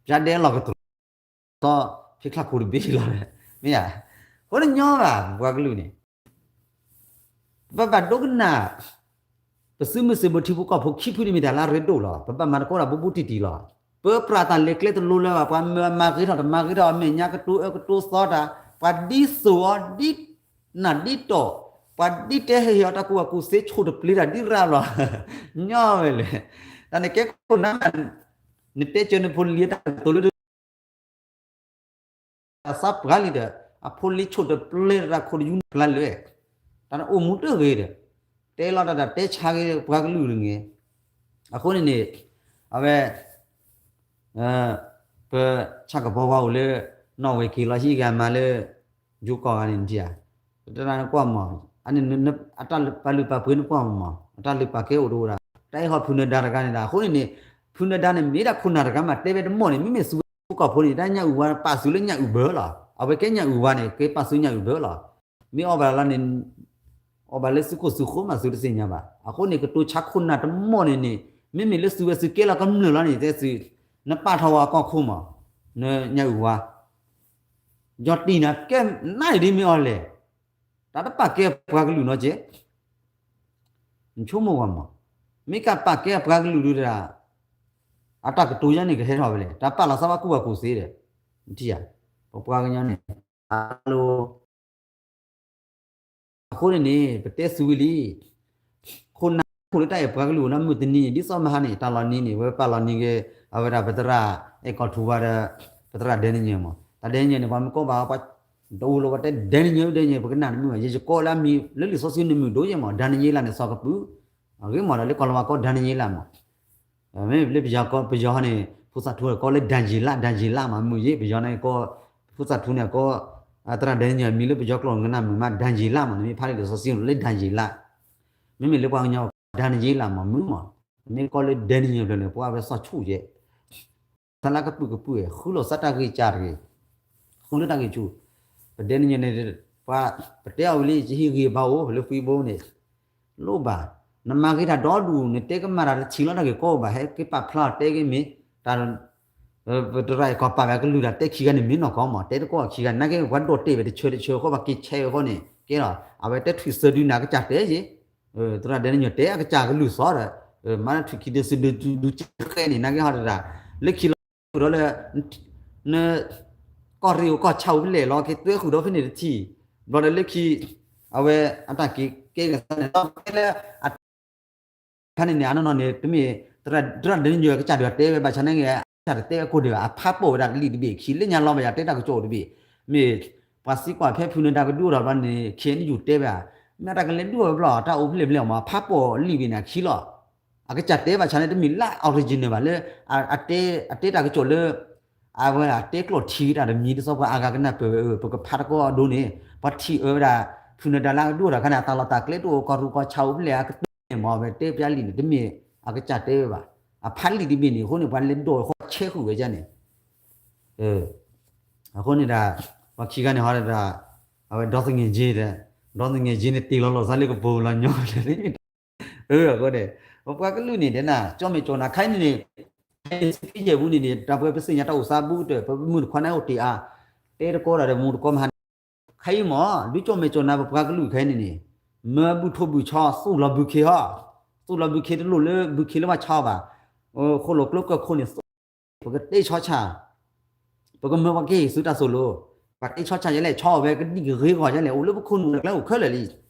ပျါဒဲလီၤကတြီ သီ ဖဲချါခိၣ်တဘ့ၣ်လီၤ, မ့ၢ်ဧါ, အဃိန့ၣ်ညီဘၣ် ပပှၤကလုာ်န့ၣ် ပဘၣ်ဒိကနၣ် ပသုးမုၢ်သံၣ်ဘိထံဖိကီၢ်ဖိခံဖုန့ၣ်မ့ၢ်တၢ်လၢအရ့ဒိၣ်လီၤ. ပဘၣ်မၤသကိးတၢ်ဘူးဘူးတံၢ်တံၢ်လီၤ. ပပြးတၢ်လဲၤကျဲတလိၤလၢၤဘၣ်, ပှၤမၤဂ့ၤထီၣ်တမၤဂ့ၤထီၣ် အမဲာ်ညါကတိၤအၢကတိၤသီတၢ်, ပှၤဒ်သိးအီၤဒ်နၢ်ဒ်တီၢ်, ပှၤဒ်တဲဟ့ၣ်အီၤတၢ်ကူၣ်ဘၣ်ကူၣ်သ့ ဆိၣ်တပျ့ၤတၢ်ဒ်ရၣ်လီၤ. ညီဝဲလဲၣ်. တၢ်န့ၣ်ကဲခိၣ်နၢ် နတဲစၢၤနဖိလံၤတၢ်ကတိၤလၢ တၢ်သးပှၢ်လံဒီး အဖိလံၤဆိၣ်တပျ့ၤတၢ်ခိၣ်တယူနပျၢ်လၢ တၢ်န့ၣ်အိၣ်မူတဂ့ၤဒီး တဲလီၤတၢ်တၢ်တဲဆါဂ့ၤပှၤကလုာ်တဂ့ၤ. အဃိန့ၣ်န့ၣ် အဝဲ ပဆၣ်ကပီၤဝါအိၣ်လၢ နီၣ်ဝဲက့ၤလီၤဟံးဂၤမးလၢ ယိၤကီၢ်ဂၤန့ၣ်နထံၣ်ဧါ, တၢ်နကွၢ်မး, အတၢ်ပာ်လုၢ်ပာ်ပှ့ၤနကွၢ်မး, အတၢ်လုၢ်ပာ်ကဲအိၣ်တအိၣ်ဒၣ်, တၢ်အဲၣ်ဟီၣ်ဖုနၢၤဒါတဂၤန့ၣ်ဒၣ်, အဃိန့ၣ်န့ၣ် ဖုနၢၤဒါန့ၣ် မ့ၢ်ဒၣ်ခိၣ်နၢ်တဂၤမး တဲဝဲတမီၢ်န့ၣ် မ့မ့ၢ်သုးဝဲဖိကီၢ်ဖိန့ၣ် တၢ်ညၣ်အုၣ်ဝါပာ်သုးလၢညၣ်အုၣ်ဘၢလီၤ. အဝဲကဲညၣ်အုၣ်ဝါန့ၣ် ကဲပာ်သုးညၣ်အုၣ်ဘၢလီၤ. မ့ၢ်အီၣ်ဘၣ်လၢန့ၣ် အီၣ်ဘၣ်လၢသုးခိၣ်သုးဃိမးသုတသ့ၣ်ညါဘၣ်. အဃိန့ၣ် ကတိၤဆါခိၣ်နၢ်တမီၢ်န့ၣ်န့ၣ် မ့မ့ၢ်လၢသုးဝဲသုးကဲလီၤကမျၢၢ်လီၤန့ၣ် တဲသုး နပာ်ထီၣ်ဝဲအကီၢ်ခိၣ်မး, နညၣ်အုၣ်ဝါ, ယီၢ်တံၢ်နၤကဲနၣ်အံၤဒ်မ့ၢ်အီၤလဲၣ်. တၢ်တပာ်ကဲပှၤကလုာ်နီတကဲး နဆိကမိၣ်ဝဲမး, မ့ၢ်ကပာ်ကဲပှၤကလုာ်ဒုးတၢ်, အတၢ်ကတိၤယါန့ၣ်ကဟဲထီၣ်ဝဲလဲၣ်, တၢ်ပာ်လီၤသးဘၣ်ကူၣ်ဘၣ်ကူၣ်သ့ဒီး, နထံၣ်ဧါ, ပပှၤကညီန့ၣ်, အလိၤ, အဃိန့ၣ်န့ၣ် ပတဲသုးဝံၤလံ ခိၣ်နၢ်ခိၣ်လၢတၢ်အဲၣ်ပှၤကလုာ်အိၣ်လၢမုၢ်တနံၤန့ၣ် ဒ်သိးမဟါန့ၣ် တၢ်လီၤနံၤန့ၣ် ဝဲပာ်လီၤနံၤက့ၤ အဝဲဒၣ်ပသရၣ်အဲၣ်ကီၢ်ထူဝါဒီး ပသရၣ်ဒဲနညၢၤမး, တၢ်ဒဲနညၢၤန့ၣ် ပှၤမ့ၢ်ကိးဘၣ် ပှၤတအိၣ်လၢပှၤတဲဒဲနညၢၤ ဒဲနညၢၤ ပကနၣ်တမုာ်ဘၣ်, ယယကိးလၢအမံၤလၢလံာ်စီဆှံနမုာ်ဒိၣ်ယဲမး, ဒၤနံးယ့လးန့ၣ် စီၤကပုၢ်, အဂ့ၢ်မးဒီးလၢကီၢ်လီၤဝါကိးဒၤနံးယ့လးမး မ့မ့ၢ်လၢပယီၤကိး ပယီၤန့ၣ် ဖိသၣ်ထူကိးလၢဒၤယ့လး ဒၤယ့လးမး မုာ်ယ့ၢ် ပယီၤန့ၣ်ကိး ဖိသၣ်ထူန့ၣ်ကိး သရၣ်ဒဲနညၢၤ မံၤလၢပယီၤကျိာ်နကနၣ်မုာ်မး ဒၤယ့လးမး နမ့ၢ်ဖးလံာ်စီဆှံလၢဒၤယ့လး, မ့မ့ၢ်လၢပှၤကညီ ဒၤနံးယ့လးမး မုာ်မး, မ့ၢ်ကိးလၢဒဲနညၢၤဖျၢၣ်န့ၣ် ပှၤဝဲစီၤဆူၣ်ယဲၢ် သးလၢကပုာ်ကပုာ် ဃုလိာ်သးတၢ်ဂ့ၢ်ကၢ်တဂ့ၤ, ဃုလၢတၢ်ဂ့ၢ်ဆူၣ်, ပဒဲနညၢၤန့ၣ် ပှၤ ပတဲအီၤဝံၤလံ ယဟ့ၣ်ဂံၢ်ဘါအိၣ် လၢဖံဘိန့ၣ်, လိၣ်ဘၣ်, နမၤဂ့ၤတၢ်ဒီဒူၣ် နတဲကမၤတၢ်တထံၣ်လီၤ တၢ်ဂ့ၢ်ကီအိၣ်ဘၣ် ဟဲက့ၤပာ်ဖျါအီၤတဲက့ၤမ့ၢ် တၢ် ပတရၢ်အံၤကီၢ်ပာ်ဝဲကလုၢ်တၢ်တဲခံဂၤန့ၣ်မ့ၢ်နီၢ်ကီၢ်မး တဲတကိးခံဂၤ နာ်က့ ပှၤဒိးတဲာ်ဝဲတဆၢတဆၢအဃိ ပှၤက့ၤဆဲးဝဲအဃိန့ၣ် ကဲလီၤ အဝဲတဲထွံၣ်သၢဒုနၤ အကစၢ်တဲယ့ၣ် သရၣ်ဒဲနညိၣ်တဲအကစၢ်ကလုၢ်သီဒီး မၤထွံၣ်ခံဒုသၢဒုဒုကဲဃဲန့ၣ် နာ်က့ဟီတဒၣ် လၢခံလီၤဃုာ်ဒီးလၢ န ကီၢ်ရ့ၣ်ဧိၤကီၢ်ဆၣ်ဧိၤဖဲလဲၣ်လီၤ က့ၤတွဲဃုာ်ဒီးဖဲန့ၣ်တထံၣ် ဘျီဒီးလၢခံ အဝဲအတၢ်က့ၤကဲကစၢ်န့ၣ် လီၤဖဲလၢ အခါန့ၣ်န့ၣ် အနီၢ်နီၢ်န့ၣ် တမ့ၢ် သရၣ်ဒဲနညိၣ်ကစၢ်ဒုးတဲဝဲဘၣ်ဆၣ်န့ၣ် အတၢ်တတဲအကိၢ်ဒံးဘၣ် အဖးပိာ်ဝဲဒၣ်ကလံၣ်တဘ့ၣ် ခံလၢညါလီၤဘၣ်ယၤတဲတၢ်ကစီၣ်တဘ့ၣ် မ့ၢ် ပှၤသံကွၢ်ဖဲဖုနၢၤဒါကဒုးအိၣ်ထီၣ်ဘျီန့ၣ် ခ့ၣ်အဲၣ်ယူၣ်တဲဝဲ မ့ၢ်တၢ်ကလဲၤဒုးအိၣ်ဝဲဘျီ တၢ်အိၣ်ဖဲလဲၣ်ဖဲလဲၣ်မး ဖးပိာ်လံာ်ဘ့ၣ်န့ၣ်အခံလီၤ အကစၢ်တဲဘၣ်ဆၣ်န့ၣ် တမ့ၢ်လၢ original ဘၣ်လၢ အတဲတၢ်ကစီၣ်လၢ အဝဲအတဲကျိာ်ထံတၢ်တမံၤ တသီပှၤအါဂၤကနၢ်ပၢၢ်ဝဲ ပကဖးတကီအဒိန့ၣ် ပှၤထံၣ်အၢဝဲဒၣ် ဖုနၢၤဒါလၢအကဒုးအိၣ်ထီၣ်ခါန့ၣ် အတၢ်လီၢ်တၢ်ကျဲတအိၣ် ကီၢ်ရူၢ်ကီၢ်ဆၣ်အိၣ်ဖဲလဲၣ်အကတၢၢ်န့ၣ်မး အဝဲတဲပျါလံာ်န့ၣ် တမ့ၢ်အကစၢ်တဲဝဲဘၣ် အဖးလံာ်တဘ့ၣ်န့ၣ် အဃိန့ၣ် ပှၤလဲၤဒိးဃီဆဲဃုာ်ဝဲဒၣ်န့ၣ် အဃိန့ၣ်ဒၣ် ပှၤခံဂၤန့ၣ်ဟီဒၣ် အဝဲဒီသငဲၣ်က့ဒီး ဒီသငဲၣ်က့န့ၣ် တ့ၢ်လီၤလိာ်သးလၢကပိာ်လီၤညီလၢ အဃိန့ၣ် ပပှၤကလုာ်န့ၣ် တဲနၤ ကၠီမဲာ်ကၠီနၤ ခဲအံၤန့ၣ်န့ၣ် စ့ယဲၢ်ပူၤန့ၣ်န့ၣ် တၢ်ပှဲၤပသ့ၣ်ညါတၢ်အိၣ်သးဘူးကတၢၢ် ပမုၢ်တခွါန့ၣ်အိၣ်တ့ၢ်အါ တဲတကီဒၣ်ဒီးမူတကီမဟါန့ၣ် ခဲအံၤမး ဒုကၠီမဲာ်ကၠီနၤ ပပှၤကလုာ်ခဲအံၤန့ၣ်န့ၣ် မၢဘူၣ်ထိၣ်ဘူၣ်ဆီ သူၣ်လီၤဘုခ့ဟီ သူၣ်လီၤဘုခ့တလိၣ်လၢဘုခ့လၢဘၣ်ဆီဘၣ် ဃိၣ်လိာ်ကျိကၢၢ်ခိၣ်န့ၣ် ပကတ့ဆီဆၣ် ပကမၢပှၤကဟ့ၣ်သုတၢ်သိၣ်လိ ပှၤတ့ဆီဆၣ်ယဲလဲၣ် ဆီအဝဲကဒံကဂ့ၤဂီၢ်ယဲလဲၣ် အိၣ်လၢပခိၣ်နူာ်တၢ်ကျဲအိၣ်ခဲလၢာ်လံ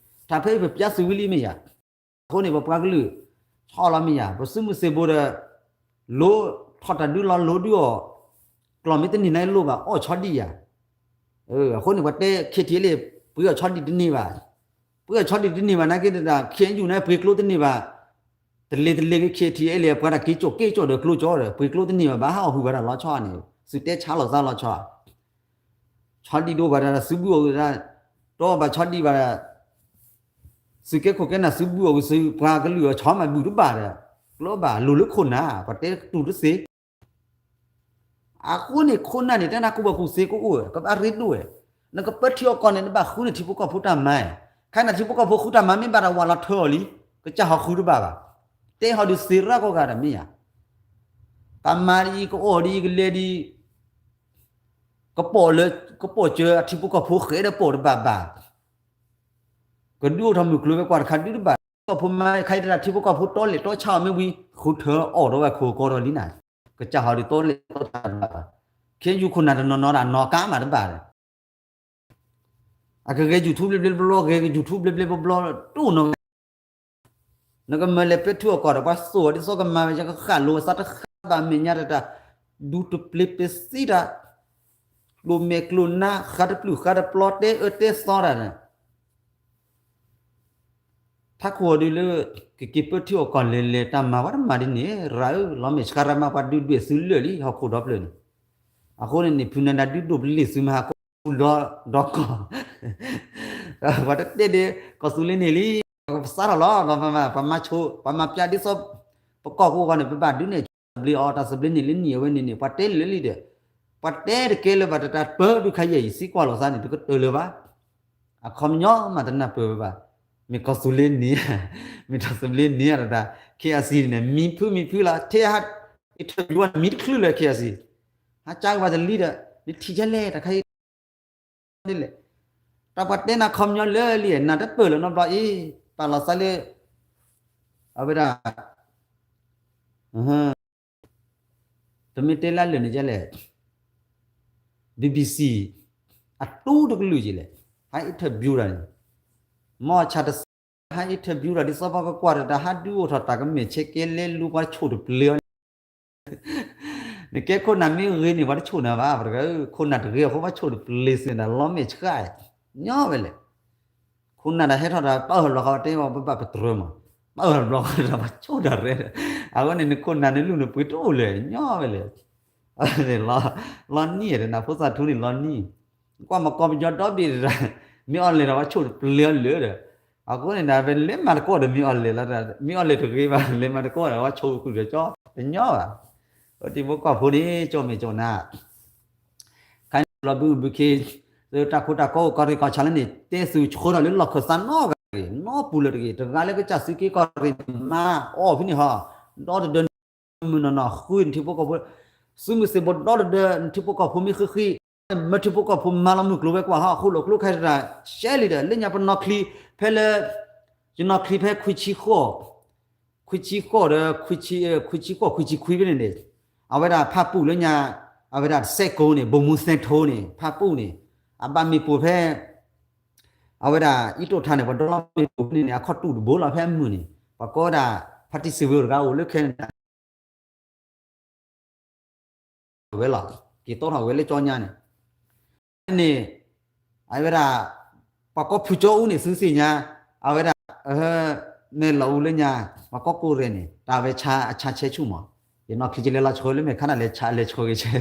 တၢ်ဖဲအံၤပပျၢ်သုဝံၤလံမ့ၢ်ယၤ အဃိန့ၣ် ပပှၤကလုာ် ဆီလီၤမ့ၢ်ယၤ ပသုးမုၢ်သံၣ်ဘိဒီး လိထီၣ်တၢ်ဒုလီၤလိဒုအီၤ ကျီၢ်မ့ၢ်တန့ၢ်န့ၣ်လိၣ်ဘၣ် အီၣ်ဆီဒံၣ်ယၤ အဃိန့ၣ် ပှၤတဲ ခ့ထံလံ ပှ့ၤအီၣ်ဆီဒံၣ်တန့ၢ်ဘၣ် ပှ့ၤအီၣ်ဆီဒံၣ်တန့ၢ်ဘၣ် နာ်က့တဒၣ် ခ့ၣ်အဲၣ်ယူၣ်န့ၣ် ပှ့ၤကျိတန့ၢ်ဘၣ် တလ့ၤတလ့ၤက့ၤ ခ့ၣ်ထံလံ ပှၤတၢ်က့ၤကၠိၣ်က့ၤကၠိၣ်ဒီးကျိကၠီဒီး ပှ့ၤကျိတန့ၢ်ဘၣ် ဘၣ်ဟးအီၣ်ဟုၣ်ဘၣ်တၢ်လီၤဆီန့ၣ် သုတဲဆါလိာ်သးလီၤဆီ ဆီဒံၣ်ဒိဘၣ်တၢ် သုးဘုၣ်အီၣ်ဝံၤတၢ် တီဘၣ်ဆီဒံၣ်ဘၣ်တၢ် သုးကဲခိၣ်ကဲနၢ်သုးဘုၣ်အီၣ်ဝံၤသုး ပှၤကလုာ်အီၤဆီမးဘုၣ်တဘၣ်ဒီး ကျိဘၣ်လိၣ်လၢခိၣ်နၢ် ပှၤတဲတူၢ်တသ့ အဃိန့ၣ် ခိၣ်နၢ်န့ၣ် တဲနၤကူၣ်ဘၣ်ကူၣ်သ့ကအိၣ်ဝဲ ကဘၣ်ရ့ဒိၣ်ဝဲ နကပၢထံအီၣ်ကီၢ်န့ၣ် နဘၣ်ဃုန့ၢ်ထံဖိကီၢ်ဖိတၢ်မၤ ခဲနၤထံဖိကီၢ်ဖိဃုတၢ်မၤမ့ၢ်ဘၣ်တၢ်ဝးလီၤထၢအီၤလံ ကစၢ်ဟီဃုတဘၣ်ဘၣ် တဲဟီဒုးသ့ရၣ်ကိးဂၤဒီးမ့ၢ်ယၤ ကမၤဒ်အံၤ ကအီၣ်ဒ်အံၤ ကလဲၤဒ်အံၤ ကပိာ်လၢ ကပိာ်စၢၤအထံဖိကီၢ်ဖိဃဲဒီးပိာ်တဘၣ်ဘၣ် ကဒုးအိၣ်ထီၣ်မုၢ်ကျိၤဝဲၤကွာ်တခါဒုတဘၣ် ကီၢ်ဖိမၤခါအံၤတဒၣ်ထံဖိကီၢ်ဖိတီလဲၣ်တီဆါအီၤမ့ၢ်ဝံၤ ဃုထၢအီၣ်ဒီးဝဲခိၣ်ကီဒီးလံနၤ ကစၢ်ဟီဒုးတီလဲၣ်တီဆါတဘၣ်ဘၣ် ခ့ၣ်ယူၣ်ခိၣ်နၢ်တနီၤနီၤဒၣ်နီၢ်ကါမးတဘၣ်ဒီး အကဂဲၤ YouTube ဘျဲဘျဲဘျီဘျီ ဂဲၤ YouTube ဘျဲဘျဲဘျီဘျီ တအိၣ်နီၤ နကမၢလဲၤပၢထံအီၣ်ကီၢ်ဒီး ပှၤသိၣ်အီၤဒ်သိးကမၤဝဲ ယကဃၣ်လိာ်အသးတဃၣ်ဘၣ်မဲာ်ညါတၢ်တၢ် ဒူတပျ့ၤပသံတၢ် ကျိၤမဲာ်ကျိၤနါ ဃါတပျုၢ်ဃါတပျီ တဲအၢတဲသီတၢ်န့ၣ် ထးခိၣ်အီၤဒုးလၢ ကက့ၤပၢထံအီၣ်ကီၢ်လဲၤလဲၤတၢ်မၤဝဲတမၤဒ်န့ၣ် ရၤဧၢ လီၤမဲာ်ဆှးရၤမး ပှၤဒုးဒွဲၣ်သုလၢာ်လံ ဟီၣ်ခိၣ်ဒီဖျၢၣ်န့ၣ် အဃိန့ၣ်န့ၣ် ဖုနၢၤဒါဒုးဒိၣ်ပလ့ၢ်သုမဟါကီၢ် ဒီးကီၢ် ပှၤတတဲဒ် ကီၢ်သူလ့ၤန့ၣ်လံ ပကပသးထီၣ်လီၤ ပမၤဆိ ပမၤပျးဒ်သိး ပကီၢ်ဖိအဂီၢ်န့ၣ် ပဘၣ်ဒုးနဲၣ် သဘျ့အီၤ တၢ်သဘျ့န့ၣ်လၢနံၣ်အဝဲန့ၣ်န့ၣ် ပှၤတဲလၢလံဒီး ပှၤတဲတကဲလၢၤဘၣ်တၢ်တၢ်ပၢဒုးခါယဲၢ်အံၤ သံကွၢ်လိာ်သးန့ၣ် တကတၢၢ်လၢၤဘၣ် အခီပညီမးတနၢ်ပၢၢ်ဝဲဘၣ် မ့ၢ်ကီၢ်သူလ့ၤန့ၣ် မ့ၢ်တၢ်သဘျ့န့ၣ်အတၢ် ခ့ၣ်အဲၣ်စံၣ်န့ၣ် မံဖုမံဖုလီၤ ထဲဟး interview န့ၣ်မံတချုးလၢၤ ခ့ၣ်အဲၣ်စံၣ် ဟးကၢကဘၣ်တလံဒီး နထံၣ်ယဲလဲၣ် တၢ်ခါအံၤ ဒ်လဲၣ် တၢ်ပှၤတဲနၤခီပညီလၢလံ နၤတပၢၢ်လၢၤနီတဘျီအံၤ ပာ်လီၤသးလၢ အဝဲဒၣ် ပမ့ၢ်တဲလၢလၢာ်န့ၣ်ယဲလဲၣ် BBC အတူတကလုာ်ယဲလဲၣ် ဟး interview တၢ်န့ၣ် မီၢ်ဆၣ်တစဲး ဟး interview တၢ်ဒ်သိးပှၤကကွၢ်ဒီး တၢ်ဟးဒုးအိၣ်ထီၣ်တၢ်ကမဲာ်ဆဲးကဲလဲၤလူၤပှၤဆိၣ်တပျ့ၤအီၤန့ၣ် နကဲခိၣ်နၢ်မ့ၢ်ဂ့ၤန့ၣ် ပှၤတဆိၣ်နၤဘၣ် ပတဂၤ ခိၣ်နၢ်တဂ့ၤအဃိ ပှၤဆိၣ်တပျ့ၤစ့ၢ်နၤ လီၤမဲာ်ဆှး ညီဝဲလဲၣ် ခိၣ်နၢ်တၢ်ဟဲထီၣ်တၢ် ပၢၢ်ဟၢၣ်ဘျီဃီတဲဝဲ ပဘၣ်ပတြၢၤမး ပၢၢ်ဟၢၣ်ဘျီဃီတၢ် ပှၤဆိၣ်တၢ်ရဲၣ် အဃိန့ၣ် နခိၣ်နၢ်နလူၢ်နပှ့ၤတအိၣ်လၢၤ ညီဝဲလဲၣ် လီၤနံၣ်တနၤ ဖိသၣ်ထူန့ၣ်လီၤနံၣ် ကွၢ်မကီပညီဒီဘ့ၣ်တၢ် မ့ၢ်အီၣ်လဲၣ်ဒီး ပှၤဆိၣ်တပျ့ၤအီၤလၢာ်ဒီး အဃိန့ၣ်ဒၣ် ပလဲၤမၤတကိးဒီးမ့ၢ်အီၣ်လဲၣ်လီၤ မ့ၢ်အီၣ်လဲၣ်တဂ့ၤဘၣ် လဲၤမၤတကိးဒီး ပှၤဆိၣ်ဃုာ်ဒီးကၠီ တညီဘၣ် အိၣ်တ့ၢ်ဖိကီၢ်ဖိန့ၣ် ကၠီမဲာ်ကၠီနၤ ခါန့ၣ်လီၤဘုဘုခ့ တၢ်ခိတၢ်ကီအိၣ်ကီၢ်ရ့ၣ်ကီၢ်ဆၣ်လၢန့ၣ် တဲသုဆှၢထီၣ်လၢလီၢ်ခၢၣ်သးနီတဂၤ တဂၤလၢကစၢ်စုက့ၤကီၢ်ရ့ၣ်န့ၣ် နီၢ်ပူၤလၢတဂ့ၤ, တဂၤလၢကစၢ်စုက့ၤကီၢ်ရ့ၣ်န့ၣ် မါအီၣ်ဖဲန့ၣ်ဟီ, ဒီတဒၢ မုၢ်နီၢ်နီၢ်ဃုနထံဖိကီၢ်ဖိ, စုမုၢ်သ့ၣ်ဘိဒီတဒၢ နထံဖိကီၢ်ဖိမ့ၢ်ဃံဃံ, မၢထံဖိကီၢ်ဖိမၤလီၤမုၢ်ကျိၤဝဲကွၢ်ဟီ အဃိလိာ်ကျိခါတၢ် ရှဲလံဒီး လၢညါပနီၢ်ချံဖဲလၢ ယနီၢ်ချံဖဲခွံဆံဃိး, ခွံဆံဃိးဒီး ခွံဆံဃိး ခွံဆံခွံဖဲန့ၣ်န့ၣ်, အဝဲဒၣ်ဖၣ်ပူၣ်လၢညါ, အဝဲဒၣ်စဲးကိန့ၣ် ဘိၣ်မူစဲးထိန့ၣ် ဖၣ်ပူၣ်န့ၣ်, အဘၣ်မ့ၢ်ပိာ်ဖဲ အဝဲဒၣ် အံၤတိၣ်ထါန့ၣ် ပှၤဒိလီၤမ့ၢ်ပိာ်ဖဲန့ၣ်န့ၣ် အခီၣ်တူာ်တဘိလီၤဖဲအမုၢ်န့ၣ် ပှၤကိးဝဲဒၣ် ဖါတံၢ်စံးဝဲတဂၤအိၣ်လၢ Canada ဝဲလီၤ, က့ၤတီထီၣ်ဝဲလၢကၠီညါန့ၣ်, န့ၣ်, အဝဲဒၣ် ပှၤကိးဖုကၠီအူန့ၣ် သုစ့ၢ်ညါ, အဝဲဒၣ် မ့ၢ်လီၤအူလၢညါ, ပှၤကိးကိးရဲၣ်န့ၣ် တၢ်ဝဲဆါအဆါဆဲဆူၣ်မး, ယနီၢ်ချံယလဲၤလီၤဆှၢလၢမဲာ်ခါနၤလဲၤဆါလဲၤဆှၢဂ့ၤဆဲ,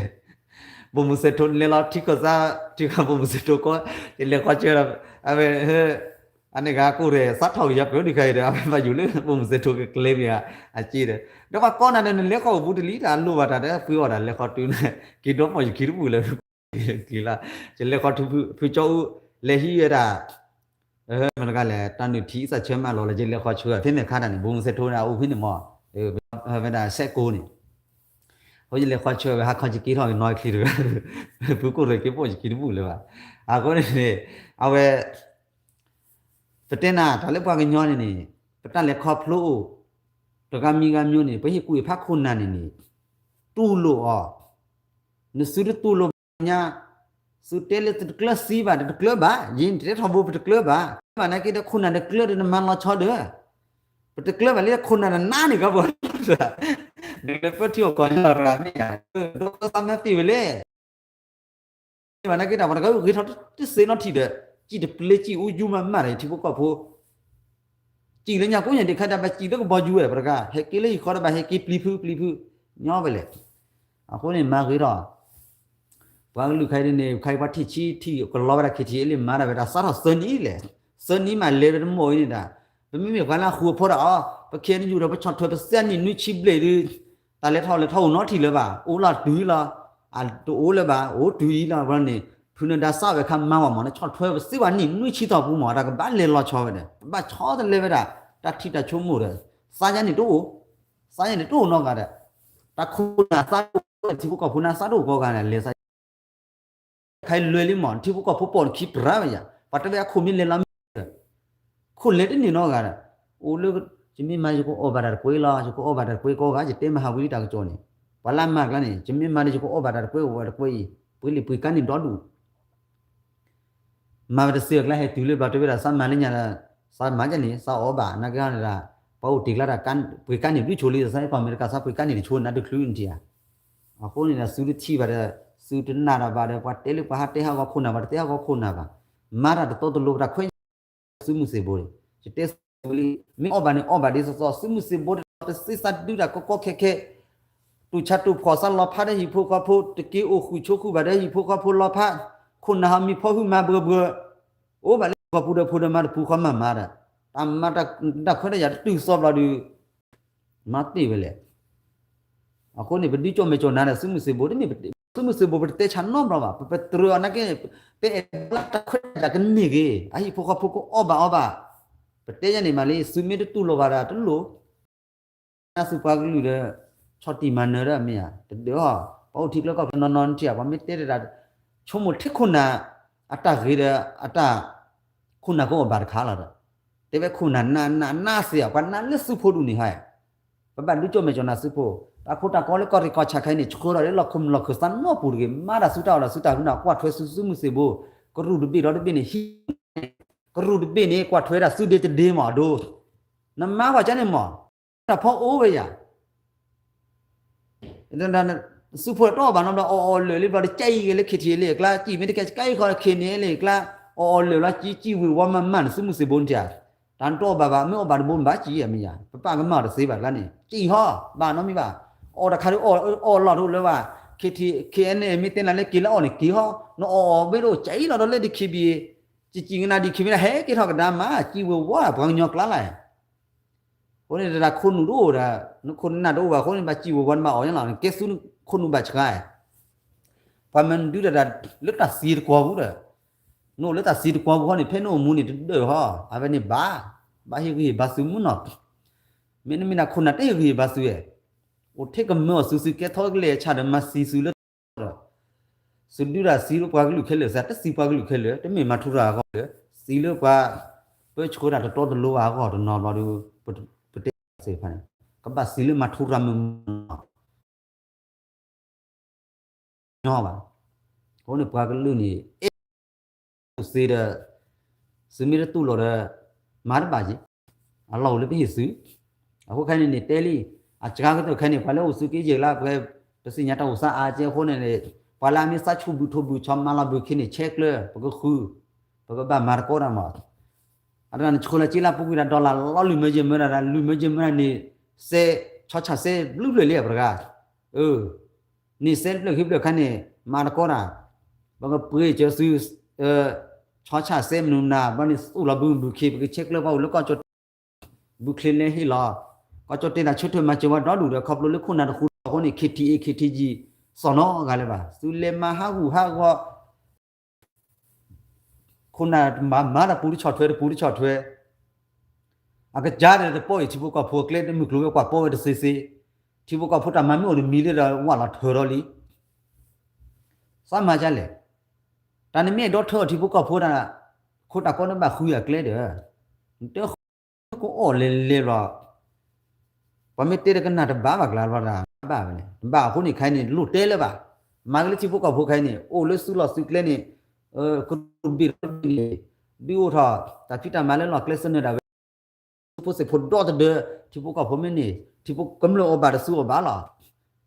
ဘိၣ်မူစဲးထိလဲၤလီၤထံကီၢ်စါ, ထံကီၢ်ဘိၣ်မူစဲးထိကီး, ယလဲၤဃီဆှၢဒီး, အဝဲ အန့ၣ်ဂၤကိးရဲၣ် စးထီၣ်ကယၤပၢၤဒုးခါအံၤဒီး အဝဲဘၣ်ယိၣ်လၢဘိၣ်မူစဲးထိကကျဲမ့ၢ်ဧါ, အစ့ဒီး, ဒီးပှၤကိးနၤဒီး နလဲၤဃီအိၣ်ဘူးတလံတၢ်လိၣ်ဘၣ်တၢ်ဒီး ပှ့ၤအီၣ်တၢ်လဲၤဃီတုၤန့ၣ်, က့ၤဒီမီၢ်ယခံတပူၤလၢ က့ၤလီၤ, ယလဲၤဃီထူဖုကၠီအူ, လဲၤဟံးဝဲဒၣ်, မတဂၤလဲၣ် တၢ်နုၢ်ထံအစၢ်ဆၢမးလီၤလၢ ယလဲၤဃီဆှၢဖဲမဲာ်ခါတၢ်န့ၣ် ဘိၣ်မူစဲးထိန့ၣ် အအိၣ်ဖဲန့ၣ်မး, ဝဲဒၣ်စဲးကိန့ၣ်, အဃိယလဲၤဃီဆှၢဝဲ ဟါခီယက့ၤထီၣ်က့ၤနီၢ်ချံတဂၤ, ဖုကိးရဲၣ်က့ၤပိာ်ယခံတပူၤလၢၤဘၣ်, အဃိန့ၣ်န့ၣ်, အဝဲ ပတဲနၤ တၢ်လၢပှၤကညီန့ၣ်န့ၣ်, ပတၢ်လဲၤခီဖျိအိၣ်, တဂၤမံၤဂၤမံၤန့ၣ် ပဟ့ၣ်ကူၣ်ဟ့ၣ်ဖးခိၣ်နၢ်န့ၣ်န့ၣ်, တူၢ်လိာ်အီၤ, နစုတတူၢ်လိာ်ဘၣ်ညါ, စုတဲလၢတတကျၢၤစ့ဘၣ် တတကျၢၤဘၣ်, ယဲန့ၣ်တဲထီဘိပတကျၢၤဘၣ်, ဘၣ်နာ်က့ဒီးခိၣ်နၢ်တကျၢၤဒီးနမၤလီၤဆီဒီး, ပတကျၢၤဘၣ်လၢခိၣ်နၢ်နနါန့ၣ်ကီဘၣ်, နလဲၤပၢထံအီၣ်ကီၢ်ညါရၤမ့ၢ်ယါ, ဒိသးမ့ၢ်သ့ဝဲလဲၣ် ဘၣ်နာ်က့ဒီး ပှၤတဂၤဂ့ၤထီၣ်တစ့နီထံၣ်ဒီး, စံၣ်တပျ့စံၣ်အူယူမၤမၣ်ဒီးထံဖိကီၢ်ဖိ, စံၣ်လၢညါကိးညါဒံးခါဒီး ဘၣ်စံၣ်လၢကဘီယူၤဝဲ ပှၤတဂၤ ဟဲက့ၤလၢဟံၣ်ဃီဒီး ဘၣ်ဟဲက့ၤပျံၤဖုပျံၤဖု, ညီဝဲလဲၣ်, အဃိန့ၣ်မၤဂ့ၤထီၣ်, ပှၤကလုာ်ခဲအံၤန့ၣ် ခဲအံၤပှၤထံၣ်ဆံထံၣ်ကလီဝဲဒၣ် ခံထံၣ်အ့လံမၤဒၣ်ဝဲဒၣ် စးထီၣ်သၢနံၣ်လဲၣ်, သၢနံၣ်မးလဲၤဝဲတမီၢ်အံၤန့ၣ်ဒၣ်, ပမ့မ့ၢ်ပှၤလၢအဃုအဖိဒီးအီၤ, ပခဲအံၤယူၤဒီး ပဆီၣ်ထွဲပစဲနံၣ်နွံဆံဘျဲၣ်ဒီး တၢ်လဲၤထီၣ်လဲၤထီၣ်အိၣ်နီတထံၣ်လၢၤဘၣ်, အိၣ်လၢတုၤလီၤ, အတအိၣ်လၢၤဘၣ် အိၣ်တုၤအံၤလီၤ, ဘၣ်န့ၣ် ဖုနဒါစးဝဲခါမၤဝဲမး နဆီၣ်ထွဲပစံးဝဲနံၣ်နွံဆံထီၣ်ပူၤမး တၢ်ကဘၣ်လဲၤလီၤဆီဝဲဒီး ပဘၣ်ဆီတလဲဝဲဒၣ် တၢ်ထံၣ်တၢ်ဆိကမိၣ်ဒီး, သးယါန့ၣ်တအိၣ်, သးယါန့ၣ်တအိၣ်နီတဂၤဒီး, တၢ်ခိၣ်နၢ်သးတအိၣ်, ထံဖိကီၢ်ဖိနၢ်သးတအိၣ်ကိးဂၤန့ၣ် လဲၤသး ခါအံၤလွဲလံမး ထံဖိကီၢ်ဖိပိာ်နခံပြးဝဲယါ, ပှၤတဲဝဲအခိၣ်မ့ၢ်လဲၤလီၤမ့ၢ်ဒီး, ခိၣ်လဲၤတန့ၢ်နီတဂၤဒီး, အိၣ်လၢ, ယမ့ၢ်မၤယကအီၣ်ဘၣ်တၢ်တကွ့လီၤ, ယကအီၣ်ဘၣ်တၢ်တကွ့ကိးဂၤ ယတဲမဟါဝံၤလံတၢ်ကစီၣ်န့ၣ်, ပှၤလၢအမၤကျါန့ၣ် ယမ့ၢ်မၤဒီးယကအီၣ်ဘၣ်တၢ်တကွ့အိၣ်ဝဲတကွ့အံၤ, ပှ့ၤလံပှ့ၤကါန့ၣ်ဒီဒူၣ် မၤဝဲတစဲးအကျါဟဲတုၤလၢဘျီတဲဝဲဒၣ် သးမၤလၢညါဒီး, သးမၤဒ်န့ၣ် သးအီၣ်ဘၣ် နာ်က့ဟီန့ၣ်ဒီး, ပှၤအိၣ်တ့ၢ်ကျါတၢ် ပှ့ၤကါန့ၣ်ဘျုးဆိလံ သးဟဲကီၢ်အမဲရကၤ သးပှ့ၤကါန့ၣ်တဆိနၤဒုးချုးနထံၣ်ဧါ, အဃိန့ၣ်ဒီး သုတထံၣ်ဘၣ်ဒီး, သုတနာ်တၢ်ဘၣ်ဒီး ပှၤတဲလၢပှၤဟးတဲဟးဂီၤခိၣ်နၢ် ပှၤတတဲဟးဂီၤခိၣ်နၢ်ဘၣ်, မၤတၢ်တတီတလိၤ ပတၢ်ခွဲး သုးမုၢ်သံၣ်ဘိန့ၣ်, ယတဲသုလံ, မ့ၢ်အီၣ်ဘၣ်န့ၣ်အီၣ်ဘၣ်ဒ်သိးသိး သုးမုၢ်သံၣ်ဘိတဒီး တသ့သးဒုတၢ်ကီကီခဲခဲ, တူၢ်ဆါတူၢ်ဖှီၣ်သးလီၤဖးဒီးဟံၣ်ဖိဃီဖိ တက့ၤအိၣ်ဃုာ်ဆိးဃုာ်ဘၣ်ဒီးဟံၣ်ဖိဃီဖိလီၤဖး, ခိၣ်နၢ်ဟီမံၤဖီဟုမၤဘှၢဘှၢ, အိၣ်ဘၣ်လၢဟံၣ်ဖိဃီဖိဒီးမၤတပူၤဃီမၤမၤဒီး, တၢ်မၤတၢ်ခွဲးတၢ်ယာ်တတုၤသီဘျီဒီး မၤသ့ဝဲလဲၣ်. အဃိန့ၣ် ပဒုးကၠီၣ်မဲာ်ကၠီၣ်နါဒီး သုးမုၢ်သံၣ်ဘိတမ့ၢ်, သုးမုၢ်သံၣ်ဘိပတတဲဆါနီတဘျီဘၣ်, ပပတြၢၤအီၤနာ်က့, ပအဲၣ်ဒိးလၢတၢ်ခွဲးတၢ်ယာ်ကန့ၢ်ဂ့ၤ, အဟံၣ်ဖိဃီဖိကအီၣ်ဘၣ်အီဘၣ်, ပတဲယါန့ၣ်မးလံ သုမ့ၢ်တတူၢ်လိာ်ဘၣ်ဒီးတလိၣ် နသုပှၤကလုာ်ဒီး, ဆီၣ်တံၢ်မၤနၢၤဒီးမ့ၢ်ဧါ, တဒၢအီၤ, ပှၤအိၣ်ထံကျၢကီၢ်ချၢနီၢ်နီၢ်နထံၣ်ဧါ, ပှၤမ့ၢ်တဲတၢ်, ဆိကမိၣ်ထဲခိၣ်နၢ်, အတၢ်ဂ့ၤဒီး, အတၢ်, ခိၣ်နၢ်ကအီၣ်ဘၣ်တခါလီၤဒီး, တဲဝဲခိၣ်နၢ်နးနးနးသ့ဧါ, ပှၤနးလၢသုးဖိဒူၣ်န့ၣ်ဟါ, ပဘၣ်ဒုးကၠီၣ်မဲာ်ကၠီၣ်နါသုးဖိ, တၢ်ခိတၢ်ကီလၢကီၢ်ရ့ၣ်ကီၢ်ဆၣ်ခဲအံၤန့ၣ် ဆှၢထီၣ်လၢလီၢ်ခိၣ်မုၢ်လီၢ်ခုၣ်သးနီတပူၤတဂ့ၤ, မၤတၢ်သုတၢ်အီၣ်ဒီးသုတၢ်ဟူနၢ် ကွၢ်ထွဲသုသုးမုၢ်သံၣ်ဘိ, ကရူၢ်တဘ့ၣ်ဒီတဘ့ၣ်န့ၣ်ဟံး, ကရူၢ်တဘ့ၣ်န့ၣ် ကွၢ်ထွဲဒၣ်သုဒ့တဒ့မးအဒိ, နမၤကွၢ်ကန့ၣ်မး တၢ်ဖီအိၣ်ဝဲယၤ, သုးဖိတအီၣ်ဘၣ်နီတဘျီ အီၣ်အီၣ်လၢာ်လံဘျီဒီး ကဲအံၤဂ့ၤလၢ ခ့ထံလ့ၣ်အကျါ စံၣ်မ့ၢ်တကဲ ကဲအံၤဃီ ခ့န့ၣ်လ့ၣ်အကျါ, အီၣ်အီၣ်လၢာ်လီၤ စံၣ်စံၣ်ဝ့ၤဝီမၤမၤန့ၣ် သုးမုၢ်သံၣ်ဘိန့ၣ်ဧါ, တၢ်နတအီၣ်ဘၣ်ဘၣ် မ့ၢ်အီၣ်ဘၣ်တဘိမ့ၢ်ဘၣ်စံၣ်ဧါမ့ၢ်ယၤ, ပပၢ်ကမၤအီၤတသ့ဘၣ်ကျါန့ၣ် စံၣ်ဟီ, ဘၣ်နီတမံၤဘၣ်, အီၣ်တခါဒီး အီၣ်လီၤတအိၣ်လၢၤဘၣ်, ခ့ထံ ခ့အဲန့ၣ် မ့ၢ်တဲနၤလၢက့ၤလၢအီၣ်န့ၣ် က့ၤဟီ, နအီၣ်အီၣ်မ့ၢ်တအိၣ် ကဲအံၤလီၤဒီးလၢဒံးခ့ဘံၣ်, စံၣ်စံၣ်ကနၣ်ဒံးခ့ဘံၣ်လၢ ဟဲက့ၤထီၣ်ကဒါမး စံၣ်ဝ့ၤဝီပှၤကညီကျါလီၤ အဃိန့ၣ် တၢ်ခိၣ်နူာ်တအိၣ်ဒီး နခိၣ်နနၢ်တအိၣ်ဘၣ်အဃိန့ၣ် ဘၣ်စံၣ်ဝ့ၤဝီနဘၣ်အီၣ်ညါလီၤ နကဲသုးခိၣ်နူာ်ဘၣ်ဆှါ, ပှၤမၤဒုးတၢ်လၢတၢ်သံတကွီၢ်ပူၤဒီး, နအိၣ်လၢတၢ်စံတကွီပူၤဃီန့ၣ် ဖဲနအိၣ်မူန့ၣ်တဒၢးဟီ, အဝဲန့ၣ်ဘၣ်, ဘၣ်ဟ့ၣ်ဂံၢ်ဟ့ၣ်ဘါသုမုၢ်နီၤ, မ့တမ့ၢ်ဒၣ်ခိၣ်နၢ်တဟ့ၣ်ဂံၢ်ဟ့ၣ်ဘါသုဧါ, အိၣ်ထဲကမၢအီၤသုသုကဲထီၣ်ကလဲာ်ဆၣ်ဒီးမၤစံးသုလၢ ဒီး သုဒုးတၢ်စံးလၢပှၤကလုာ်ခဲလၢာ်စ့ၢ် တစံးပှၤကလုာ်ခဲလၢာ် တမ့ၢ်မၤထူရၤအဂီၢ်လၢ စံးလၢပှၤ ပၢဆှၢတၢ်တတီတလိၤဘၣ်အဂီၢ်တနီၤဘျီဒီး ပတဲသ့ၣ်တဖၣ်န့ၣ် ကဘၣ်စံးလၢမၤထူရၤမုၢ်မုၢ်နီၤ ညီဘၣ်. အဃိန့ၣ်ပှၤကလုာ်န့ၣ် အဲၣ်စ့ဒီး သုမ့ၢ်တတူၢ်လိာ်ဒီး မၤတဘၣ်က့ၤ, အလီၢ်အိၣ်လၢပဟ့ၣ်သု, အဃိခဲန့ၣ်န့ၣ် တဲလံ, အစှၤကတၢၢ်ခဲန့ၣ် ပှၤလၢအိၣ်သုးက့ယဲၢ်လၢပှဲၤ ပသ့ၣ်ညါတၢ်အိၣ်သးအါကဲအဃိန့ၣ်န့ၣ် ပှၤလၢအမ့ၢ်သးဆူၣ်ဘုၣ်ထိၣ်ဘုၣ်ဆီမၤလီၤဘုၣ်ခ့န့ၣ် ဆဲးကျၢ ပကဃု, ပကဘၣ်မၤတကီတၢ်မး အတၢ်နဆှၢလီၤက့လၢပူၤကွံာ်တၢ် dollar လီၤလုၢ်မၢယဲၢ်မၢဒၣ် တၢ်လုၢ်မၢယဲၢ်မၢဒၣ်န့ၣ် စဲး ဆီဆၣ်စဲးဘျုးဖျၢၣ်လံအပတဂၤ, န့ၣ်စဲးတဖျၢၣ်ခံဖျၢၣ်ခါန့ၣ် မၤတကီတၢ်, ပကပှ့ၤကၢၤသု ဆီဆၣ်စဲးမနုၤမနၤ ဘျီန့ၣ်သူၣ်လီၤဘုဘုၣ်ခ့ ပကဆဲးကျၢပှၤအိၣ်လၢကီၢ်ကၠီၣ်တဲၣ် ဘုချ့လဲဟ့ၣ်လီၤ, ကီၢ်ကၠီၣ်တဲၣ်တၢ်ဆၢထၢၣ်မၤစၢၤဝဲဒီဒူၣ်ဒီး ခီဖျိလၢခိၣ်နၢ်တဃူလီၤအဃိန့ၣ် K T A K T G စီၢ်နီၤဂၤလၢၤဘၣ် သုလဲၤမၤဟးဂူာ်ဟးဂီၤ ခိၣ်နၢ်မၤမၤတၢ်ပူၤတဆီၣ်ထွဲတပူၤတဆီၣ်ထွဲ, အကစၢ်ဒီးတပီၢ်အံၤ ထံဖိကီၢ်ဖိအကျဲတမုၢ်ကျိၤဝဲၤကွာ်ပီဝဲတသ့သ့, ထံဖိကီၢ်ဖိတၢ်မၤမ့ၢ်အိၣ်တမံၤလၢဒီးဝၢ်လီၤထၢထီၣ်လံ, သးမၤဒ်လဲၣ်, တၢ်နမ့ၢ်အဲၣ်ဒိးထၢအီၤထံဖိကီၢ်ဖိတၢ်, ခိတၢ်ကီတဘၣ်ဃုအကျဲဒီး, နတ ကအိၣ်လဲၤလဲၤဘျီ, ပှၤမ့ၢ်တဲတကနၣ်တဘၣ်ဘၣ်ကျါဘျီဒၣ် ဘၣ်ဝဲန့ၣ် တဘၣ်အဃိန့ၣ်ခဲအံၤန့ၣ် လိၣ်တဲလၢၤဘၣ်, မၤက့ၤလၢထံဖိကီၢ်ဖိခဲအံၤန့ၣ် အိၣ်လၢစုလီၢ်စုကျဲန့ၣ်, ကရူၢ်ဘ့ၣ်ထီၣ်ဘ့ၣ်န့ၣ်, ဒုးအိၣ်ထီၣ် တၢ်ဖံးတၢ်မၤလၢလီၢ်ကျဲသနၢၣ်ဒၣ်ဝဲ သုးဖိသ့ၣ်ဖိဒီသဒၢ, ထံဖိကီၢ်ဖိမ့ၢ်န့ၣ် ထံဖိကမျၢၢ်အီၣ်ဘၣ်ဒီးသုအီၣ်ဘၣ်လီၤ,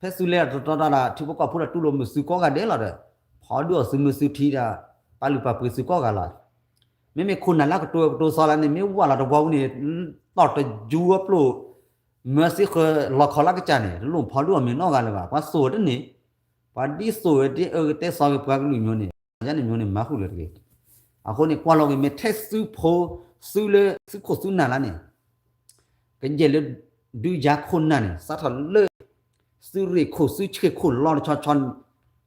ဖဲသုလဲၤတတီတၢ်ဒီး ထံဖိကီၢ်ဖိဒီးတူၢ်လိာ်မုာ်သုကိးဂၤဒဲးလီၤဒီး, ဖီဒုးအီၣ်သုမုာ်သုထံဒီး, ပာ်လုၢ်ပာ်ပှ့ၤသုကိးဂၤလီၤ မ့မ့ၢ်ခိၣ်နၢ်လၢကတိၤကတိၤသီလၢန့ၣ် မ့ၢ်ဝၢ်လီၤတဝီဝံၤန့ၣ်, တီၢ်တယူအပျိၢ်, မၢစ့ဃၢၤလီၤခီလၢကစၢ်န့ၣ် တလိၣ်ဖီဒုးအီၣ်မ့ၢ်နီတဂၤလၢၤဘၣ်, ပှၤသိၣ်ဝဲတန့ၣ်, ပှၤဒ်သိၣ်ဝဲဒ်အၢကတဲသီက့ၤပှၤကလုာ်မျိုးန့ၣ်, ယန့ၣ်မျိုးန့ၣ် မၤဃုာ်လၢၤတဂ့ၤ, အဃိန့ၣ် ကွၢ်လီၤက့ၤမ့ၢ်ထဲသုဖိ, သုလၢသုခိၣ်သုနၢ်လၢန့ၣ် ကယဲၢ်လၢ ဒုးယၤခိၣ်နၢ်န့ၣ် စးထီၣ်လၢ သုရ့ၣ်ခိၣ်သုဆ့ၣ်ခိၣ်လီၤတဆီဆီ,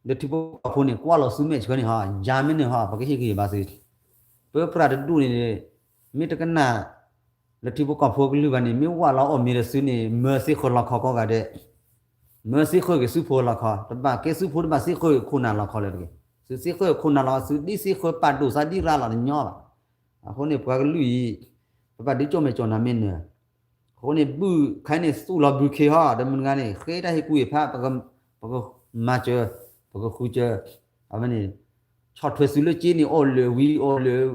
ဒီးထံဖိကီၢ်ဖိန့ၣ် ကွၢ်လီၤသုမဲာ်ဆှၢန့ၣ်ဟီ, ယၤမ့ၢ်န့ၣ်ဟီ ပကဟ့ၣ်ဂံၢ်ဟ့ၣ်ဘါသု, ပပြၢ်တဒူၣ်န့ၣ်, မ့ၢ်တကနၣ် လၢထံဖိကီၢ်ဖိကလုၢ်ဘၣ်န့ၣ် မ့ၢ်ဝၢ်လီၤအီၣ်မ့ၤဒီးသုန့ၣ် မၢစ့ဃၢၤလီၤခီကိးဂၤဒဲး, မၢစ့ဃၢၤက့ၤသုဖိလီၤခီ, တဘၣ်ကဲသုဖိတဘၣ်စ့ဃၢၤခိၣ်နၢ်လီၤခီလၢၤတဂ့ၤ, သုစ့ဃၢၤခိၣ်နၢ်လီၤ သုဒ်စ့ဃၢၤပာ်ဒိၣ်သးဒ်ရၤလီၤတညီဘၣ်, အဃိန့ၣ် ပှၤကလုာ်အံၤ, ပဘၣ်ဒုးကၠိမဲာ်ကၠိၣ်နၤမ့ၢ်နၢၤ အဃိန့ၣ် ဘုၣ်ခါန့ၣ် သူၣ်လီၤဘုၣ်ခ့ဟီ ဒီးမုၢ်တဂၤန့ၣ် ဃ့တၢ်ဟ့ၣ်ကူၣ်ဟ့ၣ်ဖး ပကမၤစၢၤ, ပကဃုစၢၤ, အဝဲန့ၣ်, ဆီၣ်ထွဲသုလၢက့န့ၣ် အီၣ်လၢာ်ဝံၤအီၣ်လၢာ်,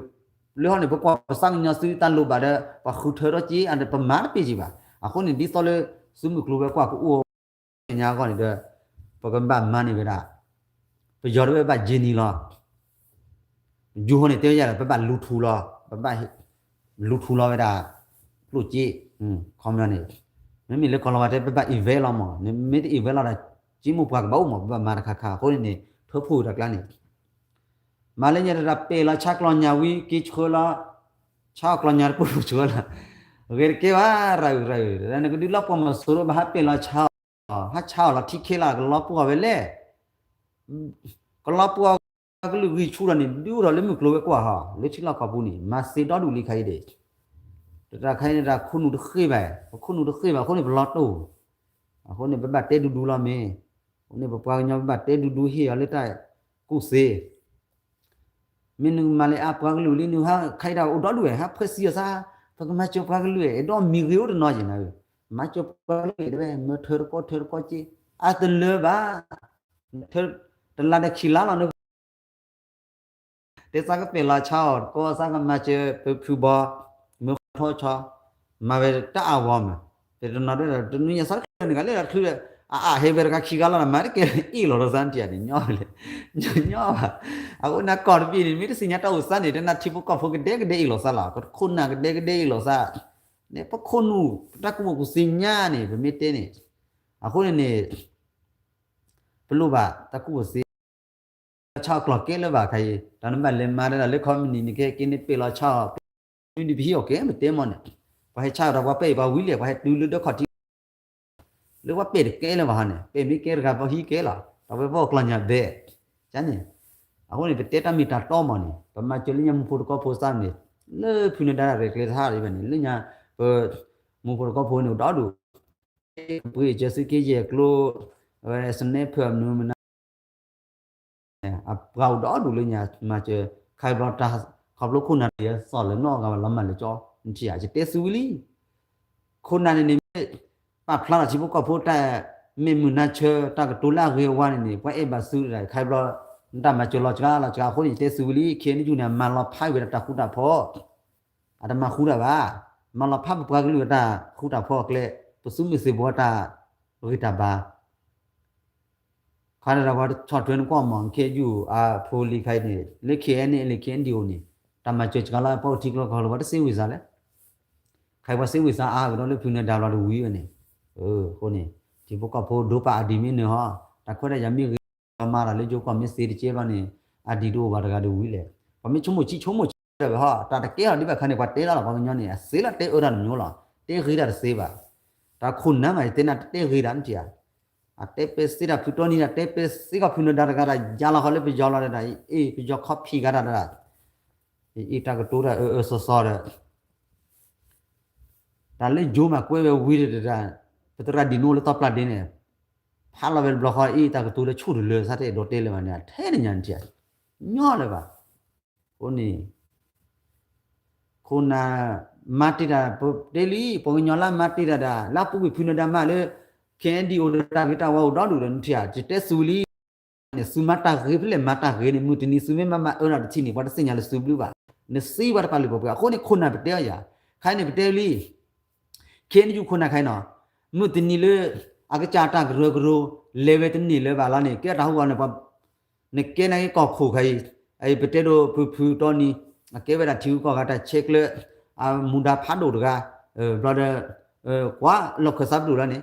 လၢဟီန့ၣ် ပကွၢ်ပသးကညီၤသုတၢ်လိၣ်ဘၣ်ဒီး ပှၤဃုထၢထီၣ်က့ အပမၤတပ့ၢ်က့ဘၣ်, အဃိန့ၣ် ဒ်သိးလၢ သုမုၢ်ကျိၤဝဲၤကွာ်ကအိၣ် ညါအဂီၢ်န့ၣ်ဒီး, ပကဘၣ်မၤန့ၢ်ဝဲဒၣ်, ပယီၤတဝဲဘၣ်ယ့ၤနံၤလီၤ, ယူဟိန့ၣ်တဲဝဲယၤဒီး ပဘၣ်လူၤထူလီၤ, ပဘၣ်လူၤထူလီၤဝဲဒၣ်, ကျိၣ်စ့, ခီပညီန့ၣ်, မ့မ့ၢ်လၢကီၢ်လီၤဝဲတဲ ပဘၣ် invest လီၤမး, မ့ၢ်တ invest လီၤဒီး က့မိၢ်ပှၢ်ကဘၣ်အိၣ်မး ပဘၣ်မၤတခါခါ အဃိန့ၣ်န့ၣ် ထၢဖှိၣ်တၢ်ကျါန့ၣ် မၤလၢညါတၢ်ပ့ၢ်လီၤဆါကျီညါဝံၤ က့ဆှၢလီၤ, ဆါအီၣ်ကျီညါတပူၤဆှၢလီၤ, ဂ့ၤတကဲဘၣ် ရၤအုၣ်ရၤအုၣ် နကဒုးလီၤပှီၢ်မီၤစိရိၤ ဘၣ်ဟးပ့ၢ်လီၤဆါအီၣ်, ဟးဆါအီၣ်လီၤထံခ့လီၤ ကလီၤပှီၢ်ဝဲလဲၣ်, ကလီၤပှီၢ်ကလုာ်ဂံၢ်ဆူၣ်ဒီးန့ၣ် ဒုးအိၣ်ထီၣ်လၢမုၢ်ကျိၤဝဲၤကွာ်ဟီ လၢထံလီၢ်ကီၢ်ပူၤန့ၣ် မၤသ့ဒီဒူၣ်လံခါအံၤဒၣ်, တၢ်ခါအံၤန့ၣ် တၢ်ခိၣ်နူာ်တဃ့ဘၣ်, ပခိၣ်နူာ်တဃ့ဘၣ်အဃိန့ၣ် ပလီၤတိၢ်, အဃိန့ၣ် ပဘၣ်တဲဒူဒူလီၤမ့ၢ်, အဃိန့ၣ် ပပှၤကညီပဘၣ်တဲဒူဒူဟ့ၣ်အီၤလၢတၢ်ကူၣ်သ့ မ့ၢ်နမၤလၢအပှၤကလုာ်လံ နဟးခါအံၤဒၣ်အိၣ်ဒီဒူၣ်ဝဲ ဟးဖှဲးစံယိၤသး, ပကမၤစၢၤပှၤကလုာ် အဲၣ်ဒိးမံၤဂ့ၤအိၣ်တနီၤက့ၤနၤ, မၤစၢၤပှၤကလုာ်တဲဝဲ မၢထၢတကီၢ်ထၢတကီၢ်က့, အတလၢဘၣ်, ထၢတလါဒီးခံလါလီၤန တဲသးကပဲာ်လီၤဆါအီၣ်တကီၢ် သးကမၤစၢၤပဖုဘီ, မၢဃီထီဆီ, မၤဝဲတၢ်အါဝီမး, ပတနီၤဒၣ်ဒီး တနွံညါသးတချုးန့ၣ် ကလဲၤဒီးချုးဒီး အအါဟဲဝဲတခါခံဂၤလီၤဒီး မၤတကဲအ့ၣ်လိာ်ဒီးသးတံၢ်န့ၣ် ညီဝဲလဲၣ်, ညီဘၣ်, အဃိန့ၣ်ကီၢ်တဘ့ၣ်န့ၣ် မ့ၢ်တသ့ၣ်ညါတၢ်အိၣ်သးန့ၣ် တနၢ်ထံဖိကီၢ်ဖိကဒဲကဒဲအ့ၣ်လိာ်သးလီၤ, ပခိၣ်နၢ်ကဒဲကဒဲအ့ၣ်လိာ်သး, န့ၣ် ပခိၣ်နူာ် ပတၢ်ကူၣ်ဘၣ်ကူၣ်သ့ညါန့ၣ် ပမ့ၢ်တဲန့ၣ်, အဃိန့ၣ်န့ၣ် ပလိၣ်ဘၣ်တၢ်ကူၣ်ဘၣ်ကူၣ်သ့, ဆါအီၣ်ကျီၢ်ကဲလၢၤဘၣ်ခါအံၤ တၢ်နဘၣ်လဲၤမၤတၢ်လၢခီမနံၤန့ၣ် ကဲက့ၤန့ၣ်ပဲာ်လီၤဆါအီၣ်, မ့ၢ်ဒ်ပဟံၣ်အီၣ်ကဲမ့ၢ်တဲမီၢ်န့ၣ်, ပှၤဟဲဆါအီၣ်ဒီးပှၤပဲာ်ပှၤဝံၤလဲၣ် ပှၤဟဲတုၤလၢဒၢခီၣ်ထံး လၢပှၤပဲာ်တကဲလၢၤဘၣ်ဟီန့ၣ် ပဲာ်မ့ၢ်ကဲတဂၤပဟံၣ်ကဲလီၤ, ဒီးပဝဲပအီၣ်ကျီၢ်ညါဘဲ, ကန့ၣ်, အဃိန့ၣ် ပတဲတၢ်မ့ၢ်တၢ်တီမးန့ၣ် ပမၤစၢၤလၢညါမူဖိတကီၢ်ဖိစၢ်န့ၣ် လၢဖုနဒါရဲၣ်ကျဲၤတဟါဒ်ဘၣ်န့ၣ် လၢညါ ပ မူဖိတကီၢ်ဖိန့ၣ်အိၣ်ဒီဒူၣ် ပှ့ၤစၢၤသုးက့ယဲၢ်ကျိ အဝဲ sniper မနုၤမနုၤ အပှၤအိၣ်ဒီဒူၣ်လၢညါ မၤစၢၤ ခါအံၤဘျီတၢ် ခီဖျိခိၣ်နၢ်တယဲၢ်သီၣ်လၢနီၢ်ဂၤဘၣ်လီၤမၢ်လၢကၠီ နထံၣ်ဧါ ယတဲသုဝံၤလံ ခိၣ်နၢ်န့ၣ်န့ၣ် မ့ၢ်ပာ်ဖျါထီၣ်ထံဖိကီၢ်ဖိတၢ် မ့ၢ်မုာ်နါဆၢတၢ်ကတိၤလၢအဂ့ၤအဝါန့ၣ်န့ၣ် ပှၤအဲၣ်ဘၣ်သုတဂၤ ခါအံၤဘျီ နတၢ်မၤစၢၤလီၤစှၤလီၤစှၤအဃိန့ၣ် ယတဲသုဝံၤလံ ခဲအံၤနယူၢ်န့ၣ် အမၤလီၤဖးဝဲဒၣ်တၢ်ဃူတၢ်ဖိး အတမၤဃူတၢ်ဘၣ်, မၤလီၤဖးပပှၤကလုာ်အတၢ်ဃူတၢ်ဖိးအကျဲ, ပသုးမုၢ်သံၣ်ဘိတၢ်ဂံၢ်တၢ်ဘါ, ခါဒၣ်ပှၤဆီၣ်ထွဲနကွၢ်မး ခဲယူၢ်အဖိလံၤခါအံၤန့ၣ် လၢ ခဲအံၤန့ၣ် လၢ ခဲအံၤဒံး အိၣ်န့ၣ် တၢ်မၤစၢၤစှၤလီၤ ပှၤအိၣ်ထံကျိကီၢ်ချၢ ပှၤတစ့ဝံၤစါလဲၣ်, ခါအံၤပှၤစ့ဝံၤစါအါကဒီးလၢဖုနဒါဘျီတဝံၤဝဲန့ၣ်, အဃိန့ၣ် ထံဖိကီၢ်ဖိဒိပာ်အဒံးမ့ၢ်နၢၤဟီ, တၢ်ခွဲးတၢ်ယာ်မ့ၢ်ဂ့ၤ မၤလီၤလၢယိကီၢ်မ့ၢ်သ့တကဲဘျီန့ၣ် အဒံးတအိၣ်ဘၣ်တဂၤတဝံၤလဲၣ်, ပှၤမ့ၢ်ဆိကမိၣ်ဆံးဆိကမိၣ်ဆံးဝဲဟီ, တၢ်တကဲထီၣ်ဒ်ဘၣ်ခါန့ၣ် ပှၤတဲလီၤလီၤ ပှၤကညီန့ၣ် အစ့လီၤတဲအၢတၢ်တမျိုးလီၤ, တဲဂ့ၤတၢ်တစ့ဘၣ်, တၢ်ခိၣ်နၢ်မး ယတဲနၤတတဲဂ့ၤတၢ်နထံၣ်ဧါ, အတဲပဲစ့တၢ်ဖုတီနံၤ တၢ်တဲပဲစ့ကီၢ်ဖုနဒါတဂၤ တၢ်ယါလီၤဃီလၢပယီၤလီၤဒီး အ့ၣ် ပယီၤခီဖံးဂၤတၢ်ဒီး အ့ၣ် တၢ်ကတိၤတၢ်အၢအၢစီစီဒီး တၢ်လၢယိၤမးကွဲးဝဲဝံၤဒီး ပသရၣ်ဒံၣ်နိလၢသီပျၢ်ဒ့န့ၣ် ဖးလီၤဝဲတဘျီဃီ အ့ၣ် တၢ်ကတိၤလၢဆူၣ်တလၢ ဆၢထၢၣ်အဲၣ်ဒိးတဲလၢၤဘၣ်န့ၣ် ထဲန့ၣ်ညါန့ၣ် ညီလၢၤဘၣ်, အဃိန့ၣ် ခိၣ်နၢ်မၤတ့ၢ်တၢ် ပတဲလံ ပှၤကညီလၢမၤတ့ၢ်တၢ်ဒၣ် လၢအပူၤကွံာ်ဖုနဒါမးလၢ ခဲအံၤဒံး အိၣ်ဒီးတၢ်ဂ့ၤတၢ်ဝါအိၣ်ဒီဒူၣ်ဒီး နထံၣ်ဧါ ယတဲသုဝံၤလံ န့ၣ် သုမၤတၢ်ဂ့ၤဖဲလဲၣ်မၤတၢ်ဂ့ၤန့ၣ် မုၢ်တနံၤသုမ့ၢ်မၤမၤအၢနၤတထံၣ်န့ၣ် ပှၤတသ့ၣ်ညါလၢသုဘျုးဘၣ်, နစံးပှၤတပာ်လုၢ်ပာ်ပှ့ၤ အဃိန့ၣ် ခိၣ်နၢ်ပတဲအီၤယၤ, ခါအံၤန့ၣ်ပတဲလံ ခဲအံၤနယူၢ်ခိၣ်နၢ်ခါအံၤနီၤ, မုၢ်တနံၤလၢ အကစၢ်တၢ်ကရၢကရိ လဲၤဝဲတန့ၢ်လၢၤဘၣ်လီၤန့ၣ် ကဲတၢ်ဟူဂီၤန့ၣ် နကဲနာ်က့ကီၢ်ခိၣ်ခါအံၤ, အအံၤပတဲဒိးဖုဖုတီနံၤ, အကဲဝဲဒၣ်ထံဂုၤကီၢ်ဂၤတၢ်ဆဲးကျၢ အမူဒါဖးဒိၣ်တဂၤ, ဘျီဒီး ကွၢ်လီၢ်ခၢၣ်သးပဒိၣ်လီၤန့ၣ်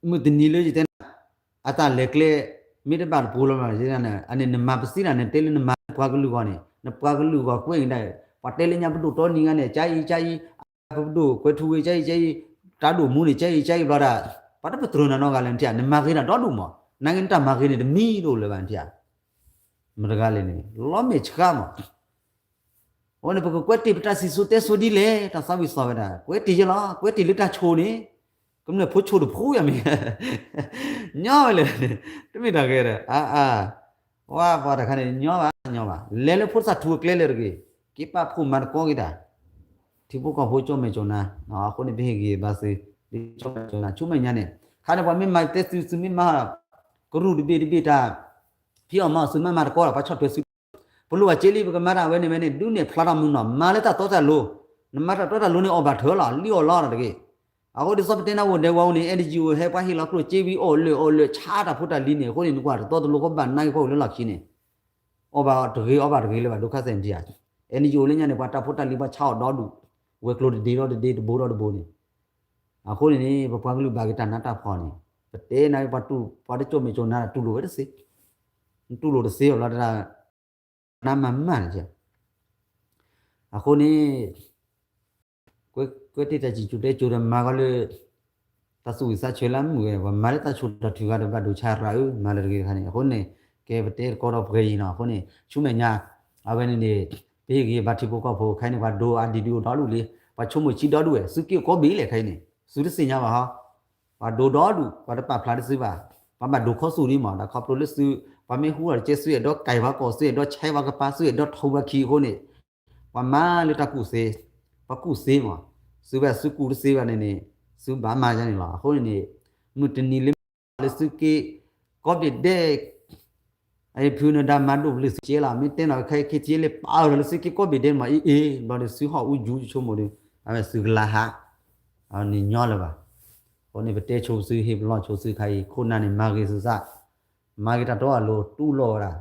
မုၢ်တနံၤလၢယတဲနၤ အတၢ်လဲၤကျဲ မ့ၢ်တဘၣ်တပူၤလီၤမး အန့ၣ်နမၤပစံးနၤ နတဲလၢနမၤလၢပှၤကလုာ်ဂီၢ်န့ၣ် နပှၤကလုာ်ဂီၢ်ကွဲးကဒါ, ပှၤတဲလၢညါပဒိၣ်တီနံၤဂၤန့ၣ် ကအံၤကအံၤ, ပဒိၣ်ကွဲးထူဝ့ၤ ကအံၤကအံၤ, တၢ်ဒိၣ်မူန့ၣ် ကအံၤကအံၤဘျီဒၣ်, ပှၤတပတြၢၤနၤနီတဂၤလၢၤနထံၣ်ဧါ, နမၤဂ့ၤတၢ်ဒီဒူၣ်မး, နာ်က့နတၢ်မၤဂ့ၤန့ၣ်တမံၤတအိၣ်လၢၤဘၣ်နထံၣ်ဧါ, မတၤတဂၤလဲၣ်န့ၣ် လီၤမဲာ်ဆှးမး အဃိန့ၣ် ပကကွဲးတ့ၢ်ပတၢ်စံၣ်စိၤတဲစိၤဒ်လဲၣ်, တၢ်သးဝံၣ်သီၣ်ဝဲဒၣ် ကွဲးတ့ၢ်ယဲလီၤ, ကွဲးတ့ၢ်လၢတၢ်ဆိၣ်န့ၣ်, ကမျၢၢ်ဖိဆိၣ်တဖိယၤမ့ၢ်, ညီဝဲလဲၣ်, တမ့ၢ်တၢ်ဂ့ၤဒီး အါအါ, ဝါပှၤတခါန့ၣ် ညီဘၣ်ညီဘၣ်, လဲၤလၢဖိသၣ်ထူအကျဲလၢာ်တဂ့ၤ, က့ၤပာ်ဖှိၣ်မၤသကိးက့ၤတၢ်, ထံဖိကီၢ်ဖိကၠီၣ်မဲာ်ကၠီၣ်နါ, အဃိန့ၣ် ပဟ့ၣ်ဂံၢ်ဘါသု, ကၠီၣ်မဲာ်ကၠီၣ်နါ ဆူမဲာ်ညါန့ၣ်, ခါန့ၣ် ပှၤမ့ၢ်မၤတဲသု သုမ့ၢ်မၤ ကရူၢ်တဘ့ၣ်တဘ့ၣ်တၢ် ဖံးအီၣ်မၤအီၣ်သုမၤမၤတကီဒီး ပှၤဆီၣ်ထွဲသု, ပလိၣ်ဘၣ်က့လံ ပကမၤတၢ်ဝဲန့ၣ်ဝဲန့ၣ် ဒုးနဲၣ်ဖျါထီၣ်မုၢ်နီၢ် မၤလၢတၢ်တီတၢ်လိၤ, နမၤတၢ်တီတၢ်လိၤန့ၣ် အီၣ်ဘၣ်ထၢလီၤ လံၣ်အီၣ်လီတဂ့ၤ, အဃိဒ်သိးပတဲနၤအိၣ်ဒဲးဝဲအိၣ်န့ၣ် အဲၣ်ဒံးယံၤအိၣ်ဟဲ ပှၤဟ့ၣ်လီၤကျိၣ်စ့ဝံၤ အီၣ်လၢာ်အီၣ်လၢာ် ဆါတၢ်ဖိတၢ်လံၤန့ၣ် အဃိန့ၣ် နကွၢ်တတီတလိၤကဘၣ်နါက့ၤဖီၣ်လၢလီၢ်ခံန့ၣ်, အီၣ်ဘၣ်တဂ့ၤအီၣ်ဘၣ်တဂ့ၤလၢၤဘၣ် ဒိခါစဲၣ်နထံၣ်ဧါ, အဲၣ်ဒံးယံၤအိၣ်လၢညါန့ၣ် ပှၤတၢ်ဖိတၢ်လံၤပှၤဆါအီၣ်ဒီဒူၣ်, ဝဲၤကျိၤတဒ့ဒီတဒ့တဘိဒီတဘိန့ၣ် အဃိန့ၣ်န့ၣ် ပပှၤကလုာ်ဘၣ်က့ၤတၢ်နးတၢ်ဖှီၣ်န့ၣ်, ပတဲနၤ ပှၤတကၠိၣ်မဲာ်ကၠိၣ်နါ တူၢ်လိာ်ဝဲတသ့, တူၢ်လိာ်တသ့အီၤလီၤတၢ်, နးမၤမၢ်န့ၣ်, အဃိန့ၣ် ကွဲးတ့ၢ်တၢ်စံၣ်စိၤတဲစိၤဒီးမၤဂီၤလၢ တၢ်သူၣ်ဝံၣ်သးဆၢလၢအမုာ်ဝဲ ပှၤမၤလၢတၢ်ဆိၣ်တၢ်ထုဂၤဒီးဘၣ်ဒိဆါရၤအၢ မၤလၢတဂ့ၤတခါန့ၣ် အဃိန့ၣ် ကဲပတဲတကီဒီးပှဲၤအံၤနီၤ အဃိန့ၣ် ဆူမဲာ်ညါ အဝဲန့ၣ်န့ၣ် ပဟ့ၣ်ဂံၢ်ဘါထံဖိကီၢ်ဖိ ခဲအံၤန့ၣ် ပှၤဒိအါဒံးဒုးအိၣ်ဒီဒူၣ်လံ ပှၤဆိကမိၣ်ဆံးဒီဒူၣ်ဝဲ သုးက့ၢ်ကိးဘ့ၣ်လဲၣ်ခဲအံၤန့ၣ် သုတသ့ၣ်ညါဘၣ်ဟီ ပှၤဒိဒီဒူၣ် ပှၤတပာ်ဖျါတစုဘၣ် ပှၤဘၣ်ဒိခီဆူၣ်ဒံးမး တၢ်ခီဖျိလၢသု ပှၤမ့ၢ်ဟူအီၤတကဲ သုအဲၣ်ဒိးကဲပှၤကီၢ် သုအဲၣ်ဒိးဆဲးပှၤကပၤ သုအဲၣ်ဒိးထီၣ်ပှၤခံအဃိန့ၣ် ပှၤမၤလၢတၢ်ကူၣ်သ့, ပှၤကူၣ်သ့မး, သုဝဲသုကူၣ်တသ့ဘၣ်န့ၣ်န့ၣ် သုဘၣ်မၤယါန့ၣ်လီၤ. အဃိန့ၣ်န့ၣ် မုၢ်တနံၤလၢမၤလၢသုးက့ကိးဘ့ၣ်ဒဲး အဖုနဒါမၤဒိၣ်ပျုၢ်သုးက့လီၤ မ့ၢ်တဲနီၤ ခဲခဲထံလၢပာ်အီၤလၢသုးက့ကိးဘ့ၣ်ဒဲးမး အ့ၣ်အ့ၣ် ဘျီဒီးသုဟီၣ်အူယူဆိကမိၣ်ဒီး အဝဲသုကလါဟး န့ၣ်ညီလၢၤဘၣ်. အဃိန့ၣ် ပတဲဆိသုဟ့ၣ်ပလီၢ်ဆိသုခါအံၤ ခိၣ်နၢ်န့ၣ် မၤဂ့ၤသုသး, မၤဂ့ၤတၢ်တီအလိၤ တူၢ်လိာ်ဝဲဒၣ်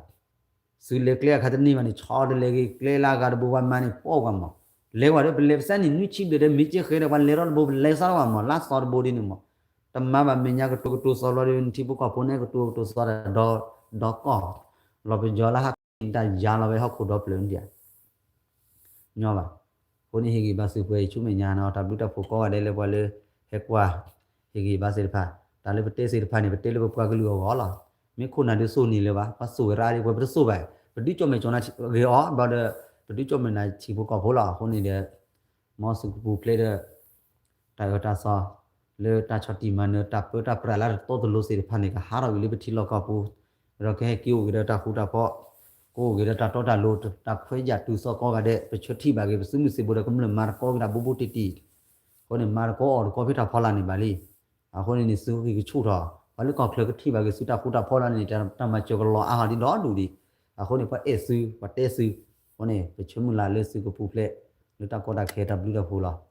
သုလဲၤကျဲအခါတန့ၢ်ဘၣ်န့ၣ် ဆီတလဲၤဂ့ၤ ကျဲလၢအဂၤတဘိ ပှၤမၤန့ၣ် ပိာ်ကွၢ်မး, လဲၤဝဲဒီး ပလဲၤပစၢ်န့ၣ် နွံဆံဘျဲၣ်ဒီး မ့ၢ်ကဲဃဲဒီး ပှၤလဲၤထီၣ်တဘိ ပလဲၤစးထီၣ်ကွၢ်မး လါသီတဘိဒ်န့ၣ်မး, တမၤဘၣ်မဲာ်ညါကတိၤကတိၤသီဘျီဒီး နထံဖိကီၢ်ဖိန့ၣ် ကတိၤကတိၤသီဒီး ဒီကီၢ် လီၤပယီၤလၢဟး တၢ်ယါလီၤဝဲဟီၣ်ခိၣ်ဒီဖျၢၣ်ဒံးဧါ ညီဘၣ်. အဃိန့ၣ် ဟ့ၣ်ဂံၢ်ဘါသုပှဲၤအံၤ ဆူမဲာ်ညါနီၤ တၢ်ဘျုးတၢ်ဖှိၣ်ကိးဂၤဒဲးလၢပှၤလၢ ဟဲကွၢ် ဟ့ၣ်ဂံၢ်ဘါသ့ၣ်တဖၣ်, တၢ်လၢပတဲသ့ၣ်တဖၣ်န့ၣ် ပတဲလၢပပှၤကလုာ်အဂီၢ်လီၤ. မ့ၢ်ခိၣ်နၢ်ဒုးစိၢ်န့ၣ်လၢၤဘၣ်, ပှၤစိၢ်ဝဲရၣ်ဒ်ပှၤပတစိၢ်ဘၣ်, ပဒုးကၠီၣ်မဲာ်ကၠီၣ်နါဂ့ၤအီၤဘၣ်ဒီး ပဒုးကၠီၣ်မဲာ်နၤထံဖိကီၢ်ဖိလီၤ. အဃိန့ၣ်ဒီး မ်သုကပူၤဖျဲးဒီး တၢ်အၢတၢ်သီ လၢတၢ်ဆီၣ်တံၢ်မၤနၢၤ တၢ်ပၢတၢ်ပြးလၢတတီတလိၤသ့ၣ်တဖၣ်န့ၣ် ကဟးထီၣ်က့ၤလၢပထံလီၢ်ကီၢ်ပူၤ, ဒီးကဟဲက့ၤအိၣ်က့ၤဒီးတၢ်ဃူတၢ်ဖိး, ကအိၣ်က့ၤဒီးတၢ်တီတၢ်လိၤ တၢ်ခွဲးယာ်တုၤသီကိးဂၤဒဲး ပဆၢထံၣ်ဘၣ်က့ၤ ပသုးမုၢ်သံၣ်ဘိဒီးကမျၢၢ်မၤသကိးက့ၤတၢ်ဘူးဘူးတံၢ်တံၢ်, အဃိန့ၣ် မၤသကိးအီၤတကိးဖဲတၢ်ဖီလာ်န့ၣ်ဘၣ်လံ. အဃိန့ၣ်န့ၣ် သုဂံၢ်ကဆူၣ်ထီၣ် ပှၤလၢကီၢ်ချၢကထံၣ်ဘၣ်က့ၤသုတၢ်ဃူတၢ်ဖိးလီၤန့ၣ် တၢ်မၤစၢၤကလီၤအါထီၣ်ဒ်ဒီဒူၣ်ဒံး. အဃိန့ၣ် ပှၤအဲၣ်သု ပှၤတဲသု, အဃိန့ၣ် ပဆၢမုၢ်လၢ်လၢသုကပူၤဖျဲး လၢတၢ်ကီတၢ်ခဲတၢ်ဘျုးတၢ်ဖှိၣ်လီၤ.